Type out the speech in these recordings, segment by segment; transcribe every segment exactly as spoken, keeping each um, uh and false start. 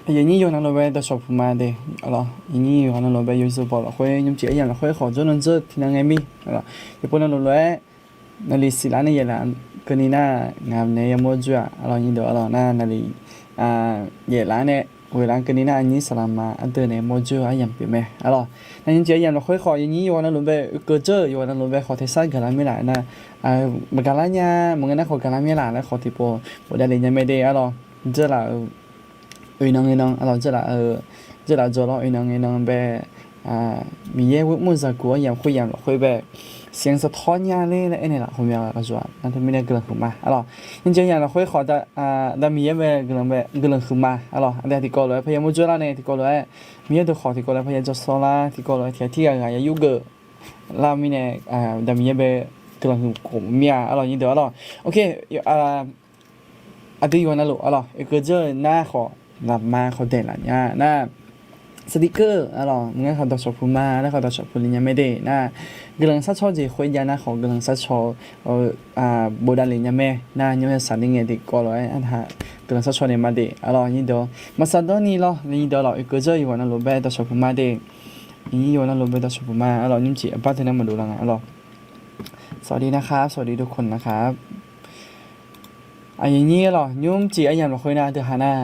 Aqyuif aqnyir yawqnan lof-aer dawqshawq puq ma de. Aqlawq, aqyuif aqnyir yawqnan lof-aer yawzeu baw lafkhoer nymrcif aryamq lafkhoer khawf jawrnan dzeur tiqnan ngae mir. Aqlawq, yawqpov nan lof lof-aer naqli siqlar nae yaeqlaf keuvni nar, ngaq nae yamawr joer-aq, aqlawq, nyir deuq aqlawq nar naqli yaeqlaf nae ghoeqlaf keuvni nar, aqnyir saqlaqma ardeuv nae mawr joer-eu aryamq pyeuf mae. Aqlawq, nar nymrcif aryamq lafkhoer khawf aqyuif aqnyir yawqnan lof-aer oekeuv dzeur-eu yawqnan lof-aer khawf tersar gaqlar mir laf nar, maqgaqlar nya, maqngeur nar khawf gaqlar mir laf laer khawf tiqpov bofdavlef nya mae de. Aqlawq, dzeur laf-eu oeq nan ngae nan, aqlawq, dzeur laf-eu, dzeur laf-eu jawr lawr, oeq nan ngae nan bae, Miqyaer ghoer mr-eu zaqguq aryamq khoeryamq lafkhoer bae, siqanr saqtawr nya ler laer aernaeq laf ghawqmya ghaq yawq-aq, nar teumirnae guiqlanq huiq ma. Aqlawq, nymrcif aryamq lafkhoer khawf, aqda Miqyaer bae guiqlanq huiq ma. Aqlawq, aqda tiqkawv lof-aer parya mawr joer lar nae, tiqkawv lof-aer Miqyaer deuq khawf tiqkawv lof-aer parya jawrshawr lar, tiqkawv lof-aer tiq ghaq tiq ghaq ghaq ya yurgeuf lar mirnae, aqda Miqyaer bae guiqlanq huiq khof mir-a. Aqlawq, nyir deuq aqlawq, ok, aqdui yawqnan lof aqlawq oekeuv dzeur-eu nar khawf, lafma khawf daeqlaf nya nar, saqdiq keuv aqlawq, maqngeur khawf dawqshawq puq ma laer khawf dawqshawq puq le nya mae de nar, guiqlanq sharcaw jeq khoerjav nar khawf guiqlanq sharcaw bofdavlef nya mae nar, nymr yasaq ni ngae tiqkawv lof-aer aqda guiqlanq sharcaw naeq ma de. Aqlawq, nyir deuq maqsaq dawrni lawr, nyir deuq aqlawq oekeuv dzeur-eu yawqnan lof bae dawqshawq puq ma de. Aqyuif aqnyir yawqnan lof bae dawqshawq puq ma. Aqlawq, nymrcif aqbar teu nar maqdov lar nga aqlawq. สวัสดีนะครับ สวัสดีทุกคนนะครับ Aqyuif aqnyir aqlawq, nymrcif aryamq lafkhoer nar deuq ha nar,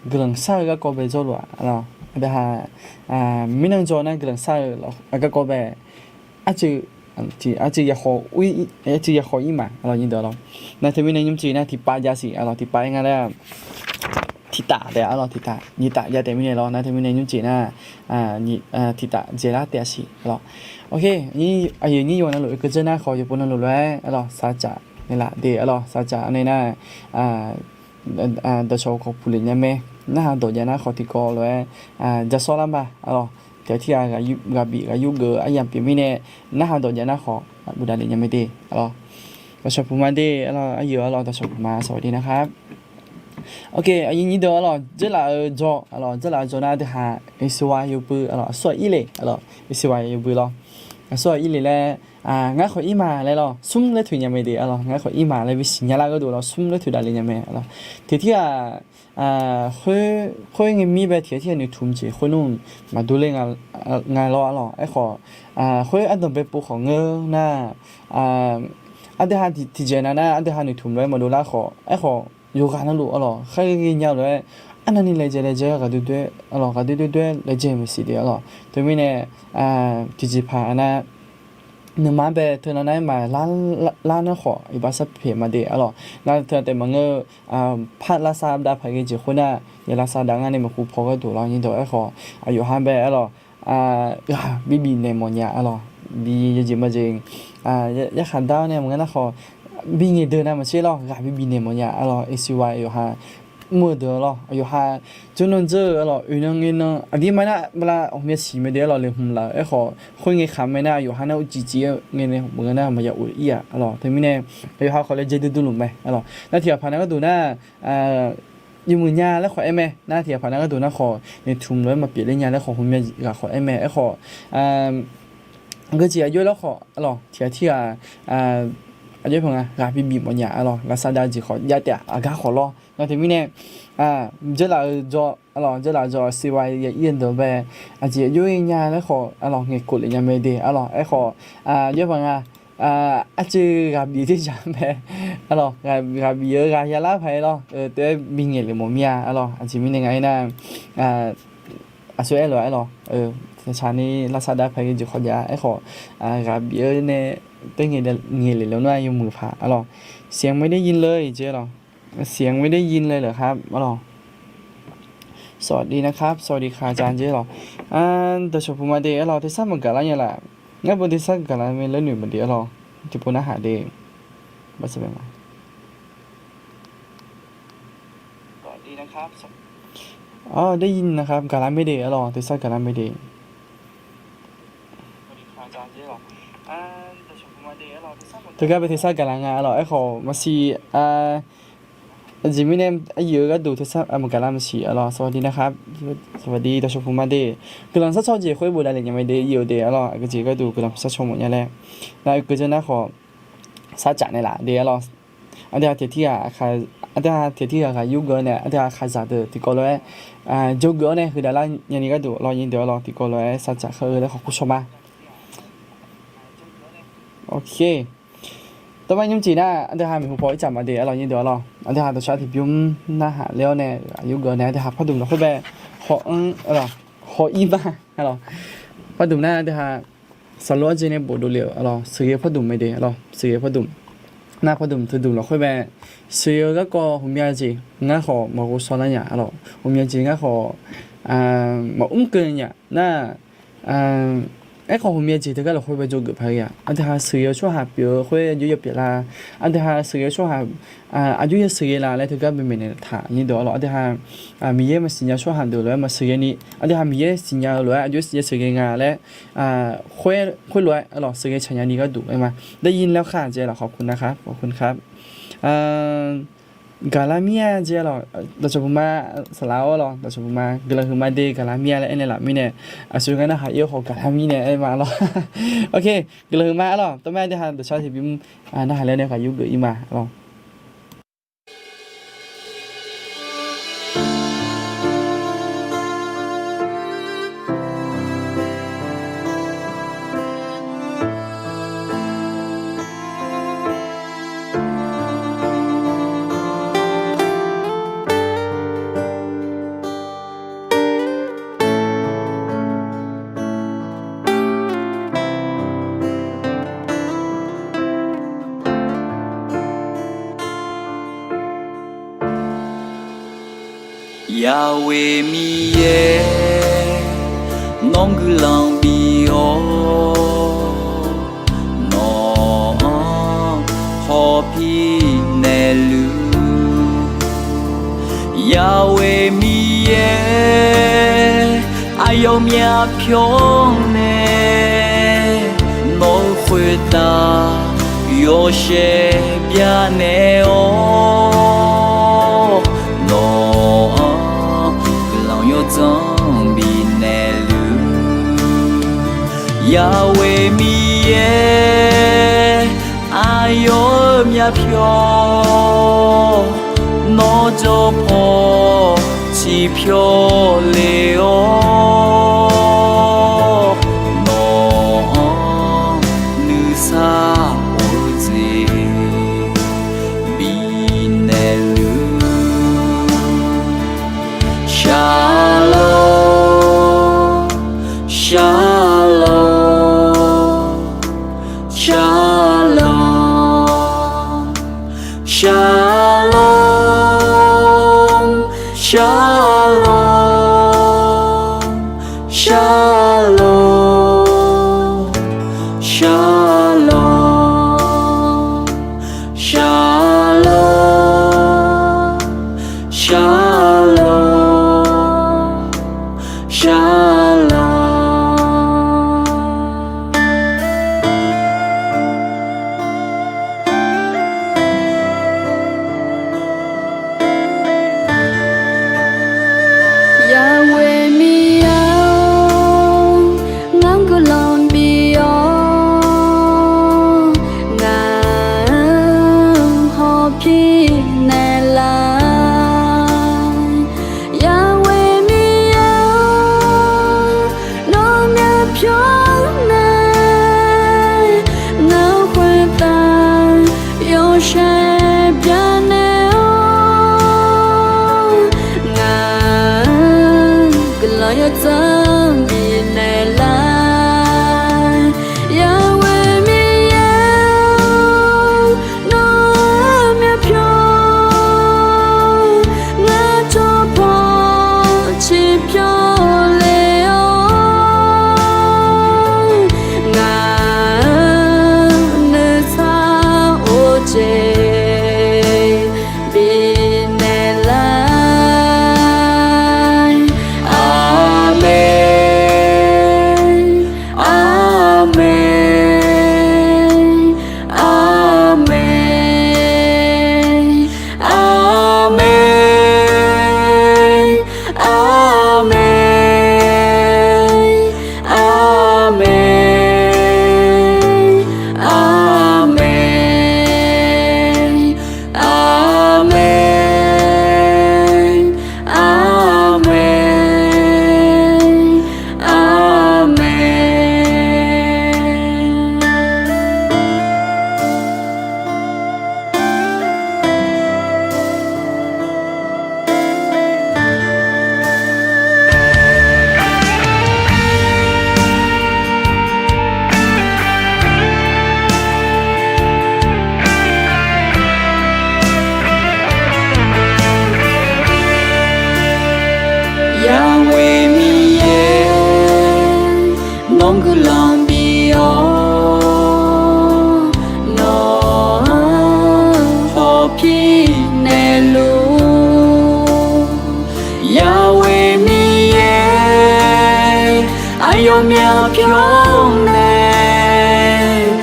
guiqlanq shar-eu garkawv bae jawrluf-aq aqlawq, aqdui ha mirnan jaw nar guiqlanq shar-eu garkawv bae, arcuiv, arcuiv yakhawf ir ma aqlawq, nyir deuq aqlawq. Nar teumirnae nymrcif nar tiqpav jav siq aqlawq, tiqpav ir nga laer tiqtaf taef aqlawq, tiqtaf nyiqtaf jav taef mirnae lawr, nar teumirnae nymrcif nar tiqtaf dzaeqlar taef-a siq aqlawq. Ok, aqyuif aqnyir yawqnan lof oekeuv dzeur nar khawf yawqpov nan lof lof-aer aqlawq saqcaf naeqlaf de aqlawq, saqcaf nae nar dawqshawq khawf puq le nya mae. Narhaq dawq jav nar khawf tiqkawv lof-aer jashawr lar ma aqlawq. Tiq ghaq tiq ghaq ghaq bif ghaq yurgeuf-eu aryamq pyeuf mirnae, narhaq dawq jav nar khawf bofdavlef nya mae de aqlawq. Dawqshawq puq ma de aqlawq, aqyuif aqlawq dawqshawq puq ma สวัสดีนะครับ Ok, aqyuif nyir deuq aqlawq, dzeurlaf-eu jawr aqlawq, dzeurlaf-eu jawr nar deuq ha, เอเชีย yawbui aqlawq, aqsur-aq ir le aqlawq, เอเชีย yawbui lawr. Aqsur-aq ir le laer, ngar khawf ir ma laer lawr, smr laer toeq nya mae de aqlawq, ngar khawf ir ma laer bisiq nya lar gharduq lawr, smr laer toeq davle nya mae aqlawq. Tiq ghaq tiq ghaq khoer ngae mir bae tiq ghaq tiq ghaq noeqtmq jeq khoer nmr maqdur ler nga lawr aqlawq. Aerkhawf, khoer ardanq bae pov khawf ngeur nar, aqdui ha tiqjeq nav nar aqdui ha noeqtmq lof-aer maqdov lar khawf, aerkhawf yawqghaq navluf aqlawq, kharghae ngae nya-eu lof-aer arnavni laejae laejae ghaqdoer doer aqlawq, ghaqdoer doer doer laejae maqsiq de aqlawq. Teumirnae tiqjeq paq nar, nuima bae teunav nar-aer ma lar nar khawf iqbax sharpeq ma de aqlawq. Nar teunav taef maqngeur-eu, par lavsav dav paq ghae jeq khoer nar, ya lavsav dav ngar nae maqkhof paw gharduq lawr, nyir deuq aerkhawf aqyawf ha bae aqlawq, ghaq bibif naeq mawf nya aqlawq. Bi yawjeq majeq yarkhaq dar-awr nae maqngeur nar khawf, bingaeq deuq nav maqtser lawr, ghaq bibif naeq mawf nya aqlawq. เอเชีย yawqha mr-eu deuq lawr, aqyawf ha jawrnan dzeur-eu aqlawq, oeq nan ngae nan aqdir ma nar bala ghawqmya siq mae de aqlawq, le hmq laf-eu aerkhawf, khoer ngae khaq mae nar yawqha nar uqcif cif-eu ngae nae maqngeur nar maqya of ir-aq aqlawq. Teumirnae aqyawf ha khawf laejae duidui luf mae aqlawq. Nar tiq ghaq paq nar gharduq nar yawmuiq nya laer khawf aer mae. Nar tiq ghaq paq nar gharduq nar khawf noeqtmq lof-aer maqpyeuf ler nya laer khawf hmqmya ghaq khawf aer mae. Aerkhawf, geujeq aqjox lar khawf aqlawq, tiq ghaq tiq ghaq aqjox paq nga ghaq bibif mawf nya aqlawq, lavsav dav jeq khawf jav taef-aq aqgar khawf lawr. Nar teumirnae dzeurlaf-eu jawr aqlawq, dzeurlaf-eu jawr เอเชีย ya ir-eu deuq bae, aqjeq aqjox-aer nya laer khawf aqlawq, ngaeqkhof lef nya mae de aqlawq. Aerkhawf, aqjox paq nga arcuiv ghaq bif dzer jaq mae aqlawq, ghaq bif-eu ghaq ya lar paq-aer lawr, teu-aer bingaeq lef mawf mir-a aqlawq. Aqjeq mirnae nga aernar, aqsur aer lof-aer lawq, tsaqni lavsav dav paq ghae jeq khawf jav aerkhawf, ghaq bif-eu nae teu ngaeq lef lef nar yawmuiq paq aqlawq. เสียงไม่ได้ยินเลย jeq aqlawq, เสียงไม่ได้ยินเลยเหรอครับ aqlawq. สวัสดีนะครับ สวัสดีค่ะอาจารย์ jeq aqlawq. Dawqshawq puq ma de aqlawq, tersar maqgaq lar nya laf. Ngar beu tersar gaqlar mae laer noeq maqde aqlawq. Tiqpov narhaq de. ได้ยินนะครับ gaqlar mae de aqlawq, tersar gaqlar mae de. Teugar bae tersar gaqlar nga aqlawq, aerkhawf maqsiq, aqjeq mirnae aqyuif-eu gharduq tersar maqgaqlar maqsiq aqlawq. สวัสดีนะครับ สวัสดี dawqshawq puq ma de. Guiqlanq sharcaw jeq khoer bofdavlef nya mae de, ir-eu de aqlawq, aqgeujeq gharduq guiqlanq sharcaw mawf nya laer. Nar oekeuv dzeur nar khawf sarcaf naeqlaf de aqlawq. Aqdui ha tiq ghaq tiq ghaq aqkaq aqdui ha tiq ghaq tiq ghaq ghaq yurgeuf-awr nae, aqdui ha khaqzaq deuq tiqkawv lof-aer jawrgeuf-awr nae heudaq lar nyani gharduq lawr nyir deuq-awr lawr, tiqkawv lof-aer saqcaq khar-eu laer khawf kur shaw ma. Tawrmar nymr jeq nar, aqdui ha maeqhu paw ircaf maqde-a lawr nyir deuq-awr lawr, aqdui ha dawqshaq tiqbymr narhaq ler-awr nae ghaq yurgeuf nae, aqdui ha pardmq lafkhoer bae, haw-anr lawr, haw-ir ma lawr. Pardmq nar aqdui ha saqlo-aer jeq nae bofdov le-euq lawr, sheuqghae pardmq mae de lawr, sheuqghae pardmq. Nar pardmq teudmq lafkhoer bae, sheuqghae-eu garkawv ghawqmya jeq ngar khawf maqghov shaw lar nya lawr, ghawqmya jeq ngar khawf maqmr keuv nya nar, aerkhawf ghawqmya jeq teugar lafkhoer bae dzawgeuf paq-eu ya. Aqdui ha sheuqghae-eu tsawrhaq pyeuf-eu khoer aqjox ya pyeuf lar, aqdui ha sheuqghae-eu tsawrhaq aqjox ya sheuqghae la laer teugar bae maeqnaeq taq nyir deuq-awr lawr, aqdui ha Miqyaer maqsiqnya tsawrhaq deuq lof-aer maqsheuqghae ni, aqdui ha Miqyaer siqnya-eu lof-aer aqjox ya sheuqghae nga laer khoerlof-aer lawr sheuqghae tsaqnya ni gharduq aer ma. ได้ยินแล้วค่ะ jeq lawr, ขอบคุณนะครับ ขอบคุณครับ Gaqlar mir-a jeq lawr, dawqcawq puq ma, saqlaq-awr lawr, dawqcawq puq ma guiqlanq huiqma de gaqlar mir-a laer aernaeq laf mirnae, aqsur ngar narhaq ir-eu khawf gaqlar mir nae aer ma lawr. Oke, guiqlanq huiqma-a lawr, tawrmar aqdui ha dawqshaq tiqbymr narhaq ler nae ghaq yurgeuf ir ma lawr. Yahweh Miqyaer, nawr guiqlanq bif-awr, nawq-anr hawpir naeqluf. Yahweh Miqyaer, aqyawfmaf pyawr nae nawq-euq khoertav yawshaef byanaeq-awr, nawq-anr guiqlanq yawdzanr bifnaeq luf. Yahweh Miqyaer, aqyawf-euq myavpyawq nawr jawr paw ciqpyawq le-awr, nawq-anr nuisar of-eu jeq bifnaeq luf. Shalom, shalom, shalom, shalom, shalom, shalom, shalom, shalom, shalom, shalom. Yawmyaq pyawr nae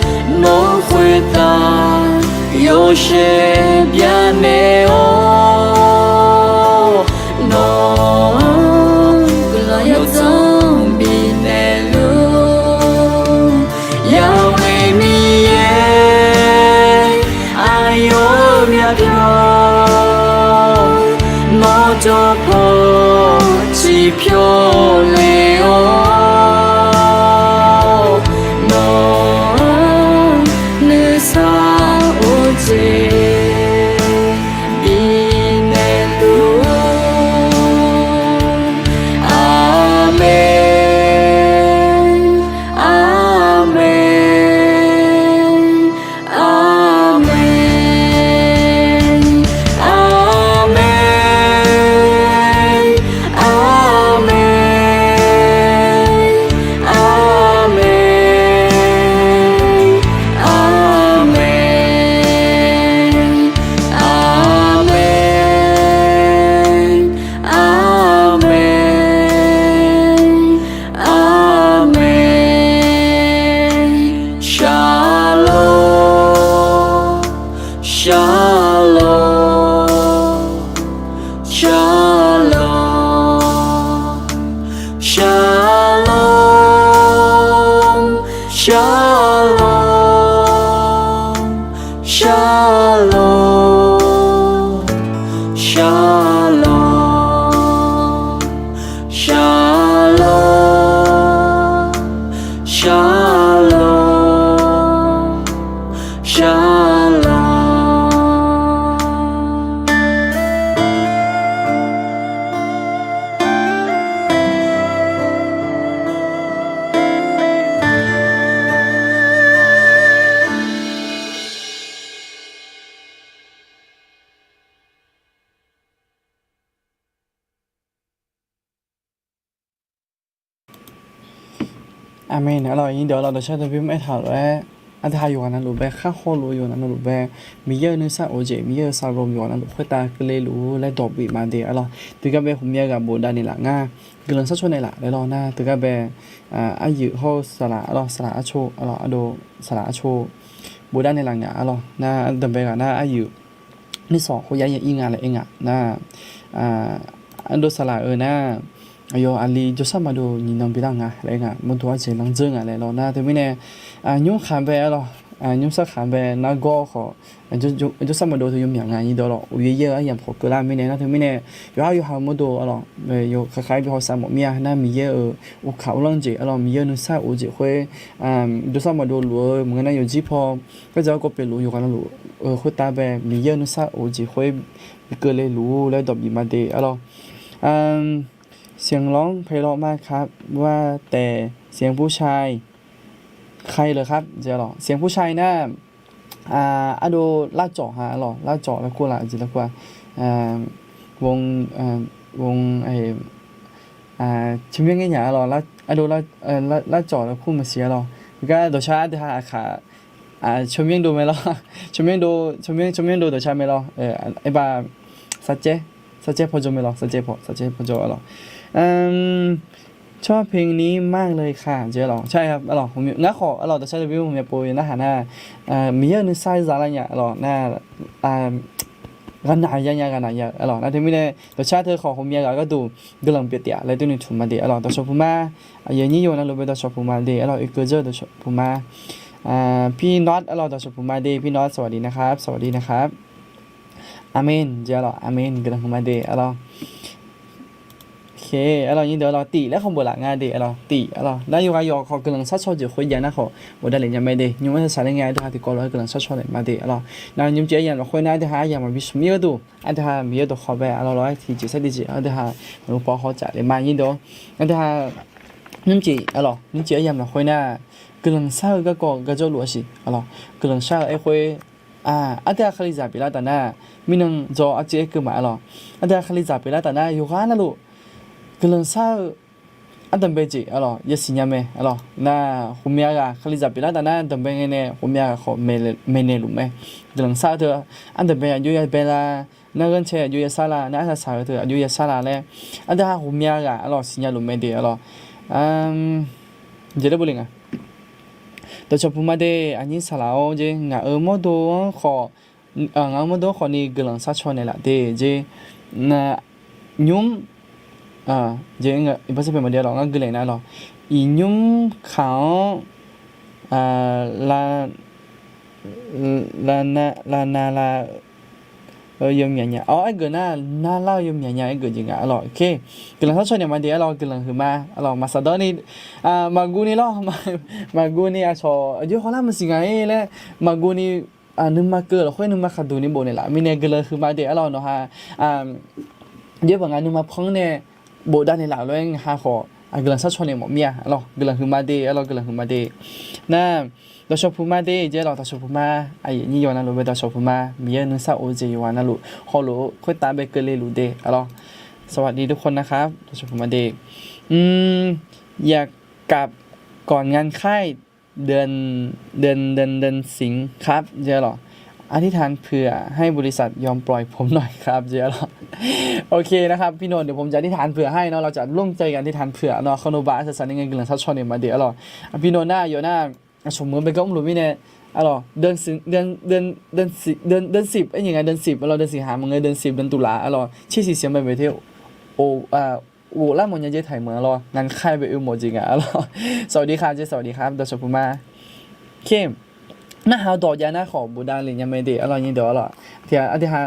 nawq-eu khoertav yawshaef byacaevnaeq-awr, nawq-anr guiqlanq yawdzanr bifnaeq luf-eu Yaqmeq Miqyaer, aqyawf-euq myavpyawq nawr jawr paw ciqpyawq le-awr, nawq-anr nuisar of jeq bifnaeq luf-eu. Aqmeq. Aqmeq. Aqmeq. Aqmeq. Aqmeq. Aqmeq. Aqmeq. Aqmeq. Aqmeq. Aqmeq. Shalom. Shalom. Shalom. Shalom. Shalom. Shalom. Shalom. Shalom. Shalom. Shalom. Aqmeq. Aqlawq, iqdeuq lawq dawqshar dawqbymr aertaq-euq lof-aer, aqdui ha yawqghaq navluf bae, khar hawluf-eu yawqghaq navluf bae, Miqyaer-euq nuisar of-eu jeq, Miqyaer-euq saqlaq yawqghaq navluf khoertav keuvle luf-ur laer dawq bif ma de. Aqlawq, teugar bae ghawqmya ghaq bofdav naeqlaf nga, guiqlanq sharshawr naeqlaf laer lawr nar, teugar bae aryuif hawr-eu saqlaq, aqlawq, saqlaq arco, aqlawq, ardov saqlaq arco bofdav naeqlaf nga. Aqlawq, nar danqbae ghaq nar aryuif nishawq khoer yar ir nga laer aer nga nar, ardov saqlaq-euq nar, aqyawf aqli jawrshar maqdov nyiq nan bilar nga laer aer nga, mawrdo arjeq lanr dzeur nga laer lawr nar, teumirnae nymr khaq bae, aqlawq, nymr sar khaq bae nargawr khawf, jawrshar maqdov teu yawmyaq nga. Iqdeuq lawq, uqyaer yaer-eu aryamq khawf keuvlar mirnae nar, teumirnae yawqhar yawqha-euq mawrdo, aqlawq, yawqkhaq khaq-aer bi hawsav mawf mir-a nar, Miqyaer-euq uqkaq uvlanr jeq, aqlawq, Miqyaer-euq nuisar of-eu jeq khoer, jawrshar maqdov luf-eu maqngeur nar, yawqjir paw khardzaq garkawv pyeufluf-eu yawqghaq navluf-eu khoertav bae, Miqyaer-euq nuisar of-eu jeq khoer bi keuvle luf-ur laer dawq bif ma de. Aqlawq, เสียงร้องไพเราะมากครับ ว่าแต่เสียงผู้ชาย ใครเหรอครับ jeq, aqlawq, เสียงผู้ชาย nar, ardov larcawq ha, aqlawq, larcawq laer kur laf, jeq laer kur-a, วง วง tsawrmyanr ngaer nya, aqlawq, ardov larcawq laer kur maqsiq, aqlawq. Gar dawqshar aqdui ha aqkaq tsawrmyanr dov mae lawr, tsawrmyanr dov, tsawrmyanr, tsawrmyanr dov dawqshar mae lawr. Aerbav sarcaer, sarcaer paw jawr mae lawr, sarcaer paw, sarcaer paw jawr, aqlawq. ชอบเพลงนี้มากเลยค่ะ jeq, aqlawq, aqlawq, ngar khawf, aqlawq, dawqshar dawqbymr ghawqmya pov-eu narhaq nar, Miqyaer-euq nuisar za lar nya, aqlawq, nar, ghaqnaq ya nya, ghaqnaq ya-eu, aqlawq, nar teumirnae dawqshar teu khawf ghawqmya ghaq gharduq guiqlanq pyeuf taef-a laer durni tmq ma de, aqlawq. Dawqshawq puq ma, aqyuif aqnyir yawqghaq navluf bae dawqshawq puq ma de, aqlawq. Oekeuv dzeur dawqshawq puq ma, พี่น็อต aqlawq, dawqshawq puq ma de, พี่น็อต สวัสดีนะครับ สวัสดีนะครับ Aqmeq, jeq, aqlawq, aqmeq, guiqlanq huiq ma de, aqlawq. Aqlawq, nyir deuq, aqlawq, tif laer khawf boflaf nga de, aqlawq, tif, aqlawq, nar yawqghaq yawq khawf guiqlanq sharshawr jeq khoer jav nar khawf bofdav lef nya mae de. Nymr-anr saqlaq ngae, aqdui ha tiqkawv lof-aer guiqlanq sharshawr lef ma de, aqlawq. Nar nymrcif aryamq lafkhoer nar aqdui ha aryamq maqbi smq mir-eu duq, aqdui ha Miqyaer dawqkawq bae, aqlawq, lof-aer tiqjeq sar tiqjeq aqdui ha maqngeur paw haw tsaf lef ma, nyir deuq. Aqdui ha nymrcif, aqlawq, nymrcif aryamq lafkhoer nar guiqlanq shar-eu garkawv garjawr luf-a siq, aqlawq. Guiqlanq shar-eu aerkhoer, aqdui ha kalizaq pyeuflar taf nar, mirnan dzaw arcuiv aer keuv ma, aqlawq. Aqdui ha kalizaq pyeuflar taf nar, yawqghaq navluf guiqlanq shar-eu ardanqbae jeq, aqlawq, yasiq nya mae, aqlawq. Nar ghawqmya ghaq kalizaq pyeuflar taf nar, danqbae ngae nae ghawqmya ghaq khawf maeqnaeq luf mae. Guiqlanq shar-eu teu ardanqbae aqjox ya bae la, nar ghanrcae aqjox ya shar la, nar arsaq saq-eu teu aqjox ya shar la laer, aqdui ha ghawqmya ghaq, aqlawq, siqnya luf mae de, aqlawq. Jeq laer bofle nga. Dawqcawq puq ma de, aqnyir saqlaq-awr jeq, ngaq-euq mawrdo-anr khawf, ngaq-euq mawrdo-anr khawfni guiqlanq sharcaw naeqlaf de jeq. Nymr, jeq, iqbaxsar paeq maqde lawq, ngar guiqlanq nar lawq. Iqnymr kaq-anr, lavnav lav-eu yawmyaq nya-awr, aergeuf nar narlar-eu yawmyaq nya aergeuf jeq nga arlawq. Guiqlanq sharcaw naeq ma de arlawq, guiqlanq huiqma arlawq. Maqsaqdawr ni, maqguv ni lawr, maqguv ni aqcawq aqjox hawlar maqsiq ngaq-ir laer, maqguv ni, nuima keuv lafkhoer nuima khaqduq ni bofnaeq laf mirnae guiqlanq huiqma de arlawq. Nawqha yaer baq nga nuima panr nae bofdav naeqlaf lof-aer ngaq ha khawf guiqlanq sharcaw naeq mawf mir-a arlawq. Guiqlanq huiqma de arlawq, guiqlanq huiqma de. Nar, dawqcawq puq ma de jeq arlawq, dawqcawq puq ma. Aqyuif nyir yawqghaq navluf bae dawqcawq puq ma. Miqyaer nuisar of-eu jeq yawqghaq navluf hawluf-eu khoertav bae keuvle luf de arlawq. สวัสดีทุกคนนะครับ dawqcawq puq ma de. อยากกลับก่อนงานค่ายเดือน เดือน เดือน เดือนสิงห์ครับ jeq arlawq. อธิษฐานเผื่อให้บริษัทยอมปล่อยผมหน่อยครับ jeq arlawq. โอเคนะครับพี่นนท์ เดี๋ยวผมจะอธิษฐานเผื่อให้เนาะ เราจะร่วมใจกันอธิษฐานเผื่อเนาะ khawf nawba arsaq saqni ngae guiqlanq sharcaw naeq ma de arlawq. Aqpir nawr nar yawf nar, aqcawq meuq-eu bae gar mrluf mirnae arlawq, เดือนสิงหา maqngeur เดือนสิบ arlawq, เดือนสิงหา เดือนตุลา arlawq, tsersiq siq mae bae te, of, ghoflar mawf nya jeq taq-iq meuq arlawq, งานค่าย bae oe mawf jeq nga arlawq. สวัสดีครับ jeq, สวัสดีครับ dawqcawq puq ma. Narhaq-eu dawq jav nar khawf bofdav lef nya mae de arlawq, nyir dawq arlawq. Tiq ghaq aqdui ha,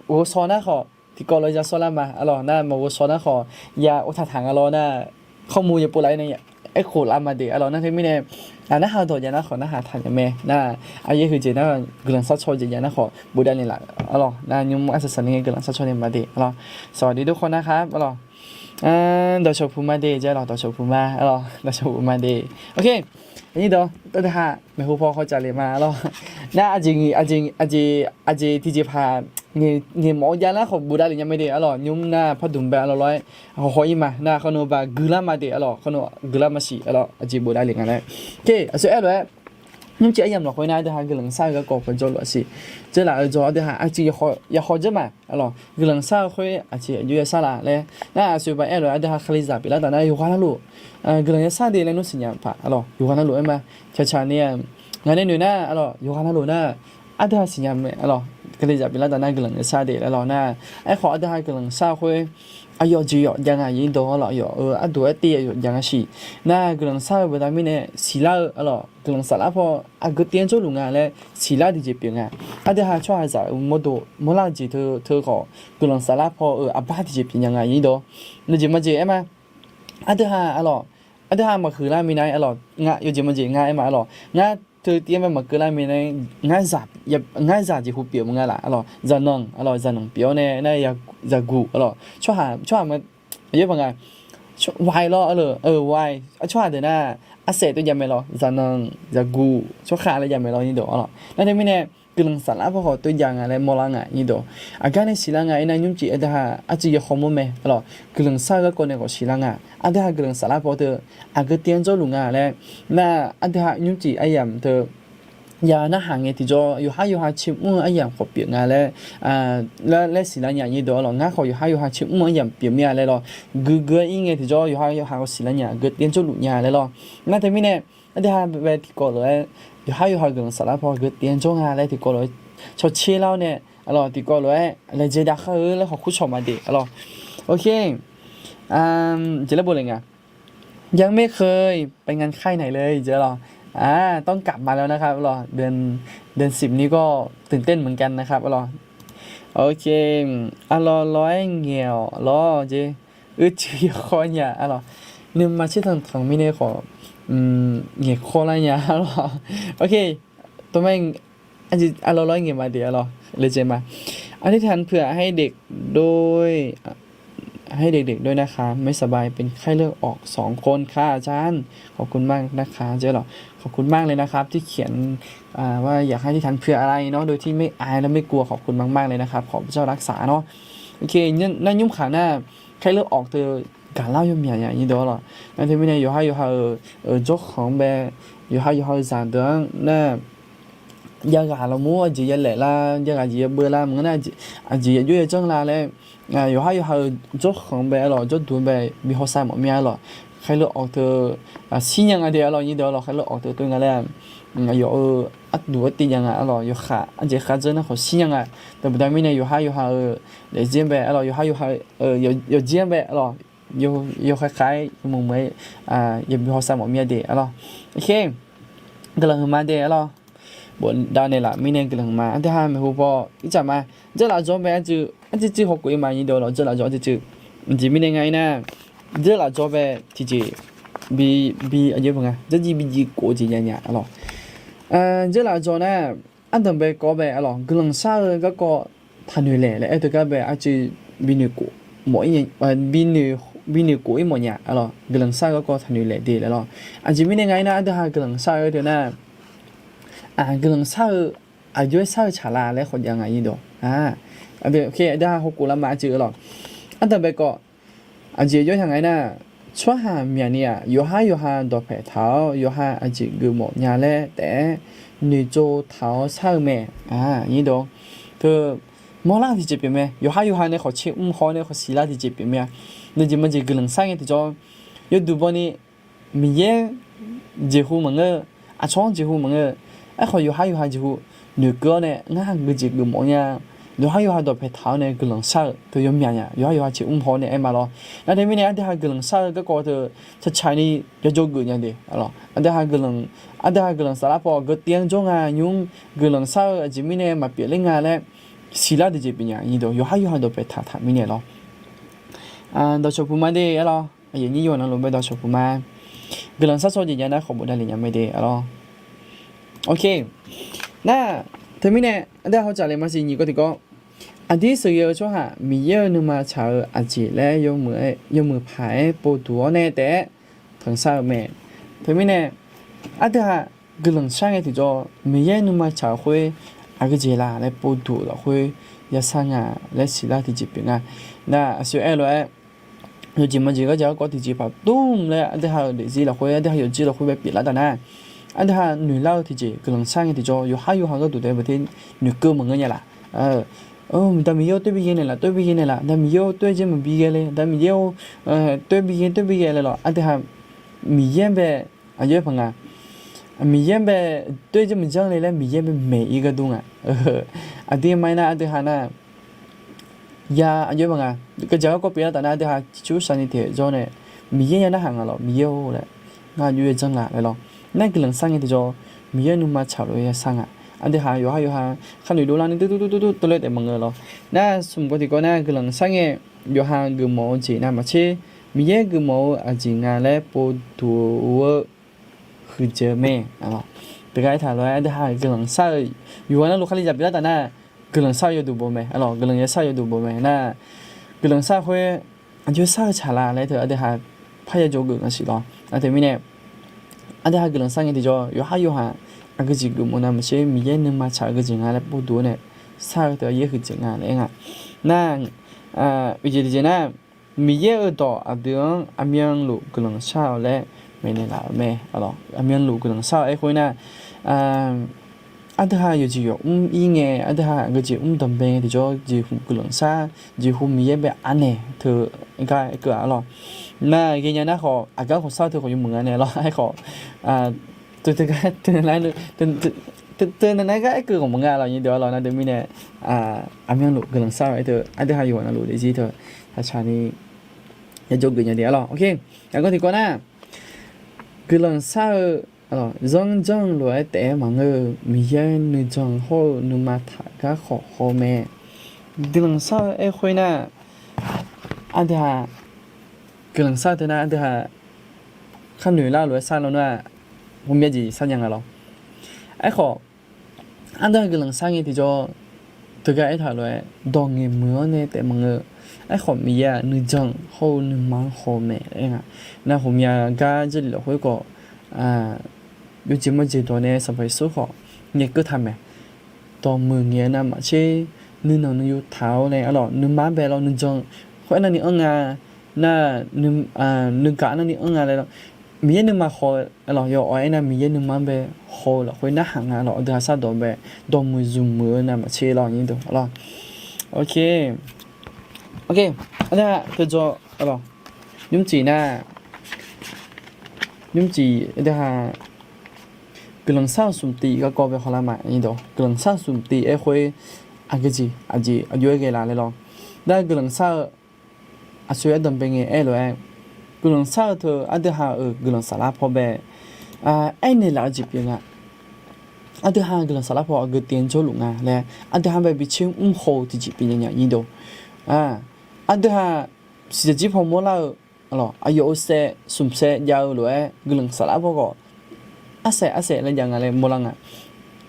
ghovshaw nar khawf tiqkawv lof-aer ya sawr lar ma arlawq. Nar maqghovshaw nar khawf ya ov taq taq nga lawr nar, khawrmu ya pov laf-ir nae aerkhof lar ma de arlawq. Nar teumirnae, narhaq-eu dawq jav nar khawf narhaq taq nya mae nar, aqyaer huiq jeq nar guiqlanq sharcaw jeq jav nar khawf bofdav lef laf arlawq. Nar nymr arsaq saqni ngae guiqlanq sharcaw naeq ma de arlawq. สวัสดีทุกคนนะครับ arlawq. Dawqcawq puq ma de jeq arlawq, dawqcawq puq ma arlawq, dawqcawq puq ma de. Oke, aqnyir dawq tawv deuq ha maeqhu paw hawcaf lef ma arlawq. Nar aqjeq, aqjeq tiqjeqpaq ngaeq mawf-eu jav nar khawf bofdav lef nya mae de arlawq. Nymr nar pardmq bae arlawq lawr-aer hawhaw-ir ma nar, khawf nawba guiqlar ma de arlawq, khawf nawba guiqlar ma siq arlawq, aqjeq bofdav lef nga laer. Oke, aqsur aer lof-aer, nymrcif aryamq lafkhoer nar aqdui ha guiqlanq sar-eu garkawv pawjawr luf-a siq. Dzeurlaf-eu jawr aqdui ha aqcif yaqhaw dzeur ma arlawq, guiqlanq sar-eu khoer aqcif aqjox yasar laf laer. Nar aqsur ba aer lof-aer aqdui ha Kalizaq pyeuflar taf nar yawqghaq navluf guiqlanq yasar de laer nmr siqnya paq arlawq, yawqghaq navluf aer ma. Caqcaq ni-a, ngaq nae noeq nar arlawq, yawqghaq navluf nar aqdui ha siqnya mae arlawq, Kalizaq pyeuflar taf nar guiqlanq yasar de laer arlawq nar, aerkhawf aqdui ha guiqlanq sar-eu khoer aqyawf jeq yawf jav nga, nyir dawq arlawq, aqyawf-euq arduq aer tiv aqyawf jav nga siq. Nar guiqlanq sar-eu baqda mirnae siqlar-eu arlawq, guiqlanq saflar paw aqgeu tiv-anr jawrluf nga laer siqlar tiqjeq pyeuf nga. Aqdui ha tsawrhaqzaq-euq mawrdo mawrlar-eu jeq teu khawf guiqlanq saflar paw-euq aqbar tiqjeq pyeuf nya nga, nyir dawq. Najeq majeq aer ma. Aqdui ha arlawq, aqdui ha maqhuiq lar minav arlawq, ngar yawjeq majeq ngar aer ma arlawq, ngar teu tiv-anr bae maqkeuv lar minav, ngar zaq jeqhu pyeuf maqnga laf arlawq, zaqnanq arlawq, zaqnanq pyeuf-awr nae nar zaqguq arlawq, tsawrhaq, tsawrhaq ma, aqyawf baq nga, wai lawr arlawq, wai, tsawrhaq deuq nar arsaef tov jav mae lawr, zaqnanq, zaqguq, tsawrkhav laer jav mae lawr, nyir dawq arlawq. Nar teumirnae guiqlanq saflar paw khawf tov jav nga laer mawrlar nga, nyir dawq. Aqgar nae siqlar nga aernar nymrcif aqdui ha arcuiv yawkhaw mawr mae arlawq, guiqlanq sar-eu garkawv nae khawf siqlar nga. Aqdui ha guiqlanq saflar paw teu aqgeu tiv-anr jawrluf nga laer, nar aqdui ha nymrcif aryamq teu ya narhaq ngae tiqjawr yawqhar yawqha caermr-eu aryamq khawf pyeuf nga laer, laer siqlar nya, nyir dawq arlawq. Ngar khawf yawqhar yawqha caermr-eu aryamq pyeuf mir-a laer lawr, guiqguiq-aer ir ngae tiqjawr yawqhar yawqha khawf siqlar nya, aqgeu tiv-anr jawrluf nya laer lawr. Nar teumirnae aqdui ha bae tiqkawv lof-aer yawqhar yawqha guiqlanq saflar paw aqgeu tiv-anr jawr nga laer tiqkawv lof-aer cawtser lar-awr nae arlawq, tiqkawv lof-aer laejae dav khar-eu laer khawf kur cawq ma de arlawq. Oke, jeq laer bofle nga. ยังไม่เคยไปงานค่ายไหนเลย jeq arlawq. ต้องกลับมาแล้วนะครับ arlawq, เดือนสิบนี้ก็ตื่นเต้นเหมือนกันนะครับ arlawq. Oke, arlawq lawr-aer ngaeq-awq lawr jeq. Uicuiv yawkawr nya arlawq. Nuima tser tanq tanq mirnae khawf ngaeqkawr lar nya arlawq. Oke, tov ma, arlawq lawr-aer ngaeq ma de arlawq, laejae ma. อธิษฐานเผื่อให้เด็กด้วย ให้เด็กๆด้วยนะคะ ไม่สบายเป็นไข้เลือดออกสองคนค่ะอาจารย์ ขอบคุณมากนะคะ jeq arlawq. ขอบคุณมากเลยนะครับที่เขียนว่าอยากให้อธิษฐานเผื่ออะไรเนาะ โดยที่ไม่อายและไม่กลัว ขอบคุณมากๆเลยนะครับ ขอพระเจ้ารักษาเนาะ. Oke, nar nymr khaq nar ไข้เลือดออก teu gaqlar-eu yawmyaq nya, nyir dawq arlawq. Nar teumirnae yawqhar yawqha-euq jawrkhanq bae, yawqhar yawqha-euq zaqdeuq-anr nar yaghaq lawqmur aqjeq yalaef lar, yaghaq jeq yabeu lar, maqngeur nar aqjeq yajox yajanr la laer, yawqhar yawqha-euq jawrkhanq bae arlawq, jawrduq bae bi hawsav mawf mir-a arlawq. khaerluf awq teu shir nya nga de arlawq, nyir deuq arlawq, khaerluf awq teu tov nga laer, aqyawf-euq arduq artiv nya nga arlawq, yawkhav ardzaeq khardzeur nar khawf shir nya nga. Teubaqda mirnae yawqhar yawqha-euq daefzir-anr bae arlawq, yawqhar yawqha-euq yawqjir-anr bae arlawq, yawkhav khav-aer yawmuiq muiq-aer yabi hawsav mawf mir-a de arlawq. Oke, guiqlanq huiqma de arlawq. Bofdav naeqlaf mirnae guiqlanq huiqma. Aqdui ha maeqhu paw ircaf ma. Dzeurlaf jawr bae arcuiv arcuiv cuiv hawkhof-ir ma nyir deuq arlawq, dzeurlaf jawr arcuiv cuiv. Aqjeq mirnae nga-ir nar, dzeurlaf jawr bae tiqjeq bi, bi aqjeq nga, dzeurjiv bijiv khof-eu jeq nya nya arlawq. Dzeurlaf jawr nar, ardanq bae kawv bae arlawq, guiqlanq shar-eu garkawv taqnoeq laeq laer aer-eu teugar bae arcuiv binoeq khof mawf-ir, binoeq khof-ir mawfnya arlawq, guiqlanq shar-eu garkawv taqnoeq laeq de laer lawr. Aqjeq mirnae nga-ir nar, aqdui ha guiqlanq shar-eu teu nar, guiqlanq shar-eu aqjox-aer shar-eu tsaqlaq laer khawf jav nga nyir deuq. Aqdui ha hawkhof lar ma arcuiv arlawq. Ardanq bae kawv, aqjeq jawr haq nga-ir nar, tsawrhaq myaqni-aq, yawqhar yawqha dawqpaeq taq-awr, yawqha aqjeq geufmawf nya laer taef-aer noeqtsov taq-awr shar-eu mae. Nyir deuq, teu mawrlar-eu tiqjeq pyeuf mae. Yawqhar yawqha nae khawf tser mr haw nae khawf siqlar tiqjeq pyeuf mae-a. Noeqjeq maqjeq guiqlanq shar ngae tiqjawr, yawduq bawni Miqyaer jeqhu maqngeur, aqcawq-anr jeqhu maqngeur. Aerkhawf yawqhar yawqha jeqhu noeqkeuv-awr nae ngar geujeq geufmawf nya, yawqhar yawqha dawqpaeq taq-awr nae guiqlanq shar-euq teu yawmyaq nya, yawqhar yawqha tser mr haw nae aer ma lawr. Nar teumirnae aqdui ha guiqlanq shar-eu garkawv teu caqcaqni yajawr geuf nya de. Aqdui ha guiqlanq, aqdui ha guiqlanq saflar paw geutiv-anr jawr nga nymr, guiqlanq shar-eu aqjeq mirnae maqpyeuf ler nga laer siqlar tiqjeq pyeuf nya nyir deuq, yawqhar yawqha dawqpaeq taq taq mirnae lawr. Dawqcawq puq ma de arlawr. Aqyuif nyir yawqnan lof bae dawqcawq puq ma. Guiqlanq shar tsawrjeq jav nar khawf bofdav le nya mae de arlawr. Oke. Nar, teumirnae aqdui ha hawtsaf le maqsiq nyiq kawv tiqkawv. Aqdir sheuqghae-eu tsawrhaq Miqyaer-euq nuima tsaq-eu aqjeq laer yawmuiq paq-aer povduq-awr nae taef-aer tanqshar-eu mae. Teumirnae aqdui ha guiqlanq shar ngae tiqjawr, Miqyaer nuima tsaq-euq khoer aqgeujeq laf laer povduq lafkhoer yashar nga laer siqlar tiqjeq pyeuf nga. Nar aqsur aer lof-aer, yawjeq maqjeq garjaq garkawv tiqjeq paq dmr laer aqdui ha-euq daefzir lafkhoer, aqdui ha yawqjeq lafkhoer bae pyeuflar taf nar, aqdui ha noeqlar-eu tiqjeq guiqlanq shar ngae tiqjawr, yawqhar yawqha gharduq taef-aer bae ter noeqkeuv maqngeur nya laf. Da Miqyaer-or, toer bi ghae naeqlaf, toer bi ghae naeqlaf, Da Miqyaer-or, toer-aer jaer maqbi ghae le, Da Miqyaer-or, toer bi ghae, toer bi ghae le lawr. Aqdui ha Miqyaer-anr bae aqjox-aer paq nga. Miqyaer-anr bae toer-aer jaer maqjanr le laer Miqyaer-anr bae maeq-ir gharduq nga. Aqdui ma-ir nar aqdui ha nar, ya aqjox-aer paq nga. Gaqjaq garkawv pyeuflar taf nar aqdui ha ciqcur saqni teq jawr nae, Miqyaer ya narhaq nga lawr, Miqyaer-or laer, ngar aqjox-aer janr nga laer lawr. Nar guiqlanq shar ngae tiqjawr, Miqyaer nuima tsaq lof-aer yashar nga. Aqdui ha yawqhar yawqha kharnoeq dovlar ni dur dur dur dur dur laer taef maqngeur lawr. Nar smq kawv tiqkawv nar guiqlanq shar ngae, yawqha geufmawf-eu jeq navmaqtser, Miqyaer geufmawf-eu aqjeq nga laer povduq-eu huiqdzaeq-eu mae. Teugar aertaq lof-aer aqdui ha guiqlanq shar-eu, yawqghaq navluf kalizaq pyeuflar taf nar, guiqlanq shar-eu yawduq baw mae. Guiqlanq yashar-eu yawduq baw mae nar, guiqlanq shar khoer aqjox-aer shar-eu tsaqlaq laer teu aqdui ha parya jawr geuf nga siq lawr. Nar teumirnae aqdui ha guiqlanq shar ngae tiqjawr, yawqhar yawqha aqgeujeq geufmawf navmaqtser, Miqyaer nuima tsaq-eu aqgeujeq nga laer povduq-awr nae shar-eu teu aqyaer huiqdzaeq nga laer aer nga. Nar, uiqjeq tiqjeq nar, Miqyaer-euq dawq aqdui-anr aqmyanluf guiqlanq shar-awq laer maeqnaeq laf-euq mae. Aqmyanluf guiqlanq shar-awq aerkhoer nar, aqdui ha yawqjeq yawq mr-ir ngae, aqdui ha aqgeujeq mr danqbae ngae tiqjawr jeqhu guiqlanq shar, jeqhu Miqyaer bae anaeq teu gar aerkeuv-a lawr. Nar ghaenya nar khawf aqgar khawf shar-eu teu khawf yawmuiq nga nae lawr. Aerkhawf, teu teu gar teu nar, teu nar gar aerkeuv khawf maqnga lawr nyir deuq-a lawr. Nar deuq mirnae aqmyanluf guiqlanq shar-awq aer teu aqdui ha yawqghaq navluf daefzir teu saqsaq ni yajawr geuf nya de-a lawr. Oke, aqgeu tiqkawv nar, guiqlanq shar-eu zanr janr-eu lof-aer taef-aer maqngeur-eu, Miqyaer nuijan hawr-eu nuima taq gar khawf haw mae. Guiqlanq shar-eu aerkhoer nar, aqdui ha guiqlanq shar-eu teu nar aqdui ha kharnoeq lar-eu lof-aer shar lawnmr-aq, ghawqmya jeq shar nya nga lawr. Aerkhawf, aqdui ha guiqlanq shar ngae tiqjawr, teugar aertaq lof-aer dawq ngaeqmuiq-anr nae taef maqngeur. Aerkhawf Miqyaer-aq nuijan hawr-eu nuima-anr haw-eu mae aer nga. Nar ghawqmya gar Jarlif lafkhoer khawf, yawjeq mawjeq dawq nae Sanqpaq Yeqsur khawf ngaeqkeuv taq mae. Dawqmuiq ngaeq-eu navmaqtser, nuinanq nuiyu taq-awr nae arlawq nuima-anr bae lawr nuijan khoer aernar ni anr nga, nar, nuigaq nar ni anr nga laer lawr, Miqyaer nuima haw-eu arlawq, yawawq aernar Miqyaer nuima-anr bae haw-eu lafkhoer narhaq nga lawr, aqdui ha shardawq bae dawqmuiq zmq muiq-eu navmaqtser lawr nyir deuq arlawq. Oke, oke, aqdui ha teujaw arlawq, nymrcif nar, nymrcif aqdui ha guiqlanq shar-eu smq tiv garkawv bae hawlar ma. Guiqlanq shar-eu smq tiv aerkhoer aqgeujeq aqjeq aqjox-aer ghae la laer lawr. Nar guiqlanq shar-eu aqsur ardanqbae ngae aer lof-aer, guiqlanq shar-eu teu aqdui ha-euq guiqlanq saflar paw bae aernaeq laf-eu jeq pyeuf nga. Aqdui ha guiqlanq saflar paw aqgeu tiv-anr jawrluf nga laer aqdui ha bae bi tser mr haw-eu tiqjeq pyeuf nya nya nyir deuq. Aqdui ha siqsaqjir paw mawrlar-eu, aqyawf-euq saev smq saev jav-eu lof-aer guiqlanq saflar paw khawf arsaef arsaef laer jav nga laer mawrlar nga.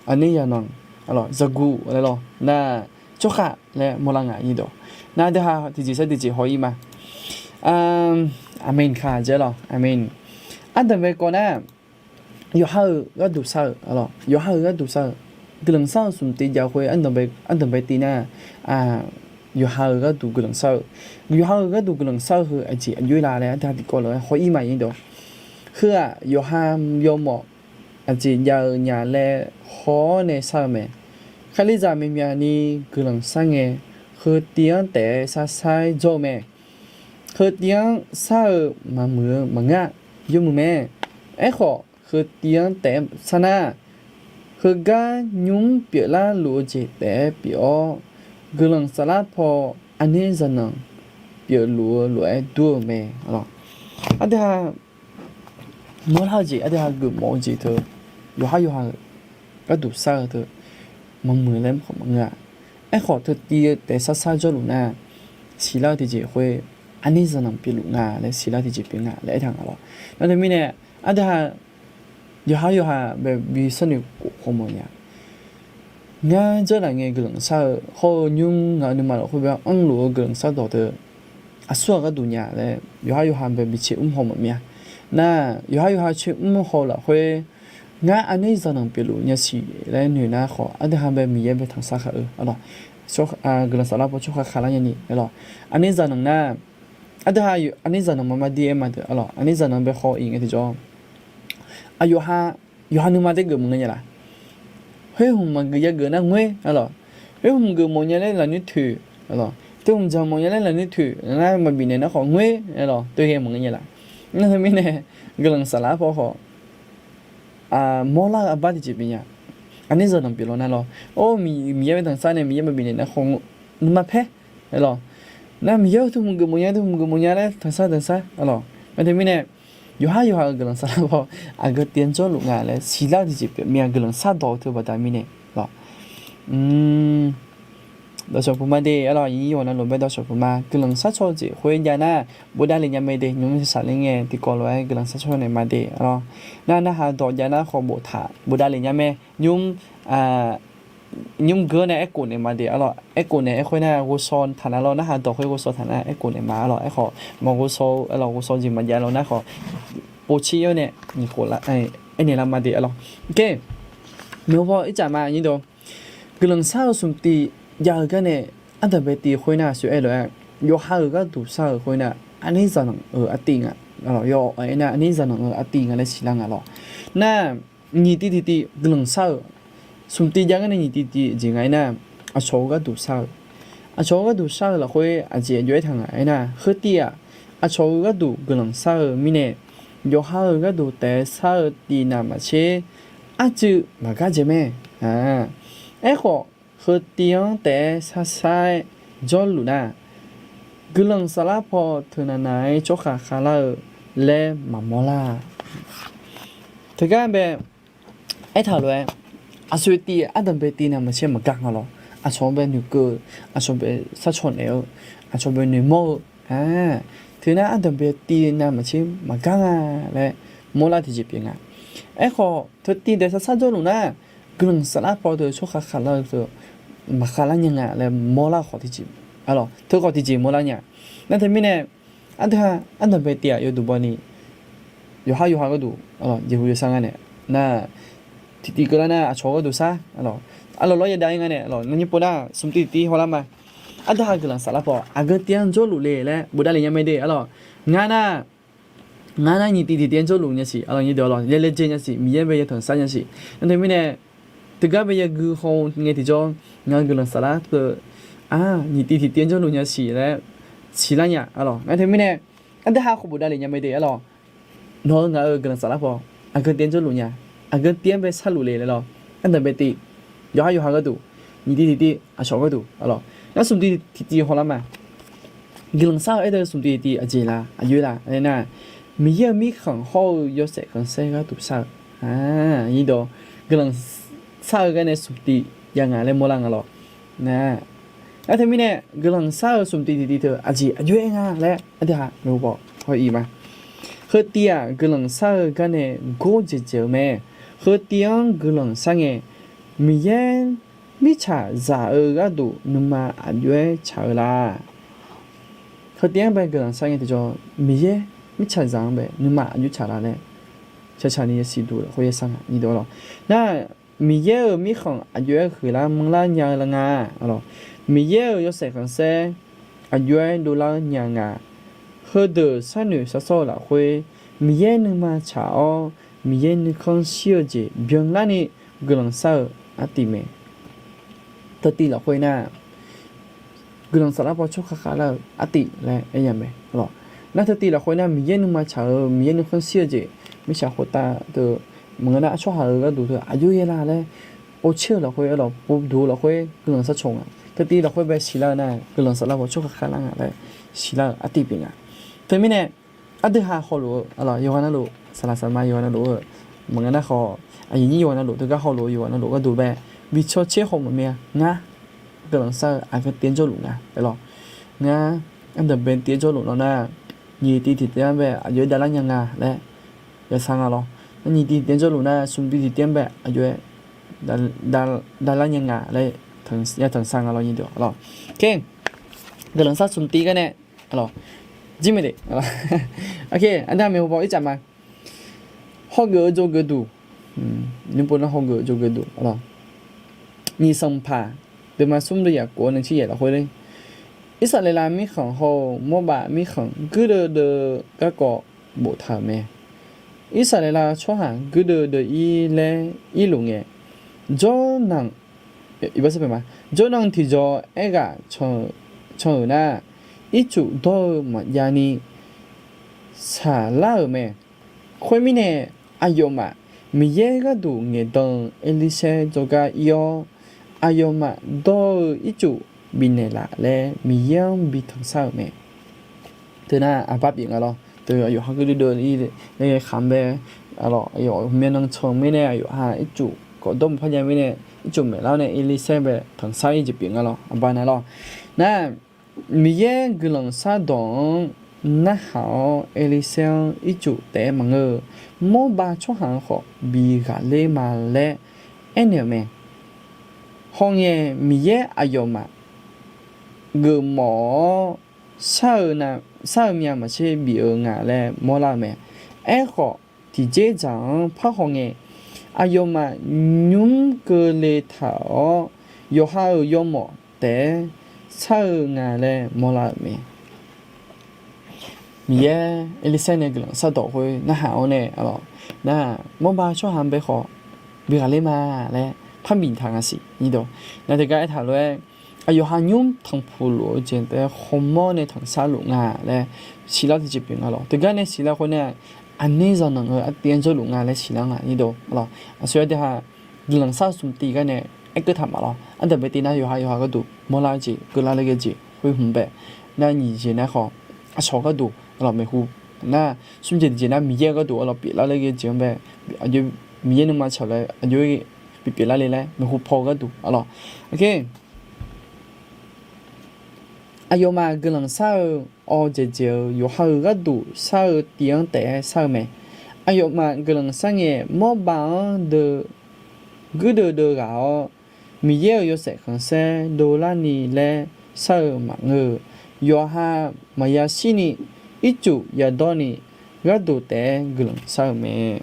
Aqner zaqnanq, zaqguq laer lawr nar, tsawrkhav laer mawrlar nga nyir deuq. Nar aqdui ha tiqjeq sar tiqjeq haw-ir ma. Aqmeq kaq dzae lawr, aqmeq. Ardanqbae kawv nar, yawqha-euq gharduq shar-eu, yawqha-euq gharduq shar-eu, guiqlanq shar-eu smq tiv jav khoer ardanqbae tiv nar, yawqha-euq gharduq guiqlanq shar-eu, yawqha-euq gharduq guiqlanq shar-eu heu aqjeq aqjox-aer la laer aqdui ha tiqkawv lof-aer haw-ir ma nyir deuq. Heu-aq yawqha yawmawf aqjeq jav-eu nya laer haw-awr nae shar-eu mae. Kalizaq myaqmyaq ni guiqlanq shar ngae, heu tiv-anr taef-aer shar shar-aer jawr-eu mae. Heu tiv-anr shar-eu maqmuiq-eu maqngeur-a, yawmuiq mae. Aerkhawf, heu tiv-anr taef-aer shar nar, heugar nymr pyeuflar luf-eu jeq taef-aer pyeuf-awr, guiqlanq saflar paw aqner zaqnanq pyeufluf-eu lof-aer dur-eu mae. Aqdui ha mawrlar-eu jeq, aqdui ha geufmawf-eu jeq teu, yawqhar yawqha-euq gharduq shar-eu teu, maqmuiq laer maqkhawf maqngeur-a. Aerkhawf, teu tiv-eu taef-aer shar shar jawrluf nar, siqlar-eu tiqjeq khoer aqner zaqnanq pyeufluf nga laer siqlar tiqjeq pyeuf nga laer aertaq nga lawr. Nar teumirnae, aqdui ha yawqhar yawqha bae bi sharnoeq khof khawf mawf nya. Ngar dzeurlaf ngae guiqlanq shar-eu hawr-eu nymr ngaq-euq nuima lafkhoer bae anrluf-eu guiqlanq shardawq teu aqsurghaq gharduq nya laer yawqhar yawqha bae bi tser mr haw mawf mir-a. Nar, yawqhar yawqha tser mr haw-eu lafkhoer, ngar aqner zaqnanq pyeufluf nya siq laer noeq nar khawf, aqdui ha bae Miqyaer bae tanqsar khaq-eu, guiqlanq saflar paw tsawrkhav khavlar nyani lawr. Aqner zaqnanq nar, aqdui ha aqner zaqnanq maqma dir-aer ma deuq, aqner zaqnanq bae haw-iq ngae tiqjawr, aqyawf ha, yawqha nuima taef geufmawf ngae nya laf. Khoer hmq maqgeuf yageuf nar ngoer, khoer hmq geufmawf nya laer lafnuir toeq, teu hmq dzaq mawf nya laer lafnuir toeq nar maqbif naeq nar khawf ngoer, teu ghae mawf ngae nya laf. Nar teumirnae, guiqlanq saflar paw khawf mawrlar-eu arbar tiqjeq pyeuf nya. Aqner zaqnanq pyeufluf nar lawr, or, Miqyaer bae tanqsar nae Miqyaer maqbif naeq nar khawf, nuima paer, lawr, nar Miqyaer-eu teu hmq geufmawf nya, teu hmq geufmawf nya laer tanqsar tanqsar, lawr. Nar teumirnae, yawqhar yawqha-euq guiqlanq saflar paw aqgeu tiv-anr jawrluf nga laer siqlar-eu tiqjeq pyeuf mir-a, guiqlanq shardawq-eu teu baqda mirnae, lawr. Dawqshawq puq ma de, lawr, yawqnan lof-aer dawqshawq puq ma. Guiqlanq shar caw-eu jeq khoer jav nar, bofdav lef nya mae de, nymr saqler ngae tiqkawv lof-aer guiqlanq shar caw naeq ma de, lawr. Nar narhaq dawq jav nar khawf boftaq bofdav lef nya mae, nymr nymr geur nae aerkhof naeq ma de, lawr. Aerkhof naeq aerkhoer nar ghovshaw taq nar, lawr, narhaq dawq khoer ghovshaw taq nar aerkhof naeq ma, lawr. Aerkhawf maqghovshaw-eu, lawr, ghovshaw jeq maqjav, lawr, nar khawf povtser-awr nae nyiq khof aernaeq lar ma de, lawr. Oke, maeqhu paw ircaf ma nyir deuq. Guiqlanq shar-eu smq tiv jav-eu gar nae ardanq bae tiv khoer nar aqsur aer lof-aer, yawqha-euq gharduq shar-eu khoer nar aqner zaqnanq-euq artiv nga, lawr. Yawf aer nar aqner zaqnanq-euq artiv nga laer siqlar nga, lawr. Nar nyiq tiv tiqtiv guiqlanq shar-eu, smq tiv jav gar nae nyiq tiv tiqtiv jeq nga aer nar, aqcawq-eu gharduq shar-eu, aqcawq-eu gharduq shar-eu lafkhoer aqjeq aqjox aertaq nga aer nar, heu tiv-aq, aqcawq-eu gharduq guiqlanq shar-eu mirnae, yawqha-euq gharduq taef-aer shar-eu tiv navmaqtser arcuiv maqgar dzae mae. Aerkhawf, heu tiv-anr taef-aer shar shar-aer jawrluf nar, guiqlanq saflar paw teunav nav-aer tsawrkhav khavlar-eu laer maqmawr lar. Teugar bae aertaq lof-aer, aqcawq tiv ardanq bae tiv navmaqtser maqgar nga lawr. Aqcawq bae noeqkeuv-eu, aqcawq bae sharcaw naeq-eu, aqcawq bae noeqmawr-eu, teunar ardanq bae tiv navmaqtser maqgar nga laer mawrlar tiqjeq pyeuf nga. Aerkhawf, teu tiv taef-aer shar shar jawrluf nar, guiqlanq saflar paw teu tsawrkhav khavlar-eu teu maqkhavlar nya nga laer mawrlar khawf tiqjeq, teu khawf tiqjeq mawrlar nya. Nar teumirnae, aqdui ha ardanq bae tiv-aq yawduq bawni, yawqhar yawqha gharduq jeqhu yawshar nga nae, nar tiqtiv keuvlar nar aqcawq gharduq shar, aqlawq lawr yadav-ir nga nae, aqlawq nar nyir pov nar smq tiv tiv hawlar ma. Aqdui ha guiqlanq saflar paw aqgeu tiv-anr jawrluf le laer bofdav lef nya mae de, aqlawq. Ngar nar, ngar nar nyiq tiv tiqtiv-anr jawrluf nya siq, aqlawq, nyiq deuq, aqlawq, yae laejae nya siq, Miqyaer bae yatanq shar nya siq. Nar teumirnae, teugar bae yagui haw ngae tiqjawr, ngaq-euq guiqlanq saflar teu, nyiq tiv tiqtiv-anr jawrluf nya siq laer siqlar nya, aqlawq. Nar teumirnae, aqdui ha khawf bofdav lef nya mae de, aqlawq. Nawq-eu ngaq-euq guiqlanq saflar paw aqgeu tiv-anr jawrluf nya, aqgeu tiv-anr bae sharluf le laer lawr. Ardanqbae tiv, yawqhar yawqha gharduq, nyiq tiv tiqtiv aqcawq gharduq, aqlawq, nar smq tiv tiqtiv hawlar ma. Guiqlanq shar-eu aerdeuv smq tiv tiqtiv aqjeq la, aqjox-aer la aernar, Miqyaer-euq mirkhanq hawr-eu yawshaef khanqsaer gharduq shar-eu, guiqlanq shar-eu gar nae smq tiv jav nga laer mawrlar nga lawr. Nar teumirnae guiqlanq shar-eu smq tiv tiqtiv teu aqjeq aqjox-aer nga laer aqdui ha luf baw haw-ir ma. Heu tiv-aq guiqlanq shar-eu gar nae gordzaeq dzaeq-eu mae. Heu tiv-anr guiqlanq shar ngae, Miqyaer mirtsaq zaq-eu gharduq nuima aqjox-aer tsaq-eu la. Heu tiv-anr bae guiqlanq shar ngae tiqjawr, Miqyaer mirtsaq zaq-anr bae nuima aqjox tsaq la laer, shaqshaq ni yasiq duq lafkhoer yashar nga. Nar, Miqyaer-euq mirkhanq aqjox-aer huiqlar manrlar nya-eu la nga. Miqyaer-euq yawshaef khanqsaer aqjox-aer dovlar nya nga. Heudeuq sharnoeq shar sawr-eu lafkhoer, Miqyaer nuima tsaq-awr, Miqyaer nuikhanr shir-eu jeq byanlarni guiqlanq shar-eu artiv mae. Teutiv lafkhoer nar, guiqlanq saflar paw tsawrkhav khavlar-eu artiv laer aer nya mae. Nar teutiv lafkhoer nar, Miqyaer nuima tsaq-eu, Miqyaer nuikhanr shir-eu jeq, mirtsaq khoertav teu, maqngeur nar tsawrhaq-euq gharduq teu aqjox-aer la laer, orcaer-eu lafkhoer, aqlawq, pov duq-eu lafkhoer guiqlanq shar caw nga. Teutiv lafkhoer bae siqlar-eu nar, guiqlanq saflar paw tsawrkhav khavlar nga laer siqlar-eu artiv pyeuf nga. Teumirnae aqdui ha hawluf-eu, aqlawq, yawqghaq navluf, saqlaq saqma yawqghaq navluf-eu, maqngeur nar khawf, aqyuif nyir yawqghaq navluf, teugar hawluf-eu yawqghaq navluf gharduq bae, bi cawcaer khawf maqmir-a. Ngar guiqlanq shar-eu aqgeu tiv-anr jawrluf nga aerlawq. Ngar ardanqbae tiv-anr jawrluf nawr nar, nyiq tiv tiqtiv-anr bae aqjox-aer davlar nya nga laer yashar nga lawr. Ngar nyiq tiv tiqtiv-anr jawrluf nar, smq tiv tiqtiv-anr bae aqjox-aer davlar nya nga laer yatanq shar nga lawr, nyiq deuq lawr. Guiqlanq shar smq tiv gar nae, aqlawq, jir mae de. Aqdui ha maeqhu paw ircaf ma. Hawgeuf-eu jawrgeuf duq, nymr pov nar hawgeuf-eu jawrgeuf duq, aqlawq, nyiq sanqpaq deuqma smr deuq yaf kof-awr nae tser yaef lafkhoer ler, Irsaqleqlav mirkhanq hawr-eu Mawrbav mirkhanq guirdeuv deuv-eu garkawv boftaq-euq mae. Irsaqleqlav tsawrhaq guirdeuv deuv-ir laer irluf ngae, jawrnan, jawrnan tiqjawr aerghaq can-euq nar, ircuf dawr-eu maqjav ni shaqlar-euq mae. Khoermirnae, aqyawfmaf Miqyaer gharduq ngaeqdan-eu Erlirsaer jawrgar ir-awr, aqyawfmaf dawr-eu ircuf bifnaeq laf laer Miqyaer-anr bi tanqshar-euq mae. Teunar aqbar pyeuf nga lawr. Teu aqyawf ha guirdeuv deuv-ir laer khamq bae, aqlawq, aqyawf ghawqmya nan can-eu mirnae, aqyawf ha ircuf kawf dawr maqpar jav mirnae, ircuf maeqlar-awr nae Erlirsaer bae tanqshar-ir jeq pyeuf nga lawr, aqbar na lawr. Nar, Miqyaer guiqlanq shardawq-anr narhaq-awr Erlirsaer-anr ircuf taef-aer maqngeur-eu, Mawrbav tsawrhaq-anr khawf bi ghaqler ma laer aernaeq-euq mae. Hawngae, Miqyaer aqyawfmaf geufmawf-awr, shar-eu myav maqtser bif-eu nga laer mawrlar-eu mae. Aerkhawf, tiqjeq dzaq-anr parhaw ngae, aqyawfmaf nymr keuvle taq-awr, yawqha-euq yawmawf taef-aer shar-eu nga laer mawrlar-euq mae. Miqyaer Erlirsaer nae guiqlanq shardawq khoer narhaq-awr nae, aqlawq, nar, Mawrbav tsawrhaq-anr bae khawf bi ghaqler ma laer parmiq taq nga siq. Nar teugar aertaq lof-aer, aqyawf ha nymr tanqpuq luf-eu jeq taef-aer hawmawr nae tanqshar luf nga laer siqlar tiqjeq pyeuf nga lawr. Teugar nae siqlar khoer nar, aqner zanqnanq-eu artiv-anr jawrluf nga laer siqlar nga. Aqsur-aer deuq ha guiqlanq shar-eu smq tiv gar nae aerkeuv taq ma lawr. Ardanqbae tiv nar yawqha yawqha gharduq mawrlar-eu jeq, keuvlar le ghae jeq khoer hmq bae, nar nyiq jeq nar khawf, aqcawq gharduq, aqlawq, maeqhu, nar smr jeq tiqjeq nar Miqyaer gharduq, aqlawq, pyeuflar le ghae jeq-anr bae, aqjox Miqyaer nuima tsaq laer aqjox-aer pyeufpyeuf lar le laer maeqhu paw-eu gharduq, aqlawq. Aqyawfmaf guiqlanq shar-eu awqjeq jeq-euq yawqha-euq gharduq shar-eu tiv-anr taef-aer shar-eu mae. Aqyawfmaf guiqlanq shar ngae, Mawrbav-anr deuv guirdeuv deuv ghaq-awr, Miqyaer-euq yawshaef khanqsaer dovlarni laer shar-eu maqngeur-eu, yawqha maqya shirni ircuf yadawrni gharduq taef-aer guiqlanq shar-eu mae.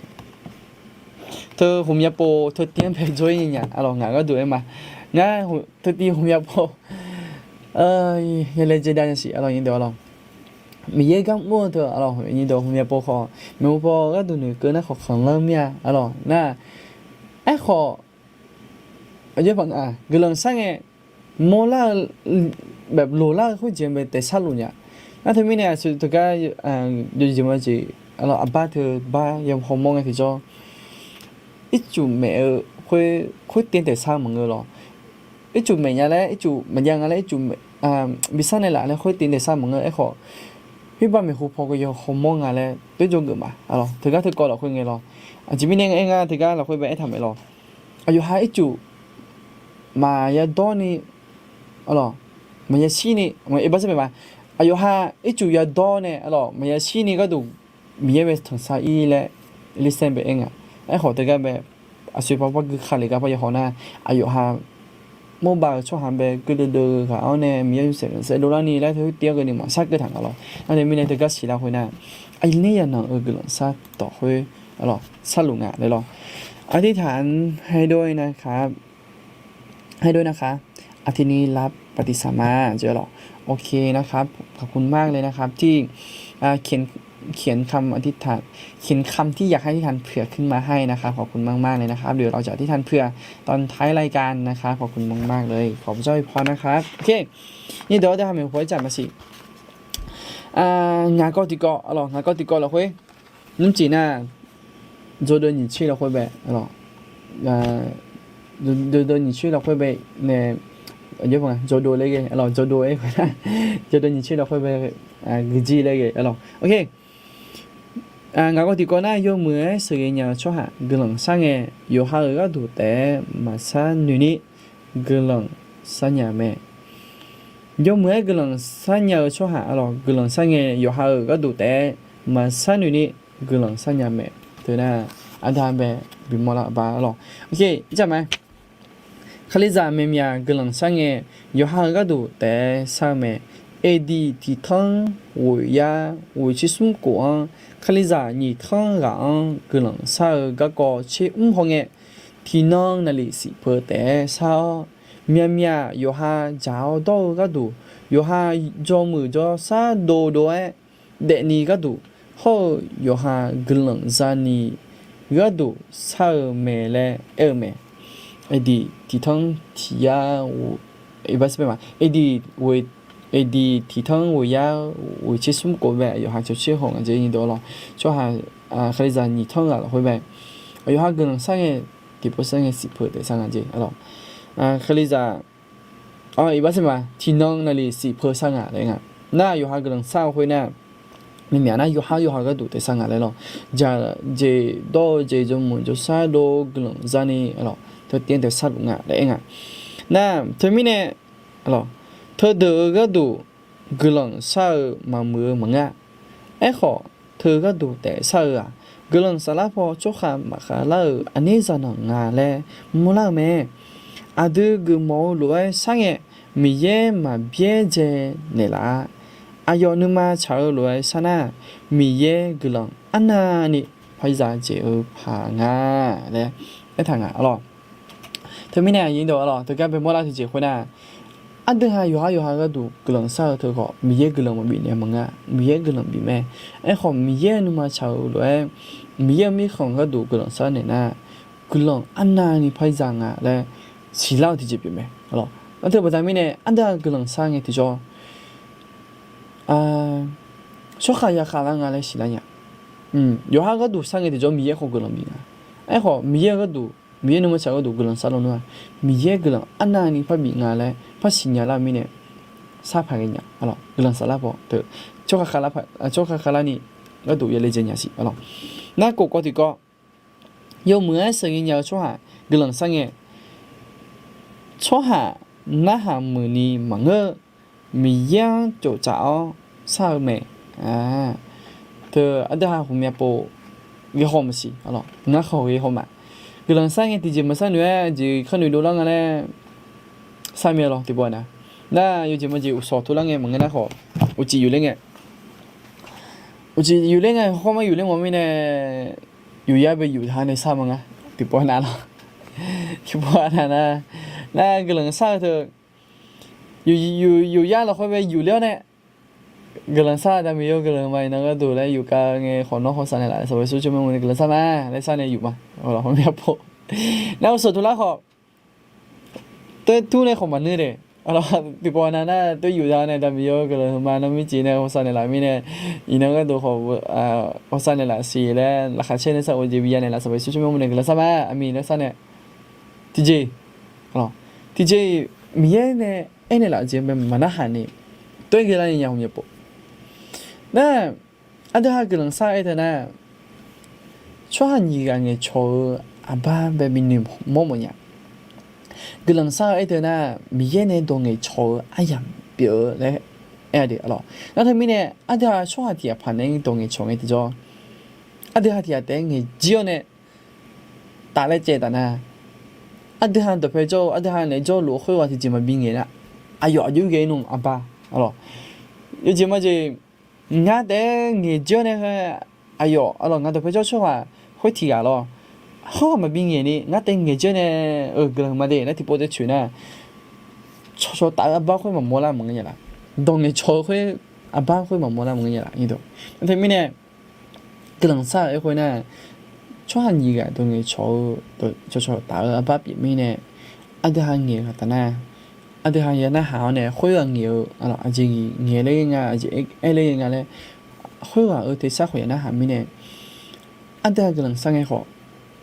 Teu ghawqmya pov teu tiv-anr bae jawr-ir nya nya, aqlawq, ngaq gharduq aer ma. Ngar teu tiv ghawqmya pov yalae dzae dav nya siq, aqlawq, nyiq deuq, aqlawq. Miqyaer gar mr-eu teu, aqlawq, nyiq deuq ghawqmya pov khawf, maeqhu paw gharduq noeqkeuv nar khawf khanqlanr mir-a, aqlawq, nar, aerkhawf, aqjox-aer paq nga, guiqlanq shar ngae, mawrlar-eu, loqlar-eu khoerjeq-anr bae taef sharluf nya. Nar teumirnae aqsur teugar yawjeq ma jeq aqbar teu bar yawhaw mawr ngae tiqjawr, ircuf maef-eu khoer, khoer taev taeq sar maqngeur lawr. Ircuf maef nya laer, ircuf maqjav nga laer, ircuf bi sar naeqlaf laer khoer taev taeq sar maqngeur. Aerkhawf, khoerbar maeqhu paw ghae yawhaw mawr nga laer toer jawrgeuf ma. Teugar teukawv lafkhoer ngae lawr. Aqjeq mirnae aer nga teugar lafkhoer bae aertaq mae lawr. Aqyawf ha ircuf maqya dawr ni, aqlawq, maqya shir ni, aqyawf ha ircuf ya dawr nae aqlawq maqya shir ni gharduq Miqyaer bae tanqsar ir laer Elisar bae aer nga. Aerkhawf teugar bae aqsoeq par par gui kale gar par yawhaw nar, aqyawf ha mawrbav-eu tsawrhaq bae guirdeuv deuv-eu ghaq-awr nae Miqyaer yawshaef saef dovlar ni laer teu tir-anr keuvni maqsar keuv taq nga lawr. Nar nae mirnae teugar siqlar khoer nar, aqyuif ner yaqnanq-eu guiqlanq sar dawq khoer aqlawq sarluf nga laer lawr. อธิษฐาน ให้ด้วยนะครับ ให้ด้วยนะคะ อาทิตย์นี้รับปฏิสัมมา เจอหรอ โอเคนะครับ ขอบคุณมากเลยนะครับ ที่ อ่า เขียน เขียนคำอธิษฐาน เขียนคำที่อยากให้อธิษฐานเผื่อขึ้นมาให้นะครับ ขอบคุณมากๆเลยนะครับ เดี๋ยวเราจะอธิษฐานเผื่อตอนท้ายรายการนะครับ ขอบคุณมากๆเลย ขอพระเจ้าอวยพรนะครับ โอเค นี่เดี๋ยวจะทำให้หัวใจมาสิ อ่า ngaq kawv tiqkawv, aqlawq, ngaq kawv tiqkawv lafkhoer, nymrcif nar, dzawdeuv nyiq tser lafkhoer bae, aqlawq, dzawdeuv nyiq tser lafkhoer bae nae, dzawdeuv laer ghae, aqlawq, dzawdeuv aer khoer nar, dzawdeuv nyiq tser lafkhoer bae, guiqjir laer ghae, aqlawq, ok. Ngaq kawv tiqkawv nar, yawmuiq-aer sheuqghae nya-eu tsawrhaq guiqlanq shar ngae, yawqha-euq gharduq taef-aer maqshar noeq ni guiqlanq shar nya mae. Yawmuiq-aer guiqlanq shar nya-eu tsawrhaq, aqlawq, guiqlanq shar ngae, yawqha-euq gharduq taef-aer maqshar noeq ni guiqlanq shar nya mae. Teunar, arda bae bimawr lar ba, aqlawq, ok, ircaf mae. Kalizaq maeqmyaq guiqlanq shar ngae, yawqha-euq gharduq taef-aer shar-eu mae. Eqdiq tiqtanr ghoeqyar ghoeqtser smr khof-anr, Kalizaq nyiq tanr ghaq-anr guiqlanq shar-eu garkawv tser mr hawngae, tiqnan naqliq siqpeu taef-aer shar-awr, myaqmyaq yawqha dzaq-awr dawr-eu gharduq, yawqha jawrmuiq jawrshar dovdov-aer daefni gharduq, hawr-eu yawqha guiqlanq zani gharduq shar-eu mae laer aer-eu mae. Eqdiq tiqtanr tiqyar, eqdiq, eqdiq tiqtanr ghoeqyar ghoeqtser smr khof bae yawqha cawtser haw ngaq jeq nyi dawq lawr. Tsawrhaq, Kalizaq nyiq tanr ghaq lafkhoer bae, yawqha guiqlanq shar ngae, tiqpov shar ngae siqpeu taef shar ngaq jeq, aqlawq, Kalizaq, iqbax saerma tiqnan naqliq siqpeu shar ngaq laer nga. Nar yawqha guiqlanq shar-eu khoer nar, mqmyaq nar yawqha yawqha gharduq taef shar ngaq laer lawr. Dzaq jeq dawr-eu jeq jawrmuiq jawrshar dov guiqlanq zani, aqlawq, teu taef taef sharluf nga laer aer nga. Nar teumirnae, aqlawq, teudeuq-eu gharduq guiqlanq shar-eu maqmuiq-eu maqngeur-a. Aerkhawf, teu gharduq taef shar-eu-aq, guiqlanq saflar paw tsawrkhav maqkhav lar-euq aqner zaqnanq nga laer mawrlar-eu mae. Aqdui geufmawf-eu lof-aer shar ngae, Miqyaer maqbyaerdzae naeqlaf-a. Aqyawf nuima tsaq-eu lof-aer shar nar, Miqyaer guiqlanq arnavni par zaq dzaeq-eu paq nga laer aertaq nga, aqlawq. Teumirnae aqyuif deuq, aqlawq, teugar bae mawrlar tiqjeq khoernar, aqdui ha yawqha yawqha gharduq guiqlanq shar-eu teu khawf, Miqyaer guiqlanq maqbif naeq maqngeur-a. Miqyaer guiqlanq bif mae. Aerkhawf, Miqyaer nuima tsaq-eu lof-aer, Miqyaer-eu mirkhanq gharduq guiqlanq shar naeq nar, guiqlanq arnavni par zaq nga laer siqlar-eu tiqjeq pyeuf mae, aqlawq. Nar teu baqda mirnae aqdui ha guiqlanq shar ngae tiqjawr, tsawrkhav ya khavlar nga laer siqlar nya. Yawqha gharduq shar ngae tiqjawr Miqyaer khawf guiqlanq bif nga. Aerkhawf, Miqyaer-eu gharduq, Miqyaer nuima tsaq-eu gharduq guiqlanq shar lawnmr-aq, Miqyaer guiqlanq arnavni par bif nga laer par siqnya lar-eu mirnae, sharpaq ghae nya, aqlawq, guiqlanq saflar paw teu, tsawrkhav khavlarni gharduq ya le dzae nya siq, aqlawq. Nar kof kawv tiqkawv, yawmuiq-aer sheuqghae nya-eu tsawrhaq guiqlanq shar ngae, tsawrhaq narhaq muiqni maqngeur-eu Miqyaer-anr tsoftsaf-awr shar-eu mae. Teu aqdui ha ghawqmya pov ghae haw maqsiq, aqlawq, ngar khawf ghae haw ma. Guiqlanq shar ngae tiqjeq maqshar noeq-aer jeq kharnoeq dovlar nga laer shar mae, aqlawq, tiqpov-a na. Nar yawjeq mawjeq uqshawq tuvlar ngae maqngeur nar khawf, uqcif yufler ngae, uqcif yufler ngae hawr mar yufler mawf mirnae, yufyar bae yuf ha nae shar ma nga. Tiqpov-a na lawq, tiqpov-a na na, nar guiqlanq shar-eu teu, yufyar lafkhoer bae yufler-awr nae, guiqlanq shar-eu da Miqyaer-or, guiqlanq ma iqnan gharduq laer yufkav ngae khawf nawr hawsav naeqlaf-a, Sanqpaq Yeqsur tsawrmyanr mawf ni guiqlanq shar ma laer shar nae yuf ma. Aqlawq, ghawqmya pov, nar uqshawq tuvlar khawf, teu tur nae khawf maqnui de. Aqlawq, tiqpawf nav nar toer yuf za nae daqmiq yawr guiqlanq huiqma nawr mircif nae hawsav naeqlaf mirnae, iqnan gharduq khawf, hawsav naeqlaf siq laer laqkhaq caer nae sar-eu jeq bi ya naeqlaf Sanqpaq Yeqsur tsawrmyanr mawrnaeq guiqlanq sar ma. Aqmiq laer sar nae, tiqjeq, tiqjeq-iq Miqyaer nae aernaeq laf-eu jeq mae maqnarhaq ni, toer ghae lar ni nya hmq yapof nar, aqdui ha guiqlanq sar-eu aer teu nar, tsawrhaq nyiq ghaq ngaeqcawq-eu aqbar bae binoeq mawr mawf nya. Guiqlanq sar-eu aer teu nar, Miqyaer nae dawq ngaeqcawq-eu aryamq pyeuf-eu laer aer-a de aqlawq. Nar teumirnae aqdui ha tsawrhaq tiq ghaq paq nae dawq ngaeqcawq ngae tiqjawr, aqdui ha tiq ghaq taef-aer ngaeq jir-awr nae taf laer caev taf nar, aqdui ha dawqpae jawr-eu aqdui ha naeq-aer jawrluf-eu khoerghaq tiqjeq maqbi ngaeq nar, aqyawf aqjox ghae nmr aqbar aqlawq. Yawjeq majeq ngar taef-aer ngaeq jir-awr nae, aqyawf aqlawq ngar dawqpae jawr tsawrhaq khoer tiq ghaq lawr, khoerghaq maqbi ngaeq ni ngar taef ngaeq jir-awr nae-euq guiqlanq ma de laer tiqpov taef coeq nar, cawqcawq taf-eu aqbar khoer maqmawr lar maqngeur nya laf. Dawq ngaeqcawq-eu khoer aqbar khoer maqmawr lar maqngeur nya laf. Nar teumirnae guiqlanq sar-euq aer khoer nar, tsawrhaq nyiq ghaq dawq ngaeqcawq-eu, cawqcawq taf-eu aqbar pyeuf mirnae, aqdui ha ngaeq-eu ghaq taf nar, aqdui ha ya narhaq-awr nae khoerghaq ngaeq-eu aqjeq ngaeq ler nga, aqjeq aer ler nga laer, khoerghaq-eu tersar khawf ya narhaq mirnae, aqdui ha guiqlanq sar ngae khawf,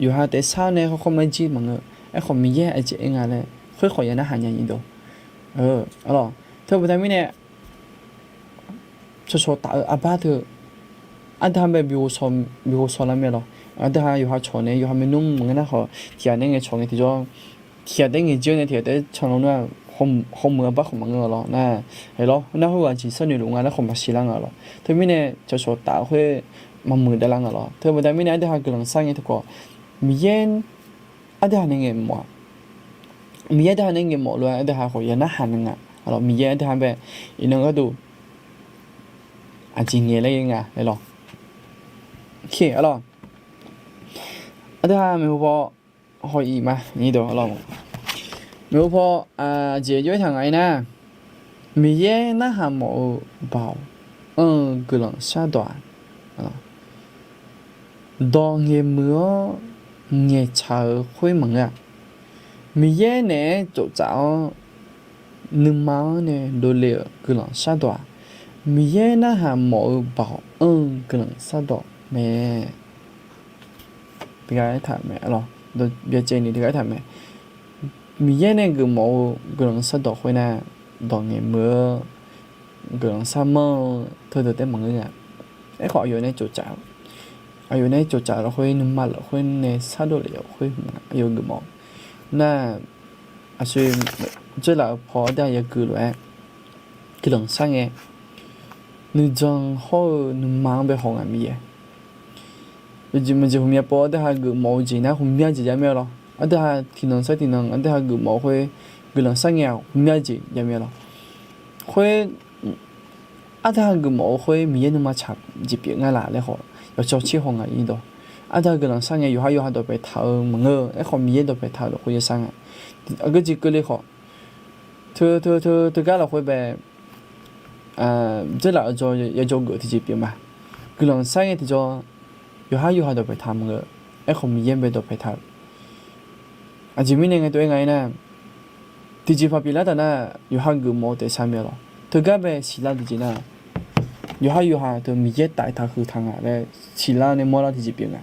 yawqha taef sar nae khawr khawr mar jir maqngeur. Aerkhawf Miqyaer aqjeq aer nga laer khoer khawf ya narhaq nya nyiq dawq. Aqlawq, teu baqda mirnae, cawqcawq taf-eu aqbar teu, aqdui ha bae bi ghovshaw lar mae lawq. Aqdui ha yawqha cawq nae yawqha maernmr maqngeur nar khawf, tiq ghaq nae ngaeqcawq ngae tiqjawr, tiq ghaq taef-aer ngaeq jir-awr nae tiq ghaq taef-aer canlanr nar, hawmuiq aqbar khawf maqngeur lawq nar, aerlawr nar khoerghaq jeq sharnoeq luf nga laer khawf maqsiq lar nga lawq. Teumirnae cawqcawq taf-eu khoer maqmuiq davlar nga lawq. Teu baqda mirnae aqdui ha guiqlanq sar ngae tiqkawv, Miqyaer aqdui ha nae ngaeq mawf-a. Miqyaer aqdui ha nae ngaeq mawf lof-aer aqdui ha khawf ya narhaq nae nga. Aqlawq Miqyaer aqdui ha bae iqnan gharduq aqjeq ngaeq laer ghae nga laer lawq. Aqlawq, aqdui ha maeqhu paw haw-iq ma, maeqhu paw aqjeq jov-aer taq ngaq-aer nar, Miqyaer narhaq mawf-eu baoq anr-eu guiqlanq shardawq-aq, dawq ngaeqmuiq-awr ngaeqtsaq-eu khoer maqngeur-a. Miqyaer naeq-aer tsoftsaf-awr nuima-anr nae dovle-euq guiqlanq shardawq-aq, Miqyaer narhaq mawf-eu baoq anr-eu guiqlanq shardawq mae. Tiqghaq aertaq mae, byacaevni tiqghaq aertaq mae. Miqyaer nae geufmawf-eu guiqlanq shardawq khoernar, dawq ngaeqmuiq-eu guiqlanq sharmanr-eu teudeuq taef maqngeur nga. Aerkhawf aqyawf nae tsoftsaf, aqyawf nae tsoftsaf lafkhoer nuima lafkhoer nae shardawq lef-awr khoer aqyawf geufmawf-eu nar, aqsur dzeurlaf-eu paw aqdui ha yageuf lof-aer guiqlanq shar ngae, nuijan hawr-eu nuima-anr bae haw nga Miqyaer. Yawjeq maqjeq ghawqmya paw aqdui ha geufmawf-eu jeq nar ghawqmya jeq jav mir-a lawr. Aqdui ha tiqnan sar tiqnan aqdui ha geufmawf-eu khoer guiqlanq shar ngae-aq ghawqmya jeq jav mir-a lawr. Khoer aqdui ha geufmawf-eu khoer Miqyaer nuima tsaq jeq pyeuf nga laf laer khawf yawcawv tser haw nga irdawq. Aqdui ha guiqlanq shar ngae yawqha yawqha dawqpae taq-eu maqngeur-eu, aerkhawf Miqyaer dawqpae taq-euq lafkhoer yashar nga. Aqgeu jeq keuvle khawf, teu teu teu teugar lafkhoer bae dzeurlaf-eu jawr yajawr geuf-eu tiqjeq pyeuf ma. Guiqlanq shar ngae tiqjawr yawqha yawqha dawqpae taq maqngeur, aerkhawf Miqyaer bae dawqpae taq-eu. Aqjeq mirnae ngae tov-aer nga-aer nar, tiqjeqpaq pyeuflar taf nar yawqha geufmawf-eu taef shar mir-a lawr. Teugar bae siqlar tiqjeq nar, yawqha yawqha teu Miqyaer taf taq huiq taq nga laer siqlar nae mawrlar tiqjeq pyeuf nga.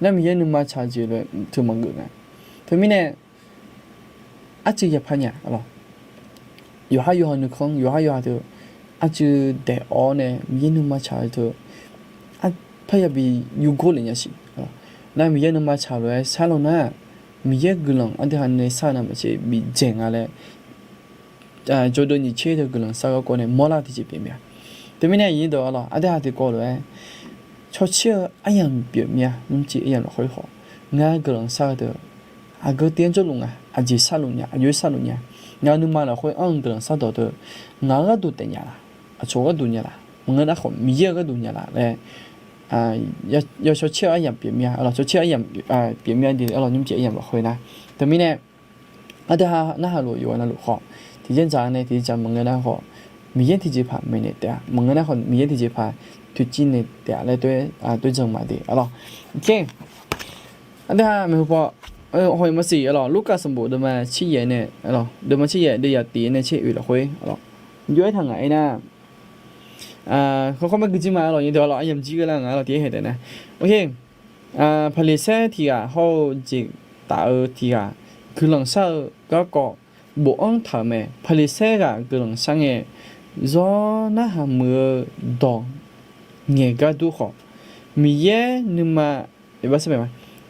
Nar Miqyaer nuima tsaq jeq lof-aer teu maqgeuf nga. Teumirnae arcuiv yapar nya lawr. Yawqha yawqha nuikhanr yawqha yawqha teu arcuiv daeq-awr nae Miqyaer nuima tsaq-eu teu parya bi yurgor lef nya siq. Nar Miqyaer nuima tsaq lof-aer sharlawr nar, Miqyaer guiqlanq aqdui ha nae shar-eu navmaqtser bidzaeq nga laer jawdeuv nyiq tser teu guiqlanq shar garkawv nae mawrlar-eu tiqjeq pyeuf mir-a. Teumirnae aqyuif deuq-a lawr, aqdui ha tiqkawv lof-aer cawtser-eu aryamq pyeuf mir-a. Nymrcif aryamq lafkhoer khawf ngar guiqlanq shar-eu deuq aqgeu tiv-anr jawrluf nga, aqjeq sharluf nya, aqjox-aer sharluf nya. Ngaq-euq nuima lafkhoer anr-eu guiqlanq shardawq deuq ngaq-euq gharduq taef nya laf, aqcawq-eu gharduq nya laf, maqngeur nar khawf Miqyaer-euq gharduq nya laf laer yawcawv caer-eu aryamq pyeuf mir-a. Aqlawq cawtser-eu aryamq pyeuf mir-a de. Aqlawq nymrcif aryamq lafkhoer nar, teumirnae aqdui ha narhaq luf yawqghaq navluf khawf tiqjeq dzaq nae tiqjeq dzaq maqngeur nar khawf Miqyaer tiqjeqpaq maeqnaeq taef-a. Maqngeur nar khawf Miqyaer tiqjeqpaq toeqciv naeq taef-a laer toeq jan ma de. Aqlawq, aqdui ha maeqhu paw Hawq-iq maqsiq arlawq, Lurkaf sanqbof deuvma tser yaef nae, deuvma tser yaef deuv yaf tiq nae tser oeq lafkhoer arlawq, jov-aer taq ngaq-aer nar, khawrkhawr mar guijir ma arlawq, nyirdeuq arlawq, aryamq jir gheurlar ngaq arlawq, tiq-aer haeq taef nar, oke, Paqliqsaer tiq ghaq hawr-eu jeqtaf-eu tiq ghaq guiqlanq shar-eu garkawv bofanr taq-euq mae. Paqliqsaer ghaq guiqlanq shar ngae, zawr narhaq muiq-eu dawq ngaeq gar dur khawf, Miqyaer nuima,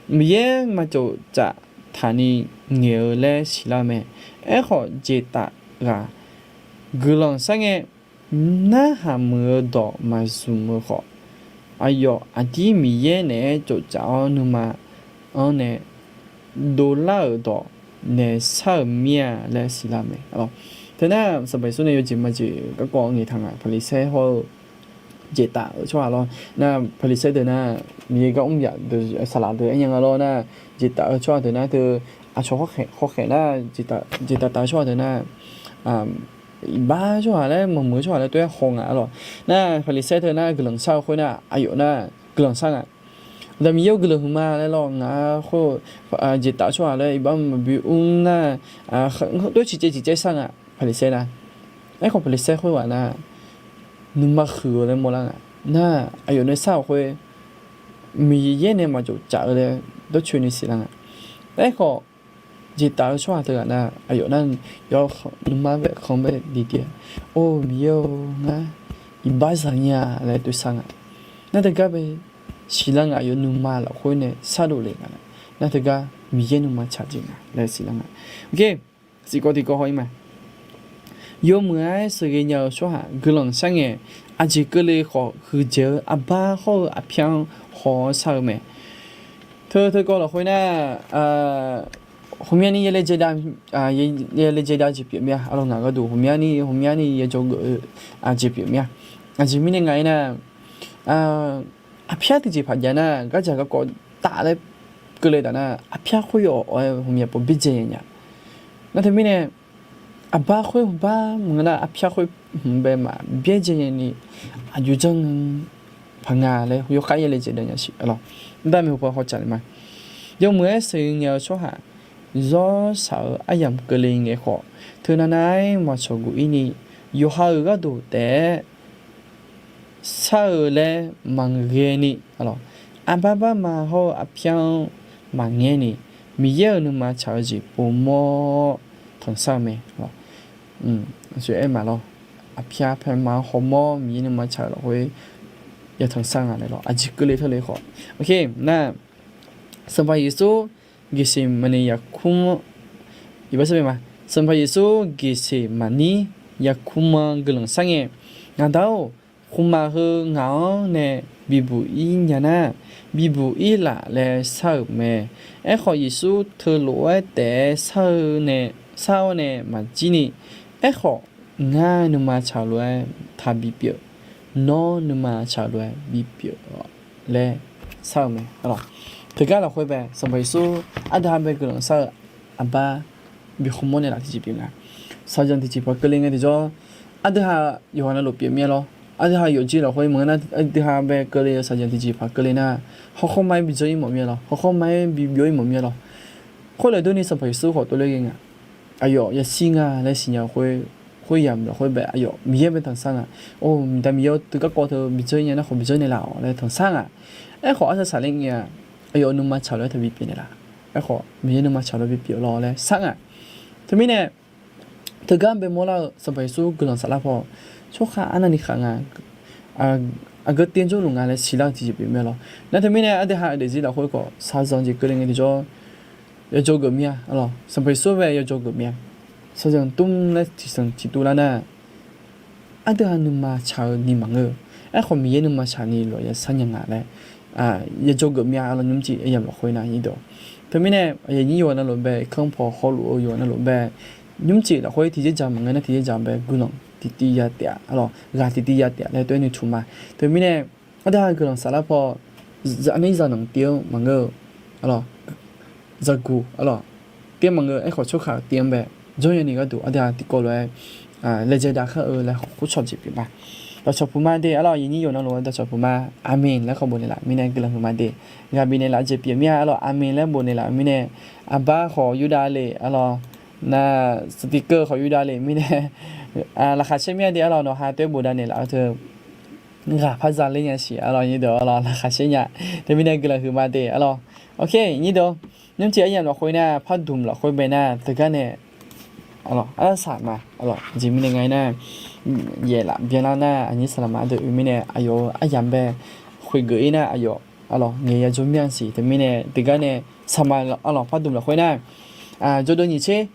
Miqyaer maqcawq caf taqni ngaeq-eu laer siqlar-eu mae. Aerkhawf, jeqtaf ghaq guiqlanq shar ngae, narhaq muiq-eu dawq maqzmq-eu khawf, aqyawf aqdir Miqyaer naeq-aer cawqcaf-awr nuima-anr nae dovlar-euq dawq naeq shar-euq mir-a laer siqlar-eu mae. Teunar Sanqpaq Yeqsur nae yawjeq maqjeq garkawv ngaeqtaq ngaq, Paqliqsaer hawr-eu jeqtaf-eu tsawrhaq lawr nar, Paqliqsaer deuq nar, Miqyaer gar mr yaf deuq saqlaq deuq aernya nga lawr nar, jeqtaf-eu tsawrhaq deuq nar teu, aqcawq hawkhaeq nar, jeqtaf taf-eu tsawrhaq deuq nar, iqbax tsawrhaq laer maqmuiq-eu tsawrhaq laer tov-aer haw ngaq arlawq. Nar Paqliqsaer teu nar guiqlanq shar-eu khoer nar, aqyawf nar guiqlanq shar ngaq. Aqda Miqyaer-or, guiqlanq huiqma laer lawr ngaq khoer, jeqtaf-eu tsawrhaq laer iqbax maqbi mr nar, tov ciqcaev ciqcaev shar ngaq Paqliqsaer nar. Aerkhawf Paqliqsaer khoerghaq nar, nuima huiq-eu laer mawrlar ngaq. Nar aqyawf nae shar-euq khoer, Miqyaer nae maqcawq caf-eu laer dawrcoeni siqlar ngaq. Aerkhawf, jeqtaf-eu tsawrhaq teughaq nar, aqyawf nar, yawkhanq nuima bae khanq bae diqdiq-aer, Or Miqyaer-or, ngar iqbax zaq nyir-a laer tov shar ngaq. Nar teugar bae siqlar ngaq, aqyawf nuima lafkhoer nae shardov le ngaq. Nar teugar Miqyaer nuima tsaq jeq nga laer siqlar ngaq. Siqkawv tiqkawv haw-ir ma. Yawmuiq-aer sheuqghae nya-eu tsawrhaq guiqlanq shar ngae, aqjeq keuvle khawf huiqdzaeq-eu arbar hawr-eu arpyar-anr haw-awr shar-eu mae. Teu teukawv lafkhoer nar, ghawqmyani yalaejae dav, yalaejae dav jeq pyeuf mir-a. Arlawq, ngaq gharduq ghawqmyani ghawqmyani yajawr geuf-eu jeq pyeuf mir-a. Aqjeq mirnae ngaq-aer nar, arpyar tiqjeq paq jav nar, gardzaq garkawv taf laer keuvle taf nar, arpyar khoer yawf awq-aer ghawqmya pov byaerdzae nya nya. Nar teumirnae, arbar khoer bar maqngeur nar, arpyar khoer hmq bae maqbyaerdzae nyani, aqjox janr paq nga laer yawkhav yalaejae dav nya siq arlawq. Mr dar maeqhu paw hawtsaq le ma. Yawmuiq-aer sheuqghae nya-eu tsawrhaq, zawr shaq-eu aryamq keuvle ngae khawf, teunav nav-aer maqcawq guq-ir ni, yawqha-euq gharduq taef-aer shar-eu laer maqghae ni, arbar barma hawr-eu arpyar-anr maqngaer ni, Miqyaer-euq nuima tsaq-eu jeq povmawr-awr tanqshar-eu mae. Aqcawq aer ma lawr, arpyar paerma-anr hawmawr Miqyaer nuima tsaq-euq lafkhoer ya tanqshar nga laer lawr, aqjeq keuvle tawr le khawf. Nar, Sanqpaq Yeqsur Geqseqmaqniq yarkmr, iqbax sar ma, Sanqpaq Yeqsur Geqseqmaqniq yarkmr-anr guiqlanq shar ngae, Ngaqda-or, khmqmaq heu ngaq-anr nae bibuq-ir nya nar, bibuq-ir laf laer shar-euq mae. Aerkhawf, Yeqsur teulof-aer taef-aer shar-eu nae, shar-awr nae maqjir ni, aerkhawf, ngar nuima tsaq lof-aer taqbi pyeuf, nawr nuima tsaq lof-aer bipyeuf laer shar-eu mae. Teugar lafkhoer bae Sanqpaq Yeqsur ardui ha bae guiqlanq shar-eu aqbar bi hawmawr naeqlaf tiqjeq pyeuf nga. Shaqzanq tiqjeq paq keuvle ngae tiqjawr, ardui ha yawqghaq navluf pyeuf mir-a lawr. Ardui ha yawfjir lafkhoer maqngeur nar, ardui ha bae keuvle-eu shaqzanq tiqjeq paq keuvle nar, hawkhaw ma-aer bidzeur-ir mawf mir-a lawr, hawkhaw ma-aer bibyov-ir mawf mir-a lawr. Khoerlof durni Sanqpaq Yeqsur khawf tov ler ghae nga. Aqyawf yashir nga laer siqnya-eu khoer, khoeryamq lafkhoer bae aqyawf Miqyaer bae tanqshar nga. Or, Miqdaq Miqyaer-or, teugarkawv teu bidzeur nya nar khawf bidzeur naeqlaf-awq laer tanqshar nga. Aerkhawf, arsaq saqler ngae-a, aqyawf nuima tsaq lof-aer taqbi pyeuf naeqlaf. Aerkhawf, Miqyaer nuima tsaq lof-aer bipyeuf lawr laer shar nga. Teumirnae, teugar bae mawrlar-eu Sanqpaq Yeqsur guiqlanq saflar paw, tsawrkhav arnavni khaq nga, aqgeu tiv-anr jawrluf nga laer siqlar-eu tiqjeq pyeuf mae lawr. Nar teumirnae, ardui ha daefzir lafkhoer khawf shaqzanq jeq keuvle ngae tiqjawr, yawjawr geuf mir-a. Arlawq, Sanqpaq Yeqsur bae yawjawr geuf mir-a. Shaqzanq tmr laer tiqsanq tiqtuv lar nar, ardui ha nuima tsaq-eu ni maqngeur-eu. Aerkhawf, Miqyaer nuima tsaq ni lof-aer yashar nya nga laer yajawr geuf mir-a. Arlawq, nymrcif aryamq lafkhoer nar, teumirnae, aqyuif aqnyir yawqghaq navluf bae, kanr paw hawluf-eu yawqghaq navluf bae, nymrcif lafkhoer tiqjeq dzaq maqngeur nar, tiqjeq dzaq bae guiqlanq tiqtiv ya taef-a. Arlawq, ghaq tiqtiv ya taef-a laer tov-aer nuitmq ma. Teumirnae, ardui ha guiqlanq saflar paw, zaqnir zaqnanq tiv-anr maqngeur-eu, arlawq, zaqguq, arlawq, tiv-anr maqngeur-eu. Aerkhawf, tsawrkhav tiv-anr bae jawr nyani gharduq ardui ha tiqkawv lof-aer laejae dav kar-eu laer khawf kur cawq jeq pyeuf ma. Dawqcawq puq ma de arlawq, yawnyir yawqnan lof-aer dawqcawq puq ma, aqmeq laer khawf bofnaeq laf-euq mirnae guiqlanq huiqma de. Ghaqbif naeqlaf jeq pyeuf mir-a arlawq, aqmeq laer bofnaeq laf-euq mirnae, aqbar khawf yurdav le arlawq, nar, sticker khawf yurdav le mirnae, laqkhaq caer mir-a de arlawq, nawq ha toer bofdav naeqlaf-eu teu ghaq par za ler nya siq arlawq, nyir deuq arlawq, laqkhaq caer nya. Teumirnae guiqlanq huiqma de arlawq. Ok, nyir deuq, nymrcif aryamq lafkhoer nar, pardmq lafkhoer bae nar teugar nae arlawq, arsaq ma arlawq. Aqjeq mirnae nga-ir nar, yaef laf byanlar nar aqnyir saqlaqma ardeuv oe mirnae aqyawf-euq aryamq bae khoeqgeuf-ir nar aqyawf arlawq ngaeq ya jawr mir-a siq. Teumirnae teugar nae saqma arlawq, pardmq lafkhoer nar, jawrdov nyiq tser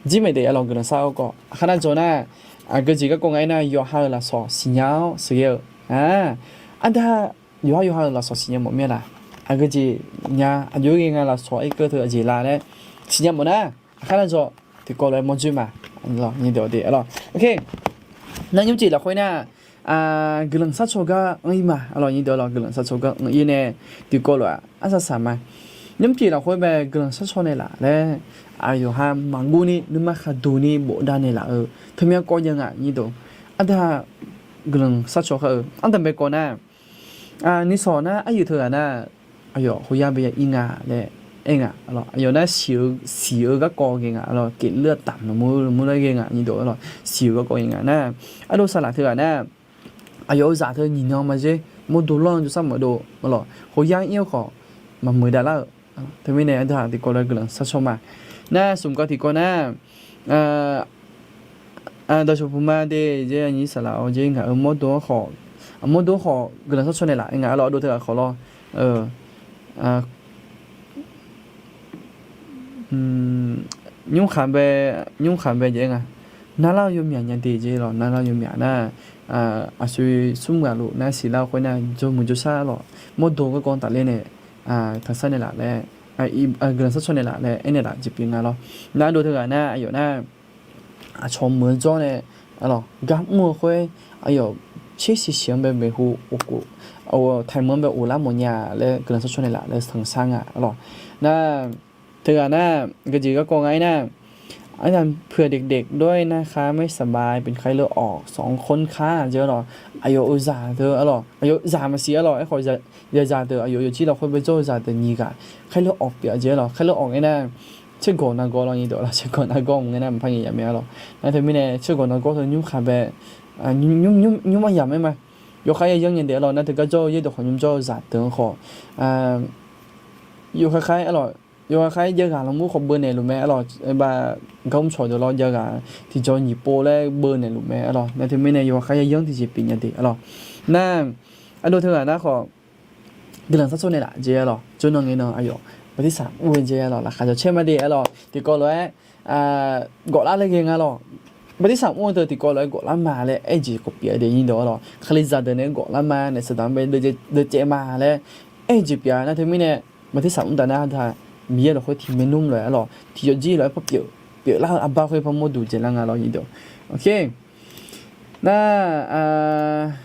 jir maeq de arlawq, guiqlanq sar-eu garkawv aqkar nar dzaw nar, aqgeu jeq garkawv nga-ir nar yawqha-euq lafsawq siqnya-awr sheuqghae-eu, arda, yawqhar yawqha-euq lafsawq siqnya mawf mir-a laq? Aqgeu jeq nya, aqjox-aer ghae nga lafsawq irkeuv teu aqjeq la laer siqnya mawf nar, aqkar nar dzaw tiqkawv lof-aer mawrdzoer ma. Nyir deuq de arlawq, ok, nar nymrcif lafkhoer nar, guiqlanq sharcaw gar anr-ir ma arlawq, nyir deuq arlawq, guiqlanq sharcaw gar anr-ir nae tiqkawv lof-aer arsaq saq ma. Nymrcif lafkhoer bae guiqlanq sharcaw naeqlaf laer, aqyawf ha maqguv ni nuima khaqduq ni bofdav naeqlaf-eu teumya kawv jav nga nyir deuq. Arda guiqlanq sharcaw khar-eu ardanq bae kawv nar, nisawq nar aryuif teughaq nar, aqyawf hoyar bae ya ir nga laer aer nga arlawq. Aqyawf nar siq-eu garkawv ghae nga arlawq, keqleur taq maqmur mur laer ghae nga nyir deuq arlawq, siq-eu garkawv ghae nga nar, ardov saqlaq teughaq nar, aqyawf-euq zaq teu nyiq nan maqzer, mawrdo lanr jawrsar maqdov arlawq, hoyar ir-eu khawf maqmuiq davlar-euq. Teumirnae ardeuv-aq tiqkawv lof-aer guiqlanq sharcaw ma. Nar smq kawv tiqkawv nar, dawqcawq puq ma de, aqnyir saqlaq-awr jer ngaq-euq mawrdo-anr khawf, mawrdo khawf guiqlanq sharcaw naeqlaf-aer nga arlawq, ardov teughaq khawf lawr, nymrkhaq bae, nymrkhaq bae jav-aer nga. Narlar-eu yawmyaq nya de jer lawq, narlar-eu yawmyaq nar, aqsur smr ghaq luf nar siqlar-eu khoer nar jawrmuiq jawrshar lawq, mawrdo garkawv tafler nae tanqsar naeqlaf laer, guiqlanq sharcaw naeqlaf laer aernaeq laf jeq pyeuf nga lawr. Nar ardov teughaq nar aqyawf nar, aqcawq meuq-eu jawr nae arlawq, gar mr-eu khoer aqyawf tser siq siq-anr bae maeqhu, taiq meuq-anr bae ghoflar mawfnya laer guiqlanq sharcaw naeqlaf laer tanqsar nga arlawq. Nar teughaq nar, geujeq garkawv nga-aer nar, อาจารย์ เผื่อเด็กๆ ด้วยนะคะ ไม่สบาย เป็นไข้เลือดออก สองคนค่ะ jeq arlawq, aqyawf-euq zaq deuq arlawq, aqyawf zaq maqsiq arlawq, aerkhawf zaqzaq deuq aqyawf yawjir lafkhoer bae jawr-eu zaq deuq nyiq ghaq ไข้เลือดออก pyeuf-a jeq arlawq, ไข้เลือดออก aer nar, tsergawq nargawr lawr nyir deuq arlawq, tsergawq nargawr mq ngae nar maqpar ngaeq yaf mae arlawq. Nar teumirnae tsergawq nargawr teu nymrkhaq bae, nymr, nymr, nymrma yamq-aer ma. Yawkhav yayanr nya de arlawq, nar teugar jawr-eu yaerdawq khawf nymr jawr-eu zaq deuq-anr khawf, yawkhav khaer arlawq, yawkhav khaer jav ghaq lanmur khawf beunaeq luf mae arlawq, ba, gar mr cawq deuq lawr jav ghaq tiqjawr nyiq pov laer beunaeq luf mae arlawq. Nar teumirnae yawkhav khaer yayanr tiqjeq pyeuf nya de arlawq. Nar ardov teughaq nar khawf, guiqlanq sharcaw naeqlaf jeq arlawq, jawrnan ngaenan aqyawf bartirsaq mr-eu jeq arlawq, laqkhaq jawq caer ma de arlawq, tiqkawv lof-aer gawflar laer ghae nga lawq. Bartirsaq mr-eu teu tiqkawv lof-aer gawflar ma laer aer jeq khawf pyeuf-a de nyir deuq arlawq. Kalizaq deuq nae gawflar ma nae saqdaq-anr bae deuvcaev ma laer aer jeq pyeuf-a. Nar teumirnae bartirsaq mr taf nar da, Miqyaer lafkhoer tiq maernmr lof-aer arlawq, tiq yawfjir lof-aer par pyeuf, pyeuflar-eu arbar khoer par mawrduq dzaeqlar nga lawr nyir deuq. Ok. Nar,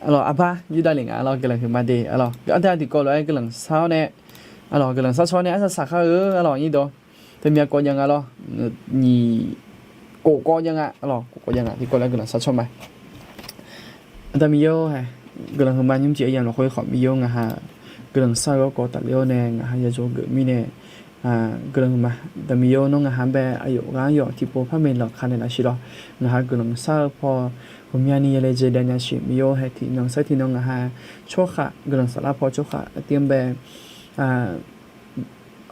arlawq, arbar yurdav lef nga arlawq, guiqlanq huiqma de arlawq. Arda tiqkawv lof-aer guiqlanq shar-awr nae, arlawq, guiqlanq sharcaw nae arsaq saq kar-eu arlawq nyir deuq. Teumya kawv jav nga lawr, nyiq, kof kawv jav nga arlawq, kof kawv jav nga, tiqkawv lof-aer guiqlanq sharcaw ma. Aqda Miqyaer-or hae, guiqlanq huiqma nymrcif aryamq lafkhoer khawf Miqyaer-or ngaq ha guiqlanq shar-eu garkawv tafler-awr nae ngaq ha ya dzawgeuf mirnae, guiqlanq huiqma. Aqda Miqyaer-or nawr ngaq ha bae aqyawf ghaq-anr yawf tiqpov par maeqlanq ka naeq laf siq lawr. Ngaq ha guiqlanq shar-eu paw ghawqmyani ya laejae dav nya siq Miqyaer-or hae, tiqnan sair tiqnan ngaq ha tsawrhaq guiqlanq saflar paw tsawrhaq artiv-anr bae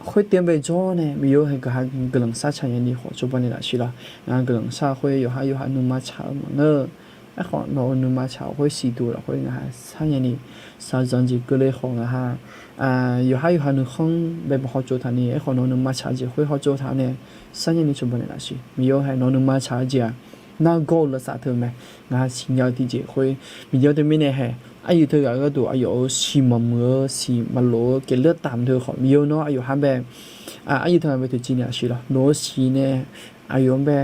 khoertiv-anr bae jawr nae Miqyaer-or hae ngaq ha guiqlanq shar tsaq nyani khawf cawba naeq laf siq lawr. Ngaq ha guiqlanq shar-eu khoer yawqhar yawqha nuima tsaq-eu maqngeur. Aerkhawf nawq-euq nuima tsaq-eu khoer siqduq lafkhoer ngaq ha shar nyani shaqzanq jeq keuvle khawf ngaq ha yawqhar yawqha nuikhanr bae bae hawtsov taq ni, aerkhawf nawq-euq nuima tsaq-eu jeq khoer hawtsov taq nae shar nyani cawba naeq laf siq. Miqyaer-or hae nawq-euq nuima tsaq-eu jeq-aq nargawr-eu lafsaf teu mae. Ngaq ha siqnya-eu tiqjeq khoer Miqyaer-or teumirnae hae, aryuif teughaq-eu gharduq aqyawf-euq siq maqmuiq-eu siq maqlof-eu keuvleur taf teu khawf Miqyaer-or nawr aqyawf ha bae aryuif teughaq bae toeqciv naeq laf siq lawr. Nawq-euq siq nae aqyawf-anr bae,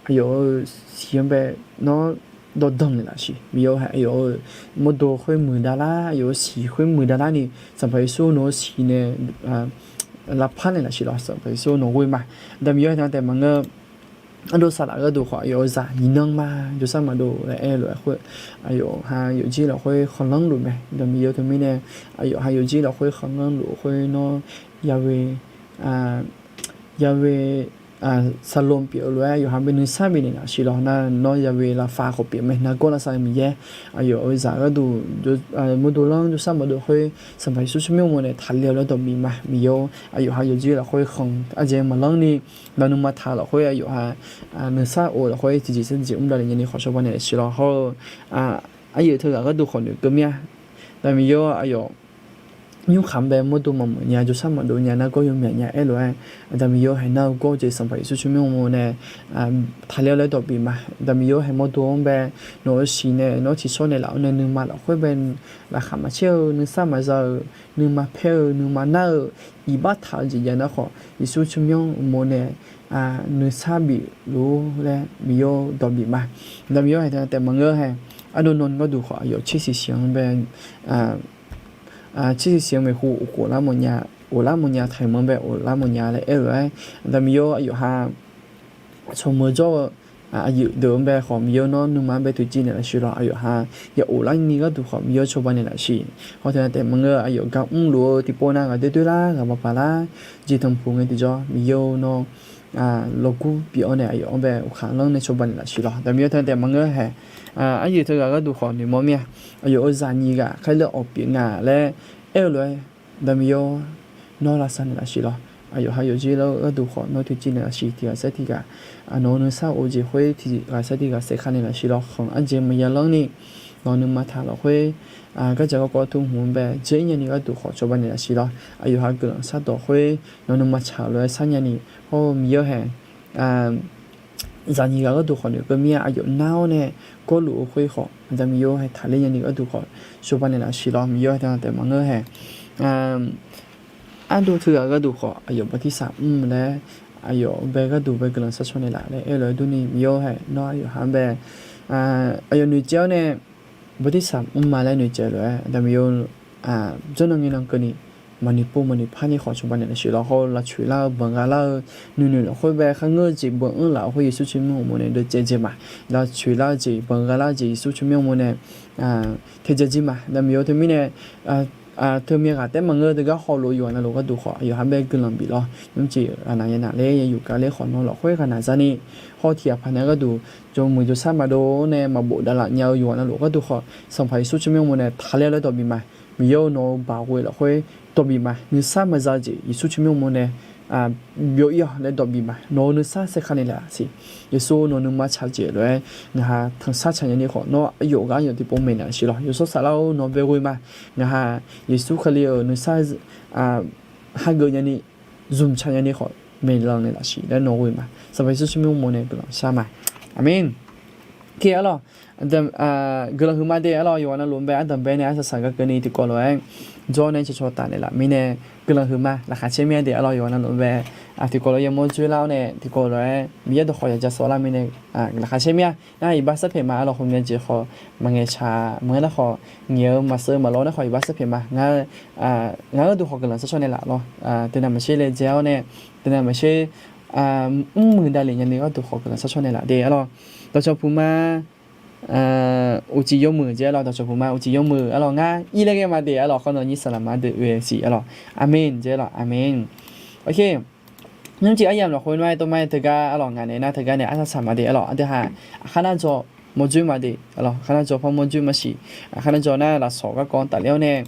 aqyawf-euq siq-anr bae nawr dawqdanq naeq laf siq. Miqyaer-or hae aqyawf-euq mawrdo khoer muiqdav lar, aqyawf-euq siq khoer muiqdav larni Sanqpaq Yeqsur nawq-euq siq nae lavpar naeq laf siq lawr. Sanqpaq Yeqsur nawq ghoe ma. Aqda Miqyaer-or hae teu taef maqngeur ardov saqlaq gharduq khawf, aqyawf-euq zaq nyiq nanr ma jawrshar maqdov laer aer-eu lof-aer khoer, aqyawf ha yawfjir lafkhoer khanqlanr luf mae. Aqda Miqyaer-eu teumirnae, aqyawf ha yawfjir lafkhoer khanqlanr luf khoer nawr, Yahweh, Yahweh, Shalom pyeuf-eu lof-aer yawqha bae nuisar bifnaeq lafshiq lawq. Nar nawr Yahweh lafkhoer pyeuf mae, nargawr lavsav-eu Miqyaer, aqyawf-euq zaq gharduq, mawrdo lanr jawrshar maqdov khoer Sanqpaq Yeqsur tsawrmyanr uqmov nae taqler-eu laer dawq bif ma. Miqyaer-or, aqyawf ha yawfjir lafkhoer khanq arjaev maqlanr ni, nawq nuima taq lafkhoer aqyawf ha nuisar of lafkhoer tiqjeq sar tiqjeq mr davle nyani khawf cawba naeq lafshiq lawq. Hawr-eu aqyuif teughaq gharduq khawf noeqkeuv mir-a. Aqda Miqyaer-or, aqyawf nymrkhaq-anr bae mawrdo maqmawf nya, jawrshar maqdov nya, nargawr yawmyaq nya aer lof-aer, Aqda Miqyaer-or, haeq nar-eu gawr-eu jeq Sanqpaq Yeqsur tsawrmyanr uqmov nae taqler-awr laer dawq bif ma. Aqda Miqyaer-or, haeq mawrdo-anr bae nawq-euq siq nae nawr tiqshawr naeqlaf-awr nae nuima lafkhoer bae laqkhaq maqcaer-eu, nuisar maqza-euq, nuima paer-eu, nuima nar-eu, iqbax taq-eu jeq jav nar khawf, Yeqsur tsawrmyanr uqmov nae nuisar bif luf-ur laer Miqyaer-or dawq bif ma. Aqda Miqyaer-or, haeq teu taef maqngeur hae. Ardov nan gharduq khawf aqyawf tsersiq siq-anr bae tsersiq siq-anr maeqhu uqkhof lar mawf nya, of lar mawf nya, taqhmq-anr bae of lar mawf nya laer aer-eu lof-aer, Aqda Miqyaer-or, aqyawf ha tsawrmeuq jawr-eu aqyuif deuq-anr bae khawf Miqyaer-or, nawr nuima-anr bae toeqciv naeq lafshiq lawq. Aqyawf ha ya of lar ni gharduq khawf Miqyaer-or cawba naeq lafshiq. Hawr teu taef maqngeur, aqyawf gar mrluf-eu tiqpov nav ghaqdoer doer lar ghaq baq paq lar jeq tanqpuq ngae tiqjawr Miqyaer-or, nawr lawrgur bif-awr nae aqyawf-anr bae uqkhaq lanr nae cawba naeq lafshiq lawq. Aqda Miqyaer-or, teu taef maqngeur hae. Aqyuif teughaq gharduq khawf noeqmawr mir-a. Aqyawf-euq zaqnyiq ghaq khaerleur-awq pyeuf nga laer aer-eu lof-aer, Aqda Miqyaer-or, nawr lavsav naeq lafshiq lawq. Aqyawf ha yawfjir lar-eu gharduq khawf nawr toeqciv naeq lafshiq, tiq ghaq saer tiq ghaq nawq-eu nuisar of-eu jeq khoer tiq ghaq saer tiq ghaq saerkar naeq lafshiq lawq. Khanq arjaev maqya lanr ni nawq-eu nuima taq lafkhoer gardzaq garkawv teu hmq-anr bae dzaer-ir nyani gharduq khawf cawba naeq lafshiq lawq. Aqyawf ha guiqlanq shardawq khoer nawq-eu nuima taq-euq lof-aer sar nyani, hawr-eu Miqyaer-or hae zaqnyiq ghaq gharduq khawf noeqkeuv mir-a. Aqyawf nar-awr nae gawrluf-eu khoer khawf Aqda Miqyaer-or hae taqler nyani gharduq khawf cawba naeq lafshiq lawq. Miqyaer-or, haeq teu taef maqngeur hae. Ardov teughaq gharduq khawf aqyawf bartirsaq mr laer aqyawf bae gharduq bae guiqlanq shar caw naeq laf laer aer-eu lof-aer durni Miqyaer-or hae nawr aqyawf ha-anr bae aqyawf noeqtsaev-awr nae bartirsaq mr ma laer noeqtsaev-eu lof-aer Aqda Miqyaer-or, jawrnan ngaenan keuvni maqnoeq pov maqnoeq par ni khawf cawba naeq lafshiq lawq. Hawr-eu lavcoeq lar-eu banq gha lar-eu nuinoeq lafkhoer bae kharngeur-eu jeq banq anr laf-eu khoer Yeqsur tsawrmyanr uqmov nae dovcaev jeq ma. Lavcoeq lar-eu jeq banq gha lar-eu jeq Yeqsur tsawrmyanr uqmov nae taejae jir ma. Aqda Miqyaer-or, teumirnae teumyav ghaq taef maqngeur-eu deuq gar hawluf-eu yawqghaq navluf gharduq khawf aqyawf ha bae guiqlanq bif lawq. Nymrcif ghaq naq ya naq ler ya yuf gar ler khawf nawr lafkhoer ghaq naq za ni, hawr-eu tiq ghaq paq nae gharduq jawrmuiq jawrshar maqdov nae maqbof davlaf nya-eu yawqghaq navluf gharduq khawf Sanqpaq Yeqsur tsawrmyanr uqmov nae taqler-awr laer dawq bif ma. Miqyaer-or, nawq-eu baoq ghoe lafkhoer dawq bif ma. Nuisar maqza-eu jeq Yeqsur tsawrmyanr uqmov nae byov-ir-awq laer dawq bif ma. Nawq-eu nuisar saerkar naeq laf siq. Yeqsur nawq-eu nuima tsaq jeq lof-aer ngaq ha tanqsar tsaq nyani khawf nawr aqyawf gar aqyawf tiqpov maeqnaeq lafshiq lawq. Yawshawr Saflar-or, nawq bae ghoe ma. Ngaq ha Yeqsur Kali-euq nuisar hageuf nyani zmq tsaq nyani khawf maeqlanq naeq lafshiq laer nawq ghoe ma. Sanqpaq Yeqsur tsawrmyanr uqmov nae guiqlanq shar ma. Aqmeq. Arlawq, guiqlanq huiqma de arlawq. Yawqghaq navluf-anr bae ardanq bae nae arsaq saq gar keuvni tiqkawv lof-aer jawr nae cawcaw taf naeqlaf mirnae guiqlanq huiqma laqkhaq caer mir-a de arlawq. Yawqghaq navluf-anr bae tiqkawv lof-aer yamawr dzoerlar-awr nae tiqkawv lof-aer Miqyaer dawqkhawq yaq ja sawvlar mirnae laqkhaq caer mir-a. Ngar iqbax sarpaeq ma arlawq. Khofmya jeq khawf maqngaeq tsaq maqngeur nar khawf, ngaeq-eu maqseuv maqlawr nar khawf iqbax sarpaeq ma. Ngaq-euq gharduq khawf guiqlanq shar caw naeqlaf lawr. Teunav maqsher laejae-awr nae teunav maqsher mrmuiq davlef nyani gharduq khawf guiqlanq shar caw naeqlaf de arlawq. Dawqcawq puq ma uqcif yawmuiq jeq arlawq. Dawqcawq puq ma uqcif yawmuiq arlawq. Ngar ir laer ghae ma de arlawq. Khawr nawq nyir saqlaq ma deuq oe siq arlawq. Aqmeq jeq arlawq. Aqmeq. Nymrcif aryamq lafkhoer nawr-aer tov ma-aer teugar arlawq ngaq naeq nar teugar nae arsaq saq ma de arlawq. Aqdui haq aqkhar nar dzaw mawrdzoer ma de arlawq. Aqkhar nar dzaw par mawrdzoer ma siq. Aqkhar nar dzaw nar lafsawq garkawv tafler-awr nae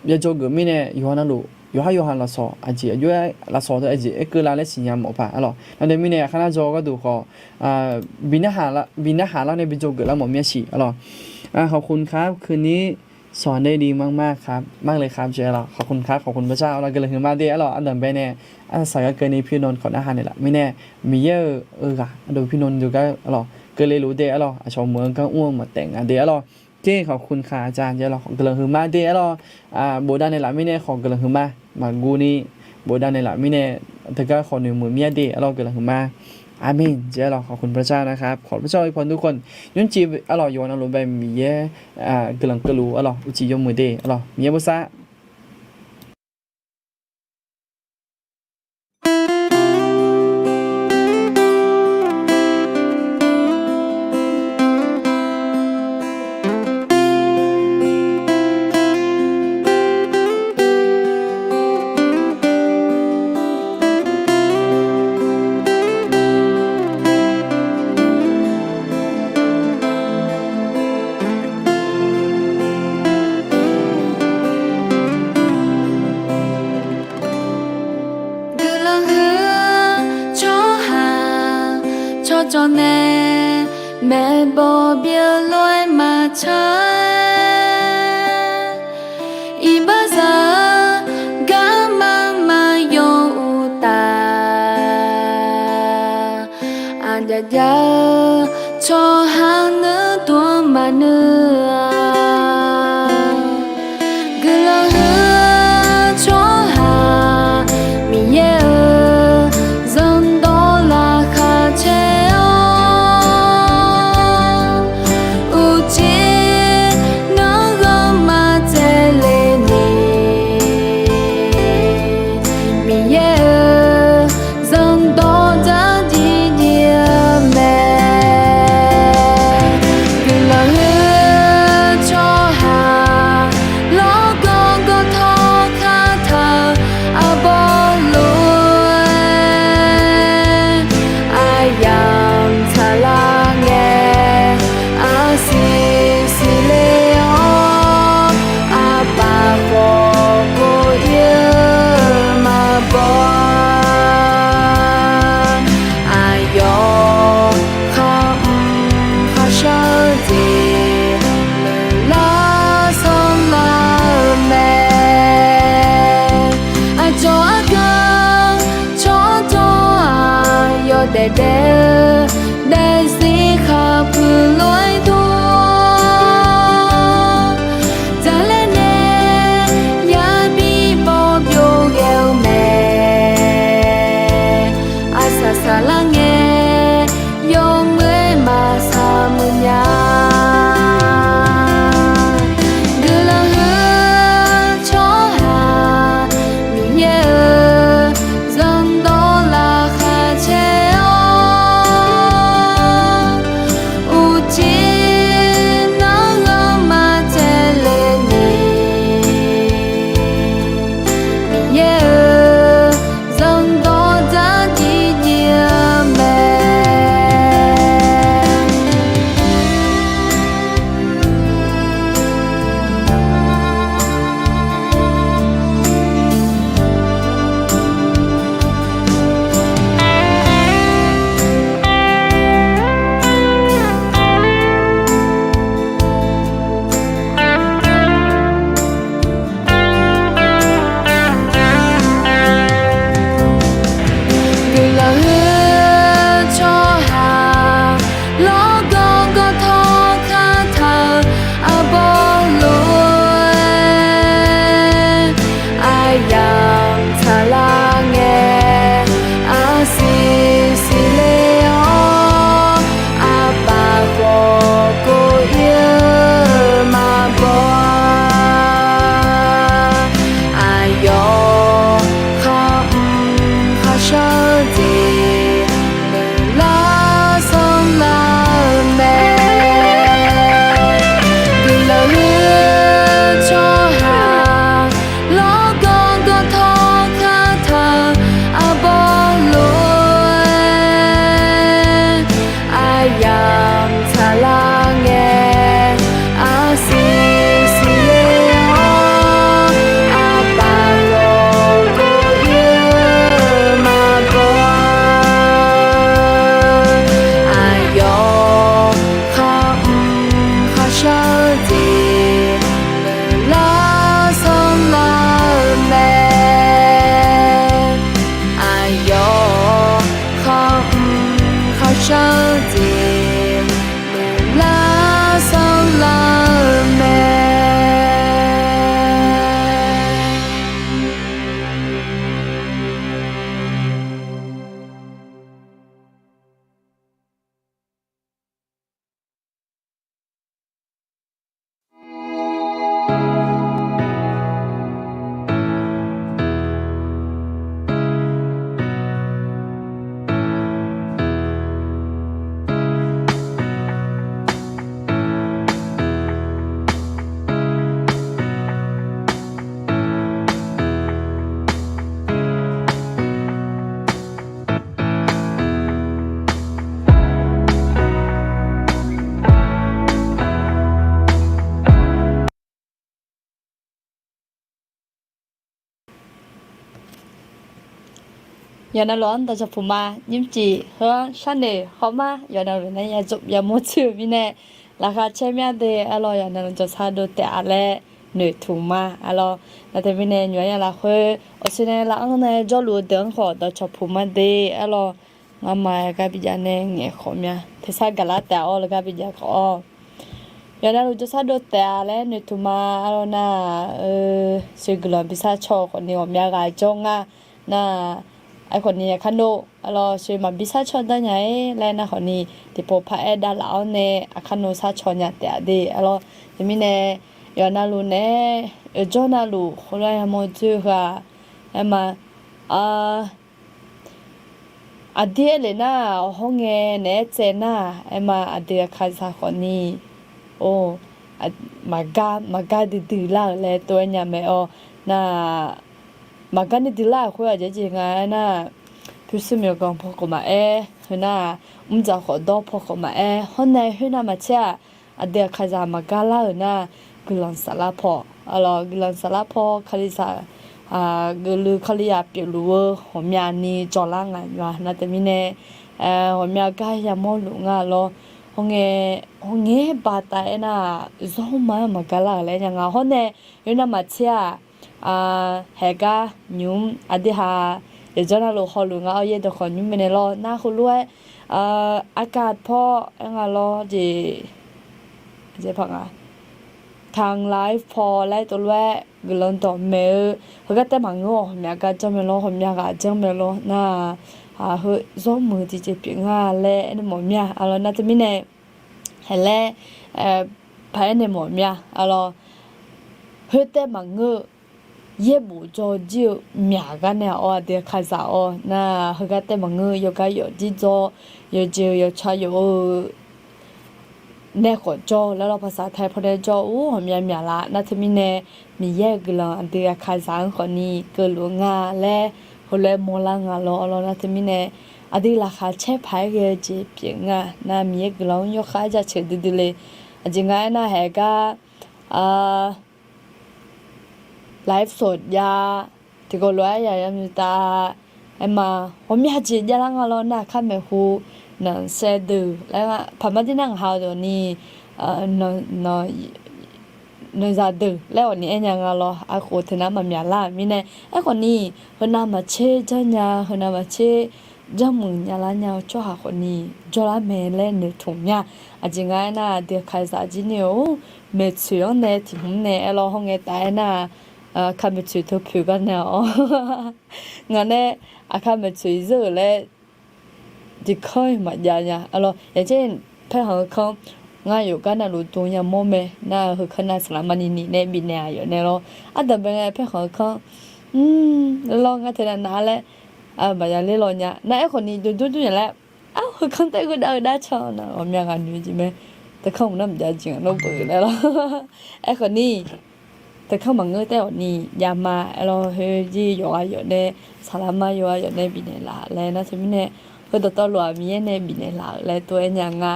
yajawr geuf mirnae yawqha navluf yawqhar yawqha lafsawq aqjeq aqjox-aer lafsawq teu aqjeq aerkeuv la laer siqnya mawf paq arlawq. Navdeuq mirnae aqkhar nar dzaw gharduq khawf bi narhaq lar nae bi dzawgeuf lar mawf mir-a siq arlawq. ขอบคุณครับ คืนนี้สอนได้ดีมากๆครับ มากเลยครับ jeq arlawq. ขอบคุณครับ ขอบคุณพระเจ้า arlawq. Guiqlanq huiqma de arlawq. Ardanq bae nae arsaq saq gar keuvni pyur nan khawf narhaq naeqlaf mirnae Miqyaer-euq ghaq ardov pyur nan deuq gar arlawq keuvle luf de arlawq. Aqcawq meuq-eu gar mr-eu maqtaef nga de arlawq. Ter khawf ขอบคุณครับ jeq arlawq. Guiqlanq huiqma de arlawq. Bofdav naeqlaf mirnae khawf guiqlanq huiqma. Maqguv ni bofdav naeqlaf mirnae teugar khawf noeqmuiq mir-a de arlawq. Guiqlanq huiqma. Aqmeq jeq arlawq. ขอบคุณพระเจ้านะครับ ขอพระเจ้าอวยพรทุกคน nymrcif arlawq. Yawqha navluf bae Miqyaer guiqlanq keuvluf arlawq. Uqcif yawmuiq de arlawq. Miqyaer bosav Jawrnae maeqbawq byeuf lof-aer maqtsaq-aer, iqbaxzaq-eu garma maqyaw uqtaf, aqjav jav-eu tsawrhaq nuidov-anr maqnuir-a. Guiqlanq huiq-eu tsawrhaq Miqyaer-euq zanrdawq laqkhaq caer-awr, uqcif nanrghanr maqtsaevle ni, Miqyaer-euq zanrdawq dzardziv dziv-eu mae. Guiqlanq huiq-eu Yawqnavluf-anr dawqcawq puq ma, nymrcif heu-anr sharnoeq hawmar, yawqnavluf nae ya jov ya mawr tsoer-eu mirnae, laqkhaq caer mya de. Aerlawq, yawqnavluf jawrshar dov taef-a laer noeqtmq ma. Aerlawq, nar teumirnae nymq-anr ya lafkhoer awqshoe nae laf-anr nae jawrluf-eu deuq-anr khawf dawqcawq puq ma de. Aerlawq, ngamaf-aer gar bijav nae ngaeq khawf mya, tersar gaqlar taef-awr laer gar bijav khawf-awr, yawqnavluf jawrshar dov taef-a laer noeqtmq ma. Aerlawq nar-aq, eu, sheuq guiqlanq bishar caw-eu khawfni ghawqmya ghaq jawr nga. Nar-aq, aerkhawfni aqkar nov, aerlawq, sheuq maqbishar caw dar nya-ir laer nar khawfni, tiqpov paraer davlaf-awr nae aqkar nov shar caw nya taef-a de. Aerlawq, teumirnae yawqnavluf naeq-aer yawqjawr navluf khoerlof-aer yamawr dzoer heu-aq, aerma, aqdir aerlef nar-aq, awq hawr ngae naeq-aer tsaev nar-aq, aerma aqdui aqkaqzaq khawfni, or, maqgar maqgar duidui lar-euq laer tov-aer nya mae-awr, nar-aq, maqgar ni duilar-euq khoer aqjeq jeq nga aernar-aq, pyurshuir myawqganq paw khawf maqaer, heu nar-aq, mrdzaq khawf dawr paw khawf maqaer, hawr nae khoernav maqtser-aq, aqdui aqkaqzaq maqgar lar-euq nar, guiqlanq saflar paw, aerlawq, guiqlanq saflar paw kalizaq geufluf kalizaq pyeufluf-eu ghawqmyani jawrlar nga nymr-a. Nar teumirnae ghawqmya gar yamawr luf nga lawr. Hawr ngae, hawr ngae baqdanae aernar-aq, zawrma-anr maqgar lar-euq laer nya nga. Hawr nae khoernav maqtser-aq, haeqgar nymq-mr aqdui ha yawqjawr navluf hawluf nga. Awr yaer dawqkhawq nymr mae nae lawr nar heulof-aer, aqkaq paw aer nga lawr jeq, jeq paq nga, Tang Live paw laer tov lof-aer guiqlanq dawqmaeq-eu, heugar taef maqngeur-awq, ghawqmya gar janr mae lawr, ghawqmya ghaq janr mae lawr nar-aq, heu zawrmuiq tiqjeq pyeuf nga laer aernaeq mawf mir-a. Aerlawq nar teumirnae haeq laer paq-aer naeq mawf mir-a. Aerlawq, khoertaev maqngeur-eu yaerbof jawr jir-eu myaq gar nae-awr aqdui aqkaqzaq-awr nar, heugar taef maqngeur-eu yawqgar yawf jir jawr, yawqjeq yawqca yawf-eu nae khawf jawr laer lawr, paqsaq tae pawnae jawr-eu ghawqmya myaq laf. Nar teumirnae Miqyaer-euq guiqlanq aqdui aqkaqzaq-anr khawfni keuvluf nga laer heulof-aer mawrlar nga lawr. Aerlawq nar teumirnae aqdui laqkhaq caer paq-aer ghae-eu jeq pyeuf nga. Nar Miqyaer guiqlanq-anr yawkhav jaceuq duidui le. Aqjeq nga aernar haeq gar live sawq jav, tiqkawv lof-aer yaq yamq tav, aerma ghawqmya jeq javlar nga lawr nar aqkar maeqhu, nanqsaev deuq laer paq mar dir nar ngaq ha-eu dawq ni, nanqzaq deuq laer awqni aer nya nga lawr. Arkhof teunav maqmyaq lar-euq mirnae, aerkhawfni heunav maqtser janrnya, heunav maqtser janrmuiq nyalar nya-eu tsawrhaq khawfni jawrlar mae laer noeqtmq mya. Aqjeq nga aernar aqdui aqkaqzaq jir ni-or, maeqtsoeq-anr nae tiq hmq nae aerlawr hawr ngae taef aernar, aqkaq maeqtsoeq teu poeq gar nae-awr ngaq nae aqkaq maeqtsoeq zeur-euq laer tiqkanr maqjav nya. Aerlawr yaqjaer paerkhanq-eu kanr, ngar yawqgar navluf dm yamawr mae nar, heu kanr nav saqlaq maqniq niq nae bifnaeq-aq yawf nae lawr. Ardanqbae ngae paerkhanq-eu kanr, lawr ngar teunav nav laer maqya ler law nya nar, aerkhawfni dmdmr dur nya laer, ar, heu kanr taef ghoe dav-eu dav can nar, ghawqmya ghaq noeq-eu jeq mae. Teukanr mq nar maqjav jeq nga nawr beuq laer lawr. Aerkhawfni teukanr maqngeur taef awqni javma aerlawr, khoer jir yawqghaq yawf nae, saqlaq ma yawqghaq yawf nae bifnaeq laf laer nar teumirnae, heudawqtawvluf-aq Miqyaer nae bifnaeq laf-euq laer tov-aer nya nga.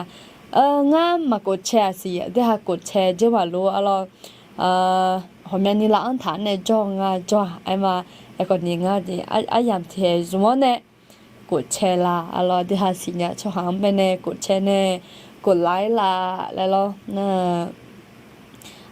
Ngar maqkhof cae-aq siq, aqdui ha khof cae jeur maqlor aerlawr, ghawqmyani laf-anr taq-anr nae jawr-eu nga jawr-aq aerma, aerkhawfni ngar jeq aryamq tiq haeq zmq-awr nae khof cae laf aerlawr, aqdui ha siqnya tsawrhaq-anr bae nae khof cae nae khof laf-ir laf laer lawr nar,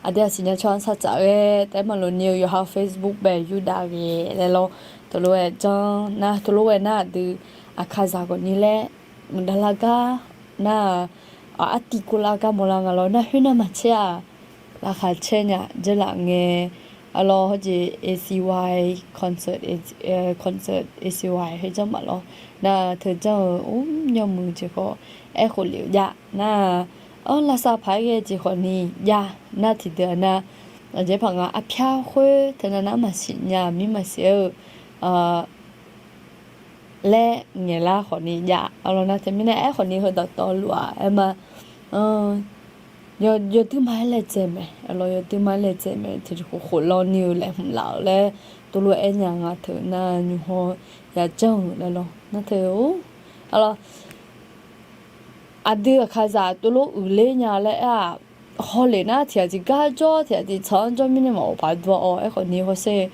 aqdui ha siqnya tsawrhaq-anr sartsaf ghae taef-aer maqlof ni-eu yawqha Facebook bae yurdav ghae laer lawr, teulof-aer janr nar, teulof-aer nar aqdui aqkaqzaq khawfni laer mqdav lar gar nar, artiv kov lar gar mawrlar nga lawr nar, khoernav maqtser-aq laqkhaq caer nya jeurlaf ngae, aerlawr hawjeq A C Y concert, concert A C Y khoer janr maqlawr nar, teujanr-eu mr yawmuiq jeq khawf aerkhof lef-eu jav nar, lavsav paq-aer ghae jeq khawfni jav nar, tiqdeuq-aq nar, aqjeq paq nga arpyar khoer teunav nar maqsiq nya mir maqsiq-eu laer ngaeqlar khawfni jav aerlawr nar teumirnae, aerkhawfni heudawqtawvluf-aq aerma, yawduirma-aer laejae mae aerlawr, yawduirma-aer laejae mae, tiqkhof khof lawni-eu laeqhmq laf-euq laer teulof-aer aer nya nga teu nar, nymq haw yajanr-euq laer lawr nar teu-or aerlawr, aqdui aqkaqzaq teulof uiqler nya laer aer-aq, hawlef nar tiqghaq tiqgar jawr, tiqghaq tiqtsanq-anr jawr mirnae maqghawq paq dur-awr, aerkhawfni hawsher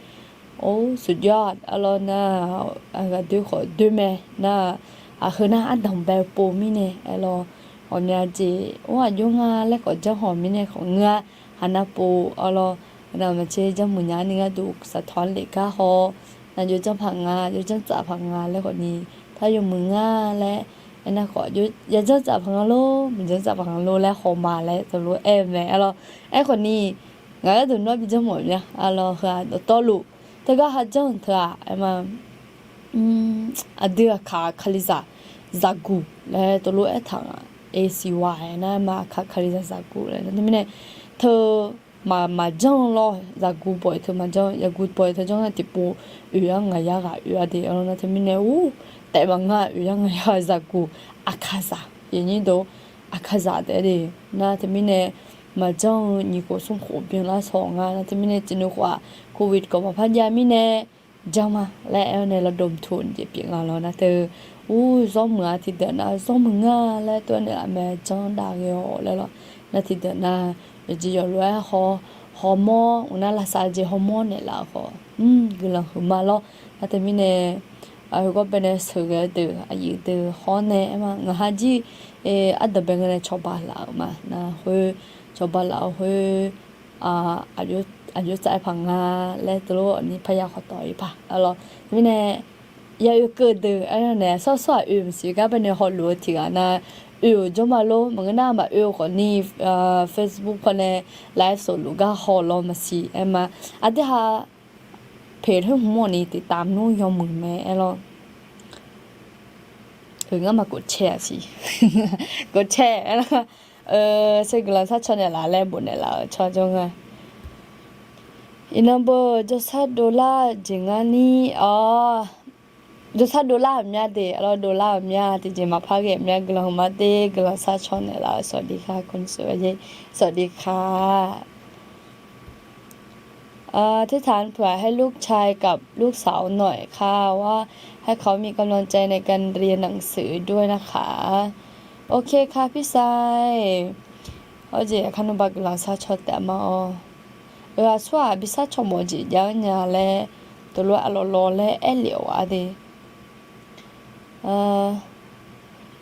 Or, สุดยอด arlawr nar, aqghaq doe khawf doe mae nar, aqheu nar ardanq bae-eu pov mirnae arlawr, ghawqmya jeq or aqjox nga laer khawf janr haw mirnae khawf ngeur-a, haq nar pov arlawr, nar maqtser janrmuiq nya ni gharduq saqtawq-anr lef gar haw, nar jawrjanr paq nga, jawrjanr tsaf paq nga laer khawf ni, par yawmuiq nga laer, aernar khawf, yajanr tsaf paq nga lor, maqjanr tsaf paq nga lor laer haw ma laer teulof-aer-eu mae arlawr. Aerkhawf ni, ngaq gharduq nawr bi janrmawf mya arlawr, heu-aq dawqtawvluf teugar ha janr-eu teu-aq aerma, aqdui aqkaq kalizaq zaqguq laer teulof-aer taq nga, acy nar aerma aqkaq kalizaq zaqguq laer nar teumirnae, teu maq, maqjanr lawr, zaqguq bawq-iq teu maqjanr, zaqguq bawq-iq teu janr-aer tiqpov oeq-anr ngaq yar ghaq oe-a de arlawr nar teumirnae, ur, taef maqngeur-a, oeq-anr ngaq yar ghaq zaqguq, aqkaqzaq, aqkaqzaq taef-aer de nar teumirnae, maqjanr-eu nyiq khof smr khof byanlar saw nga nar teumirnae, tiqnuv khof-aq, covid kawq maqpar jav mirnae, janr ma laer aer-awr nae lawdom tuq jeq pyeuf nga lawr nar teu, ur, zawr muiq-a tiqdeuq nar zawr muiq nga laer tov-aer naeqlaf mae, janr dav ghae-awq laer lawr. Nar tiqdeuq nar, yawqjeq yawqlof-aer haw, hawmawr, uqnar lavsav jeq hawmawr naeqlaf-eu khawf, guiqlanq huiqma lawr. Nar teumirnae, aqgawr baenae sheuqghae-eu deuq, aqyuif deuq hawr nae aerma, ngaq ha jir, ardanq bae ngae nae cawba laf-euq ma nar khoer, cawba laf-eu khoer, aqjox tsaf-aer paq nga laer teulof ni parya khawf tawq-ir paq arlawr. Mirnae, ya oekeuv deuq aernar nae, sawr sawr-aq oe maqsiq gar baenae hawluf-eu tiq ghaq nar, oe-euq jawr ma lor. Maqngeur nar maqoe-eu khawf ni, Facebook pawnae live sofluf gar haw lawr maqsiq aerma. Aqdui ha เพจ khoer hmq mawr ni tiqtamq nmr yawmuiq mae aerlawr. Ngar maq กดแชร์-aq siq, กดแชร์ aerlawr. Ser guiqlanq sar caw naeqlaf laer bof naeqlaf-euq cawjawr nga. Iqnan beu jawrsar dovlar jeq ngar ni, awr, jawrsar dovlar-euq mya de arlawr, dovlar-euq mya tiqjeq maqpar ghae-eu mya, guiqlanq huiqma de, guiqlanq sar caw naeqlaf-euq สวัสดีค่ะ คุณสุภาพ สวัสดีค่ะ อ่า ที่ถามเผื่อให้ลูกชายกับลูกสาวหน่อยค่ะ ว่าให้เขามีกำลังใจในการเรียนหนังสือด้วยนะคะ โอเคค่ะพี่ชาย Awr jeq aqkar nmr ba guiqlanq sar caw taef ma-awr. Aqsur-aq bi sar caw mawf jeq jav-anr nya laer, teulof-aer aqlawq lawq laer aerlef-awq-a de.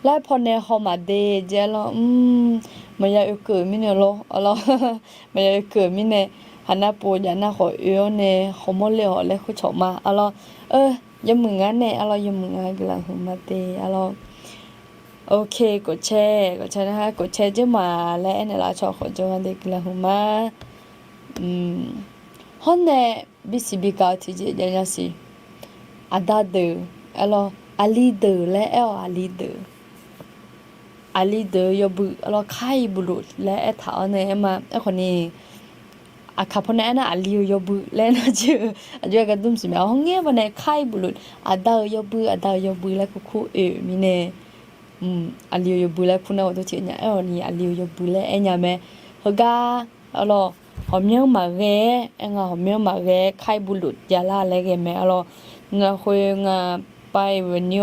Laer pawnae haw maqde jeq arlawr, maqya oekeuv mirnae lawr arlawr, maqya oekeuv mirnae, haq nar pov jav nar khawf oe-awr nae hawmawr le-awq laer khoercawq ma arlawr. Yawmuiq ngar nae arlawr, yawmuiq ngar guiqlanq huiqma de arlawr. โอเค กดแชร์ กดแชร์นะคะ กดแชร์ jawr ma laer aernaeq laf caw khawf jawr nga de, guiqlanq huiqma. Hawr nae bisiq bigaq-eu tiqjeq jav nya siq. Aqda deuq arlawr, aqli deuq laer aer-awq, aqli deuq. Aqli deuq-eu yawbui arlawr, ใคร่บุรุษ laer aertaq-awr nae aerma. Aerkhawf ni, aqkaq pawnae aernar aqli-eu yawbui laer nar jir-eu aqjox-aer gar dur maqsiq mae. Hawr ngaer pawnae ใคร่บุรุษ aqda-eu yawbui, aqda-eu yawbui laer kurkur oe-euq mirnae, aqli-eu yawbui laer kur nar ghawqdov tiq nya aer-awq ni, aqli-eu yawbui laer aer nya mae. Heugar arlawr, ghawqmyanr maqghae-aer aer nga, ghawqmyanr maqghae-aer ใคร่บุรุษ javlar laer ghae mae arlawr. Nga khoer nga, ไปวันนี้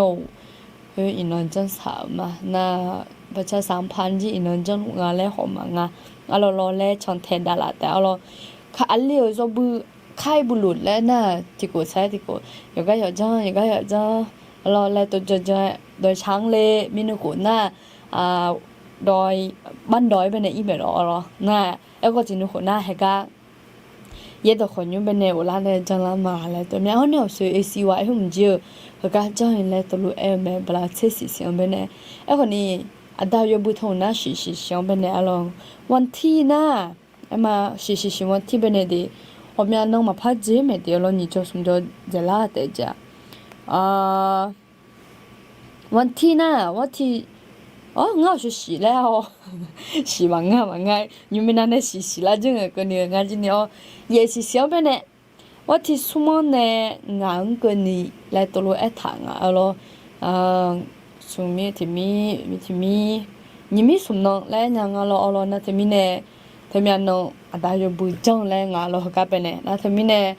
khoer iqnan janr saq-euq ma nar, ประชาสัมพันธ์ jir iqnan janrluf nga laer hawq maf nga. Arlawr lawr laer cantae davlaf taef arlawr. Aqli-euq yawbui ใคร่บุรุษ laer nar tiqkhof sar-aer tiqkhof, yawqgar yawqjanr, yawqgar yawqjanr arlawr laer tov janr janr-aer dawqshaq-anr le mirnuiv khof nar, dawq, บ้านดอย baenae ir maeq lawq arlawr nar, aerkhawf tiqnuiv khof nar haegar yaerdawq khawqnymr baenae ghoflar nae janrlar ma laer tov mya. Hawr nae awqsoeq เอซีวาย khoer mqjir-eu heugar janr-ir laer tov lof-aer-eu mae, bala tser siq siq-anr baenae. Aerkhawf ni, aqda-eu yawbui teu nar shiq shiq shiq-anr baenae arlawr, วันที่ nar, aerma, shiq shiq shiq วันที่ baenae de, ghawqmya nan maqpar dzer maeq de arlawr, nyiq jawr smq jawr dzaeqlar taef jav วันที่ nar, วันที่, awr, ngar awqsoeq shiq laer-awr, shiq maqngeur maqngeur, nymq minav nae shiq shiq lar janr-eu keuvni-eu ngar jir ni-awr, yaef shiq shiq-anr baenae, วันที่สาม nae ngaq-anr keuvni laer tov lof-aer taq nga arlawr, smq mir tiq mir, mir tiq mir, nyiq mir smq nan laer aer nya nga lawr arlawr nar teumirnae, teumyav nan aqda yawbui janr laer nga lawr heugar baenae nar teumirnae,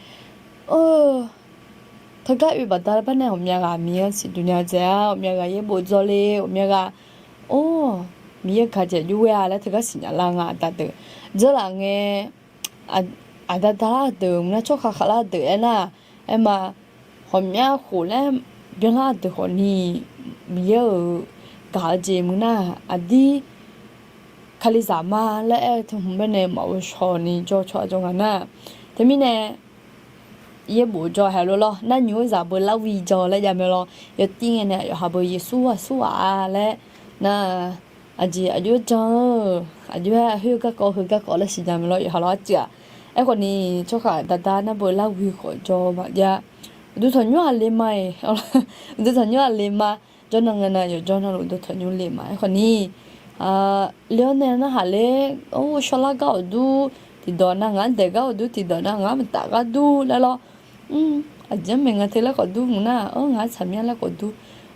teugar oe baqda lar bar nae ghawqmya ghaq Miqyaer-anr siqduq nya dzae-ar, ghawqmya ghaq yaerbof dzawle, ghawqmya ghaq, or, Miqyaer gaq dzaeq jov ghae-a laer teugar siqnya lar nga aqda deuq. Dzeurlaf ngae, aqda da lar deuq, mqnar tsawrkhav khavlar deuq aernar, Aerma, ghawqmya khof laer byanlar deuq khawfni, Miqyaer-euq gaq-eu jeq muiq nar, aqdir Kalizaq ma laer aer-eu teu hmq baenae maqghov shawq ni jawr tsawrhaq jawr nga nar. Teumirnae yaerbof jawr haeq lof lawr, narnymq-anr zaq beu larwi jawr laer jav mae lawr. Yawtir ngae nae yawqha beu Yeqsur ghaq sur ghaq-a laer nar, aqjeq aqjox-aer jan-eu, aqjox-aer khoer garkawv heu garkawv laer siqnya mae lawr, yawqha lawr arcuiv-aq. Aerkhawfni tsawrhaq daqda nar beu larwi khawf jawr maqjav. Uqduq tanqnymr-aq le ma-iq, uqduq tanqnymr-aq le ma. Jawrnan ngae nav yawqjawr navluf uqduq tanqnymr le ma. Aerkhawfni le-awr nae narhaq ler, shawrlar gar awq dur tiqdawq nav, ngaq-anr daeq gar awq dur tiqdawq nav, ngaq-anr mqtaf gar dur laer lawr. Aqjeq-anr maeqnga teu laer khawf dur mq nar, ngaq-anr tsaqmyanr laer khawf dur.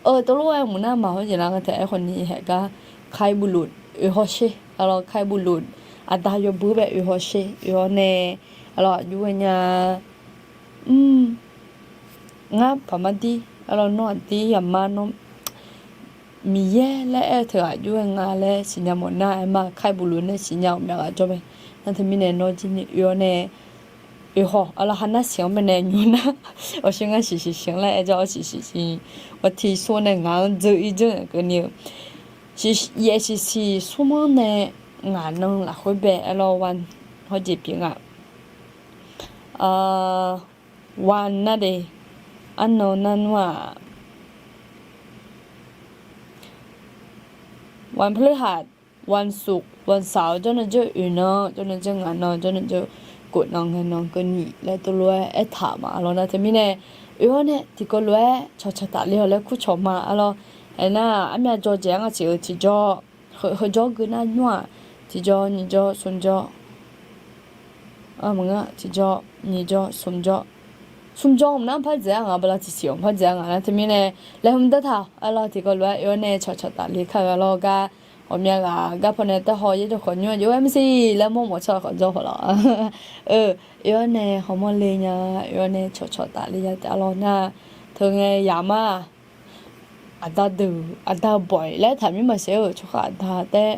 Eu, teulof-aer mq nar maq hawr jeq lar nga taef. Aerkhawfni haeq gar, Kaibuqlof oe hawsher, aqlawr Kaibuqlof aqda yawbui bae oe hawsher, oe-awr nae, aqlawr aqjox ghaenya Ngar paqmar dir, aqlawr nawr aqdir aqma nawr Miqyaer laer aer-eu teughaq aqjox-aer nga laer siqnya mawf nar, aerma Kaibuqlof nae siqnya ghawqmya ghaq jawr mae. Nar teumirnae nawr jir ni oe-awr nae, oe haw, aqlawr ha nar siq-anr baenae nymr nar, awqsher ngar siqsiq siq-anr laer aer jawr-awr siqsiq siq, awq tiq sor nae ngaq-anr dzeur ir dzeur-aq keuvni-eu, yaef siqsiq smr-anr nae ngaq nan lafkhoer bae aqlawr wan hawr jeq pyeuf nga. Wan nar de, arnan nar nmr-aq, wan พฤหัส, วันศุกร์, วันเสาร์ jawrnan jawr oeq nan, jawrnan jawr ngaq nan, jawrnan jawr kof nan ngae nan keuvni laer teulof-aer aertaq ma. Aqlawr nar teumirnae oe-awr nae tiqkawv lof-aer cawqcawq tafle-awq laer kurcawq ma. Aqlawr aernar, armyav jawr jeq-anr nga siq-eu tiqjawr, heujawr geu nar nymr-aq, tiqjawr nyiq jawr smr jawr, maqngeur, tiqjawr nyiq jawr smr jawr, smr jawr mq nar par dzaeq-a ngaq, bala tiqsiq-awq par dzaeq-a ngaq nar teumirnae laeqhmq dartaq-awq. Aqlawr tiqkawv lof-aer oe-awr nae cawqcawq tafle kar-eu aqlawr gar, ghawqmya ghaq gar pawnae taer haw yaerjawr khawf nymr-a jeq-aer maqsiq laer mawrmawf tsawrhaq khawf jawr khawf lawr. Oe-awr nae hawmawr le nya, oe-awr nae cawqcawq tafle nya taef aqlawr nar, teu ngae yamar aqda deuq, aqda bawq-iq laer taqmir maqsiq-eu tsawrhaq aqda taer,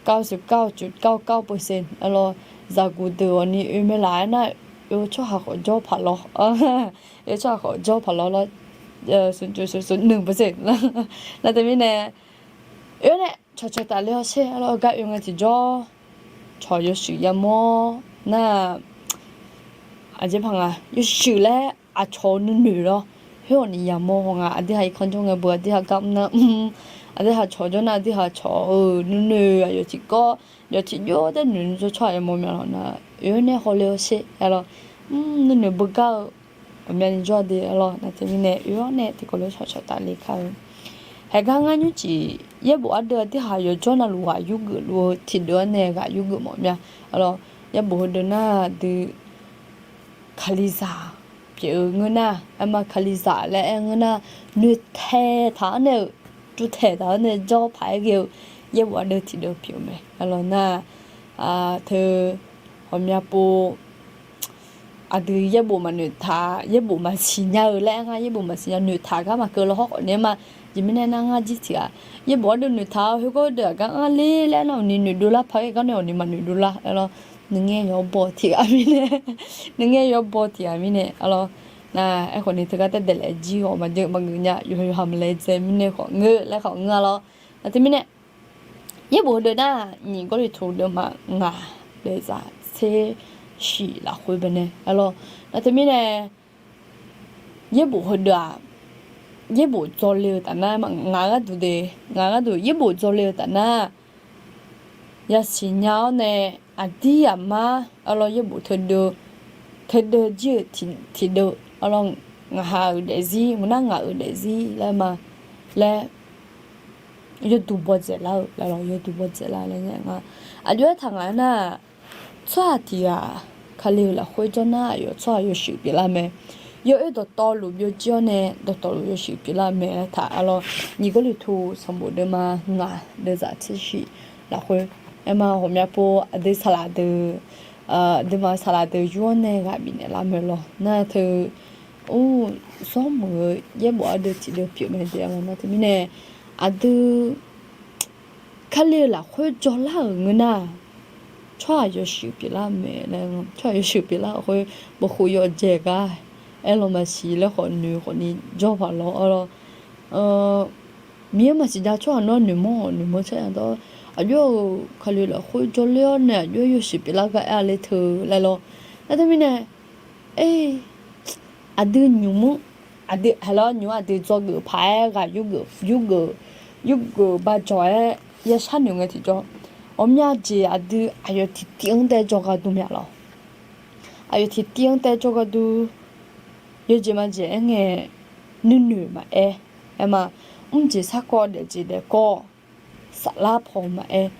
เก้าสิบเก้าจุดเก้าเก้าเปอร์เซ็นต์ aqlawr zaqguq deuq awqni oe mae laf-aer nar, oe-eu tsawrhaq khawf jawr paqlawr, oe-eu tsawrhaq khawf jawr paqlawr lawr, ศูนย์จุดศูนย์ศูนย์หนึ่งเปอร์เซ็นต์ nar teumirnae oe-awr nae cawqcawq tafle hawsher. Aqlawr gar oe ngae tiqjawr cawq yawshuif yamawr nar, aqjeq paq nga, yawshuif laer aqcawq-eu nuinoeq lawr, khoer awqni yamawr haw nga. Aqdui ha irkanr jawr ngae beu aqdui ha gar mr nar, aqdui ha cawq jawr nar aqdui ha cawq-euq nuinoeq aqyawf tiqkawv, yawf tiqjawr taer noeq jawr tsawrhaq yamawr mya lawr nar, oe-awr nae hawle hawsher. Aqlawr nuinoeq beugar-eu ghawqmyani jawr de. Aqlawr nar teumirnae oe-awr nae tiqkawv lof-aer cawqcawq tafle kar-eu. Haeq gar ngar nymrcif yaerbof ardeuv aqdui ha yawqjawr navluf ghaq yurgeuf luf-eu tiqdeuv-anr nae ghaq yurgeuf mawf mya. Aqlawr yaerbof heudeuv nar dui Kalizaq pyeuf-eu ngeur nar, aerma Kalizaq laer aer ngeur nar, noeqtaeq taq-anr nae-euq, juvtaeq taq-anr nae jawr paq-aer ghae-eu yaerbof ardeuv tiqdeuv pyeuf-eu mae. Aqlawr nar, teu ghawqmya pov aqdui yaerbof maqnoeq taq, yaerbof maqsiq nya-eu laer aer ngar, yaerbof maqsiq nya noeqtaq gar maqkeuv law hawr khawf nae ma. Jeq mirnae nar ngar jir tiq ghaq yaerbof ardeuv noeqtaq-eu khoergar deuq aqgar anr ler laer nar awqni noeqdov lar paq-aer gar nae awqni maqnoeqdov lar. Aqlawr nuingaer yawbaw tiq ghaq mirnae, nuingaer yawbaw tiq ghaq mirnae aqlawr nar, aerkhawf ni teugar taer daeqlaef jir ghawq maqjeuv maqgeuf nya, yawqha yawqha maqlaedzae mirnae khawf ngeur laer khawf ngeur-a lawr. Nar teumirnae yaerbof heudeuv nar, nyiq Gawrliqtu deuvma ngaq daefzaq tser shif lafkhoer baenae aqlawr nar teumirnae yaerbof heudeuv-aq, yaerbof dzawle-eu taf nar, ngaq gharduq de, ngaq gharduq yaerbof dzawle-eu taf nar, yasiq nya-awr nae aqdir aqmar aqlawr yaerbof teudeuv, teudeuv jir-euq tiqdeuv aqlawr ngaq ha-euq daefzir mq nar ngaq-euq daefzir laer ma laer yawduq bawdzaeq lar-eu, aqlawr yawduq bawdzaeq lar laer nga. Aqjox-aer taq ngaq-aer nar, tsawrhaq tiq ghaq Kali-euq lafkhoer jawr nar, aqyawf tsawrhaq yawshuif pyeuflar mae. Yawoer dawqtawvluf byovjir-awr nae dawqtawvluf yawshuif pyeuflar mae laer taq aqlawr, nyiq Gawrliqtu sanqbof deuvma ngaq daefzaq tser shif lafkhoer, aerma ghawqmya pov aqdui saqlaq deuq, aqduimaf saqlaq deuq yur-awr nae ghaq bifnaeq lar mae lawr nar teu, or, zawr meuq-eu yaerbof ardeuv tiqdeuv pyeuf mae de aqlawr nar teumirnae aqdui Kali-euq lafkhoer jawrlar-euq ngeur nar, tsawrhaq yawshuif pyeuflar mae laer, tsawrhaq yawshuif pyeuflar-euq khoer bawkhof yawdzae gar aerlawq maqsiq laer khawf noeq khawfni jawr paq lawr arlawr. Miqyaer maqsiq ja tsawrhaq nawr noeqmawr-awq noeqmawr tser-a dawr. Aqjox-euq Kali lafkhoer jawrler-awr nae aqjox yawshuif pyeuflar gar aer-a le teu laer lawr. Nar teumirnae, aqdui nymq mr, aqdui haqlawr nymq mr aqdui dzawgeuf paq-aer ghaq yurgeuf yurgeuf yurgeuf bajawq-aer ya sharnoeq ngae tiqjawr, ghawqmya jeq aqdui aqyawf tiqtiv-anr tae jawrgar dur mya lawr. Aqyawf tiqtiv-anr tae jawrgar dur, yawjeq majeq aer ngae, nuinoeq maqaer, aerma, mrjeq sarkawv daefjeq daefkawv, saflar paw maqaer,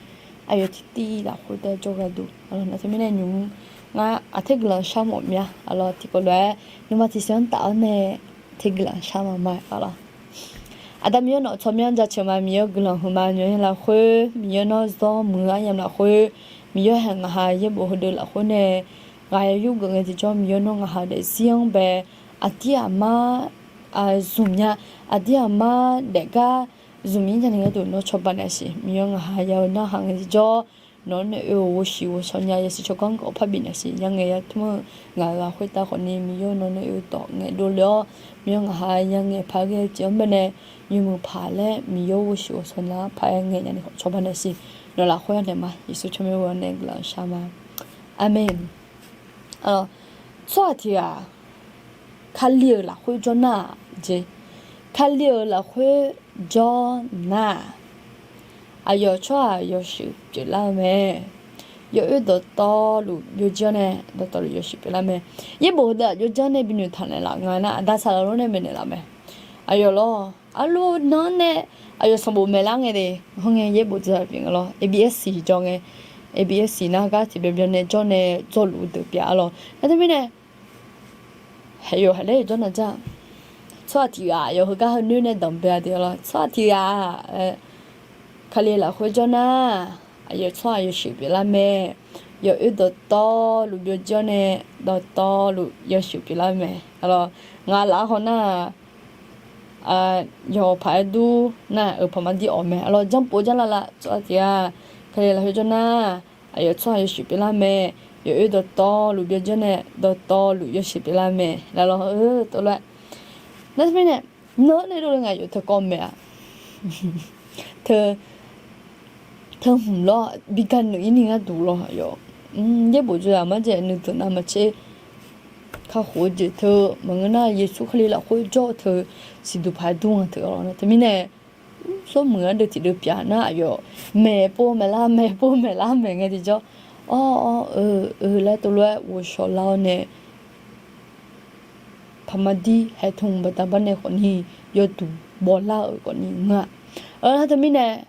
aqyawf tiqtiv lafkhoer tae jawrgar dur. Nar teumirnae nymq mr ngar aqter guiqlanq shar mawf mya arlawr. Tiqkawv lof-aer nuima tiqsiq-anr taf-awr nae aqter guiqlanq shar ma ma arlawr. Aqda Miqyaer nawq tsawrmyanr jaceuq ma. Miqyaer-eu guiqlanq huiqma. Nymq mr lafkhoer Miqyaer nawr zawr muiq-eu aryamq lafkhoer, Miqyaer haiq ngaq ha yaerbof heudeuq lafkhoer nae ghaq ya yurgeuf ngae tiqjawr Miqyaer nawr ngaq ha daefzir-anr bae aqdir aqmar zmq nya, aqdir aqmar daefgar zmq ir nya ni gharduq nawr cawba naeq siq. Miqyaer ngaq ha ya-eu narhaq ngae tiqjawr nawq-anr nae oe-euq ghovshiq ghovshaw nya yasiq tsawrganr gawf parbif naeq siq. Yangaeq yatmr-eu ngaq-euq ghaq khoertav khawfni Miqyaer nawq-anr nae oe-eu dawq ngaeqdov le-awr, Miqyaer ngaq ha yangaeq paq-aer ghae-eu jeq-anr baenae nymq muiq paq laer Miqyaer ghovshiq ghovshaw nya paq-aer ngaeq nya ni khawf cawba naeq siq. Nawq lafkhoer yanaeq ma. Yeqsur tsawrmyanr-eu nae guiqlanq shar ma. Aqmeq. Tsawrhaq tiq ghaq Kali-euq lafkhoer jawr nar-aq jeq, Kali-euq lafkhoer jawr nar-aq, aqyawf tsawrhaq yawshuif pyeuflar-eu mae. Yawoer dawqtawvluf byovjir-awr nae dawqtawvluf yawshuif pyeuflar mae. Yaerbof heudeuq aqjox janr nae binoeq taq naeqlaf nga nar, aqda saqlaq lor nae maeqnaeq laf mae. Aqyawf lawr, arluf nan-anr nae aqyawf sanqbof maeqlar ngae de. Hawr ngae yaerbof dzaq pyeuf nga lawr, A B S jawr ngae, A B S nar gar tiqbyan byan nae jawr nae dzawrluf-eu deuq pyeuf-a lawr. Nar teumirnae aqyawf haiq laer jawr nar jar. Tsawrhaq tiq ghaq aqyawf heugar heunoer nae danqbae-a de lawr. Tsawrhaq tiq ghaq-aq, Kali lafkhoer jawr nar, aqyawf tsawrhaq yawshuif pyeuflar mae. Yawoer dawqtawvluf byovjir-awr nae dawqtawvluf yawshuif pyeuflar mae. Ngaq laf-anr haw nar-aq, yawqha paq-aer dur nar-euq paqmar dir awq mae. Aqlawq janrpov janrlavlav tsawrhaq tiq ghaq Kali lafkhoer jawr nar, aqyawf tsawrhaq yawshuif pyeuflar mae. Yawoer dawqtawvluf byovjir-awr nae dawqtawvluf yawshuif pyeuflar mae. Laflawq-eu tov lof-aer, nar teumirnae, nar-anr nae dovle ngaq yawf teukawv maeq-a. Teu, teu hmq lawr bi gaq nuiq ir ni ngar duq lawr aqyawf. Yaerbof jov-aq marjaeq nuideuq navmaqtser kakhof-eu jeq teu maqngeur nar, Yeqsur Kali lafkhoer jawr-eu teu siqduq paq-aer dur nga teu-awr nar teumirnae, smr muiq-anr deuv tiq deuv pyaf nar aqyawf maeqpov maeqlar maeqpov maeqlar maeq ngae tiqjawr, awr awr-eu laer tov lof-aer ghovshaw lar-awr nae paqmar dir haeqtmq baqda bar nae khawfni yawduq bawlar-euq khawfni nga. Nar teumirnae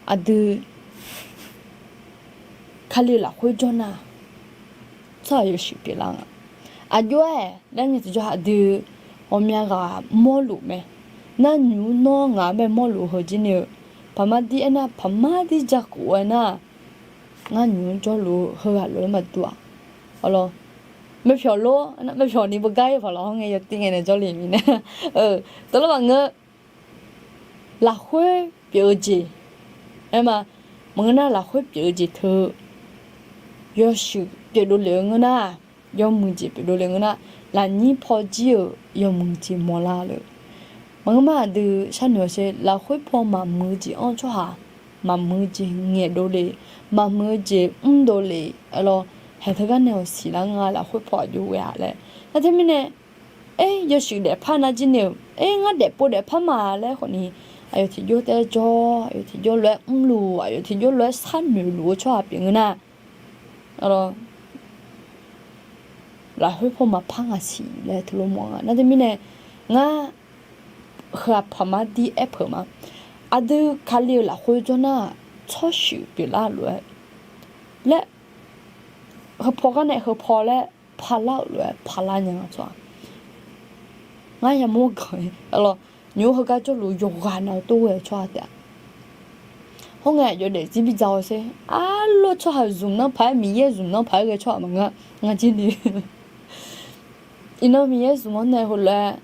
aqdui Kali lafkhoer jawr nar, tsawrhaq yawshuif pyeuflar nga. Aqjox-aer laer ngae tiqjawr aqdui ghawqmya ghaq mawrluf mae. Nar nymq mr nawr ngaq-anr bae mawrluf-eu heu jir ni-eu, paqmar dir aernar paqmar dir jakhof-aer nar, ngar nymq mr jawrluf-eu heughaq lof-aer maqdur-aq. Arlawq, maerpyawq lor, maerpyawq ni beugar ir paq lawq-anr ngae yawtiv ngae nae jawrle mirnae, tawvlawr maqngeur. Lafkhoer pyeuf-eu jeq, aerma, maqngeur nar lafkhoer pyeuf-eu jeq teu yawshuif pyeuf dovlef-eu ngeur nar, yawmuiq jeq pyeuf dovlef-eu ngeur nar, lafnyir pawjir-euq yawmuiq jeq mawrlar le. Maqngeur mar aqdui sharnoeq-awq sher, lafkhoer paw maqmuiq-eu jeq-anr tsawrhaq maqmuiq-eu jeq ngaeq dovle, maqmuiq-eu jeq mr dovle. Arlawq, haeq teugar nae-awq siqlar nga lafkhoer paw aqjox ghae-a laer. Nar teumirnae, aer, yawshuif daefpar nar jir ni-euq, aer, ngar daefpov daefpar ma laer khawfni, aqyawf tiqjawr taef-aer jawr, aqyawf tiqjawr lof-aer mrluf, aqyawf tiqjawr lof-aer sharnoeq luf-eu tsawrhaq pyeuf ngeur nar, lafkhoer paw maqpar ngaq siq laer teulof mawf nga. Nar teumirnae, ngar heu-aq paqmar dir aer peuq ma. Aqdui Kali-euq lafkhoer jawr nar, tsawrshuif pyeuflar lof-aer laer, heupaw gar nae heupaw laer parlar-euq lof-aer parlar nya nga tsawrhaq. Ngar yamawr ganq-ir. Arlawq, nymq-mr heugar jawrluf yawqghaq nav-eu tov ghae-eu tsawrhaq taef-a. Hawr ngae aqyawf daefzir bidzaq-awq sher. Arlawr tsawrhaq zmq nanr paq-aer Miqyaer zmq nanr paq-aer ghae tsawrhaq maqngeur. Ngar jir ni, iqnan Miqyaer zmq-anr nae heulof-aer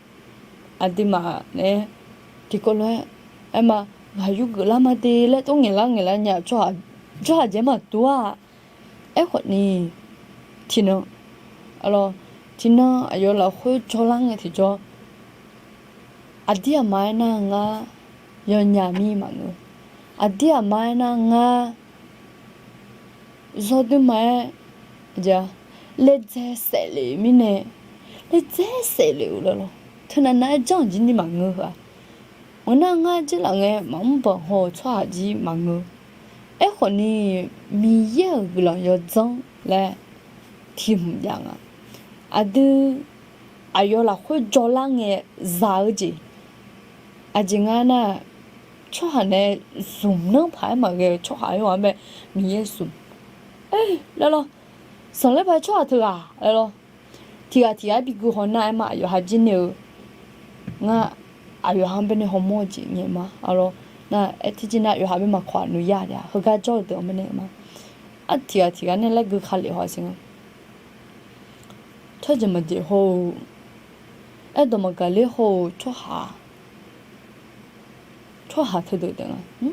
aqduimaf nae tiqkawv lof-aer, aerma, ngaq yurgeuf lar ma de laer tov ngaeqlar ngaeqlar nya-eu tsawrhaq, tsawrhaq jeq maqdur-a. Aerkhawfni, tiqnan, arlawr, Tiqnan aqyawf lafkhoer jawrlar ngae tiqjawr, aqdir aqma aernar ngar yawnyaf mir maqngeur. Aqdir aqma aernar ngar zawduima-aer laedzae saef lef mirnae, laedzae saef lef-euq laer lawr. Teunav nav-aer janr-euq jir ni maqngeur heu-aq. Maqngeur nar ngar dzeurlaf ngae maqmr banq haw-eu tsawrhaq jir maqngeur. Aerkhawf ni, Miqyaer-euq guiqlanq yawdzanr laer tiq hmq jav nga. Aqdui aqyawf lafkhoer jawrlar ngae za-eu jeq, aqjeq nga nar, tsawrhaq nae zmq nanr paq-aer maqghae-eu tsawrhaq-aer ghae-anr bae Miqyaer zmq laer lawr. Zanqler paq-aer tsawrhaq teughaq laer lawr. Tiqghaq tiqghaq-aer bi gui haw nar-aer ma, aqyawf ha jir nae-eu ngar, aqyawf ha-anr baenae hawmawr-eu jeq ngae ma. Aqlawr nar-aer tiqjeq nar aqyawf ha bae maqkawq-aq noeqya-a, heugar jawr-eu deuq-anr baenae ma. Aq tiqghaq tiqghaq nae laer gui ka lef haw siq nga. Tsawrjeuq maqjeq haw-eu, aerdawq maqgaq ler haw-eu tsawrhaq tsawrhaq teudeuq taef nga.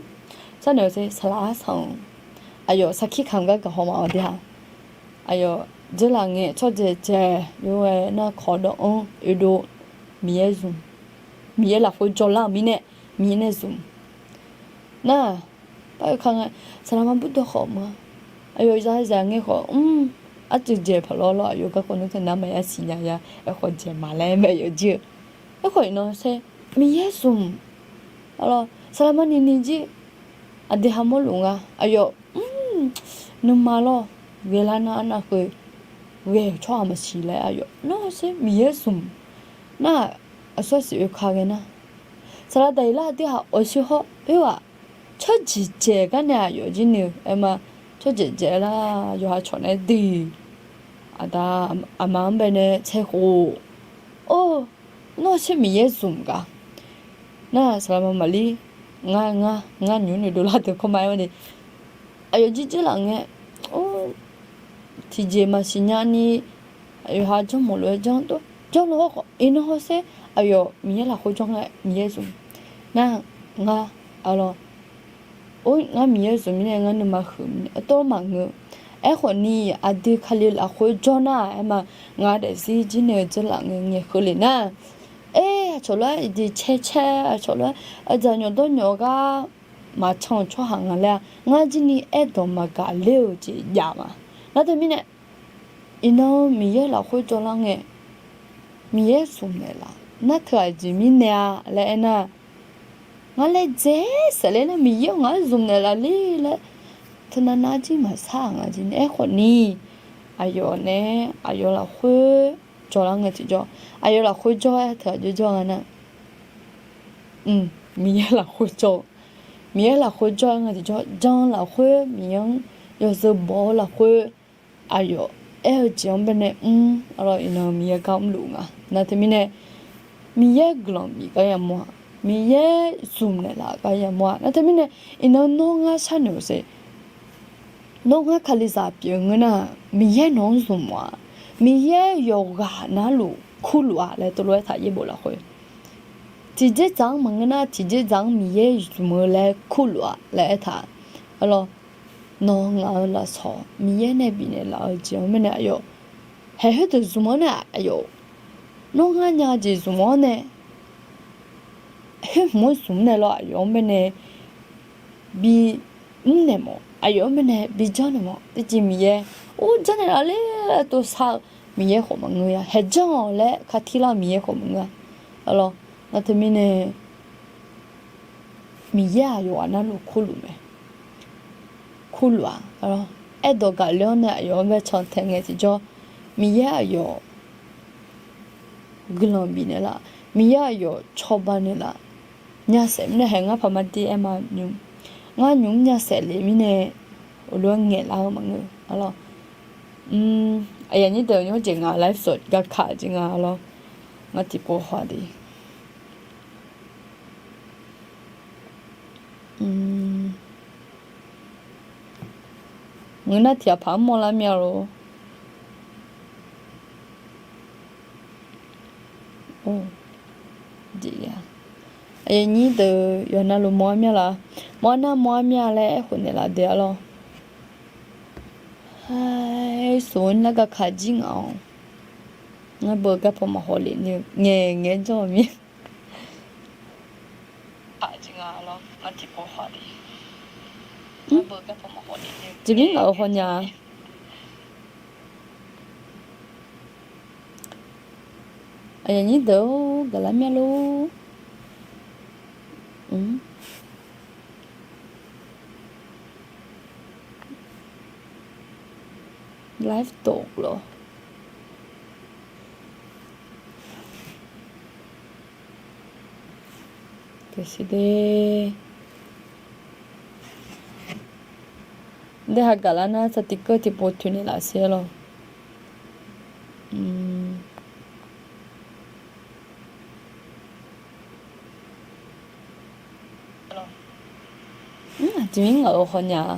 Sarnaeq-eu saqlaq arsanq-eu aqyawf sarkir kamq gar gaq haw ma-awr de-a. Aqyawf dzeurlaf ngae tsawrdzaeq dzaeq yawghae nar kawq dawv-anr oedov, Miqyaer zmq, Miqyaer lafkhoer jawrlar-euq mirnae, Miqyaer nae zmq nar, par-eu ka ngae, saqlaq ma burdawv khawf ma. Aqyawf zaqzaq ngae khawf mr, arcuiv dzaeq paq lawr lawr, aqyawf garkawv nmr teunar maqya siqnya ya, aerkhawf dzaeq ma laer mae yawf jir-eu. Aerkhawf iqnan saer, Miqyaer zmq, aqlawr saqlaq ma nini jir, aqdui ha mawrluf nga. Aqyawf mr, nuima lawr, ghaelar nar arnav khoer ghae-euq tsawrhaq maqsiq laer aqyawf nar saer Miqyaer zmq nar, aqsur arsiq oeka ghae nar, saqlaq daqyeq lar aqdui ha awqshoe hawr oe-aq, tsawrdzaeq dzaeq gar nae aqyawf jir ni-eu aer ma. Tsawrdzaeq dzaeq lar yawqha cawq naeq-aer dui, aqda aqma-anr baenae tsaerkhof, or, nar saer Miqyaer zmq gaq nar, saqlaq ma maqlir, ngar ngar ngar nymq noeqdov lar deuq kawr ma aer-awr ni, aqyawf jir dzeurlaf ngae, or, tiqjeq maqsiq nya ni, aqyawf ha janrmawf lof-aer janr, janr lof-aer khawf iqnan hawsher, aqyawf Miqyaer lafkhoer jawr ngae Miqyaer zmq nar, ngar, aqlawr, or, ngar Miqyaer zmq mirnae ngar nuima huiq mirnae artawv maqngeur. Aerkhawf ni, aqdui Kali lafkhoer jawr nar-aq aer ma, ngar daefzir jir nae-eu dzeurlaf ngae ngaeq keuvle nar, aer, aqcawq lof-aer iqjeq cae cae, aqcawq lof-aer aqdzaq nyawqdawr nyawq gar maqcan-eu tsawrhaq nga laer-a, ngar jir ni aerdawq maqgaq ler-eu jeq jav ma. Nar teumirnae, iqnan Miqyaer lafkhoer jawrlar ngae, Miqyaer zmq naeqlaf nar teu aqjeq mirnae-a laer aernar, ngar laer dzae saef ler nar Miqyaer-eu ngaq-anr zmq naeqlaf ler laer teunav nav jir maqsar-aq nga jir ni. Aerkhawf ni, aqyawf nae aqyawf lafkhoer jawrlar ngae tiqjawr, aqyawf lafkhoer jawr-aer teu aqjox jawr nga nar, Miqyaer lafkhoer jawr, Miqyaer lafkhoer jawr-aer ngae tiqjawr, jan lafkhoer Miqyaer-anr yawzeu baw-eu lafkhoer, aqyawf aer-eu jeq-anr baenae mr, aqlawr iqnan Miqyaer gar mrluf nga. Nar teumirnae, Miqyaer guiqlanq bif gar yamawr-aq, Miqyaer zmq naeqlaf gar yamawr-aq. Nar teumirnae, iqnan nawr ngar sharnoeq-eu sher, nawr ngar Kalizaq pyeuf ngeur nar, Miqyaer nawq-anr zmq-aq, Miqyaer yawqghaq navluf kurluf-a laer teulof-aer taq yaerbof lafkhoer, tiqdzerdzaq-anr maqngeur nar tiqdzerdzaq-anr Miqyaer zmq-eu laer kurluf-a laer aertaq, aqlawr, nawq ngaq-eu lafsawq Miqyaer nae bifnaeq laf-eu jeq-anr mirnae aqyawf, haeq khoerdeuq zmq-anr nae aqyawf, nawr ngar nya jeq zmq-anr nae khoerhmq-anr zmq-anr nae lawr aqyawf-anr baenae bi mrnaeq mawf, aqyawf-anr baenae bi janrnaeq mawf. Tiqjeq Miqyaer or janrnaeq laf ler-eu tov sar-eu Miqyaer khawf maqngeur-a, haeq janr-awq laer katir lar-eu Miqyaer khawf maqngeur-a. Aqlawr, nar teumirnae, Miqyaer aqyawf ghaq navluf kurluf mae. Kurluf-aq, aerdawq gaqler-anr nae aqyawf-anr bae can tae ngae tiqjawr, Miqyaer aqyawf guiqlanq bifnaeq laf, Miqyaer aqyawf cawba naeq laf, nyasaef mirnae haeq ngar paqma dir aer ma nymq, ngar nymq mr nyasaef lef mirnae, uqlof-aer ngaeqlar-eu maqngeur. Aqlawr, aqyuif aqnyir deuq nymr jeq ngaq live sawq garkaq jeq nga lawr, ngar tiqpov haw de. Ngeur nar tiqghaq paq-anr mawrlar mya lor. Or, jeq ya. Aqyuif aqnyir deuq yawqha navluf mawr-ar mya laf, mawr-ar nar mawr-ar mya laer aerkhof naeqlaf de-a lawr. Aer, soq-anr nar garkaq jir ngaq-awq. Ngar beu garpaw maqhaw lef ni-eu ngaeq ngaeq-aer jawr-eu mir. Jeqmir ngaq-euq hawnya-a. Aqyuif aqnyir deuq-or, gaqlar mya lor. Live ตก lor. Teusiq de. De hagaq lar nar, saqtiqkeuv tiqpov toeqnaeq laf sher lor. Aqjeq mirnae ngaq-euq hawnya-a.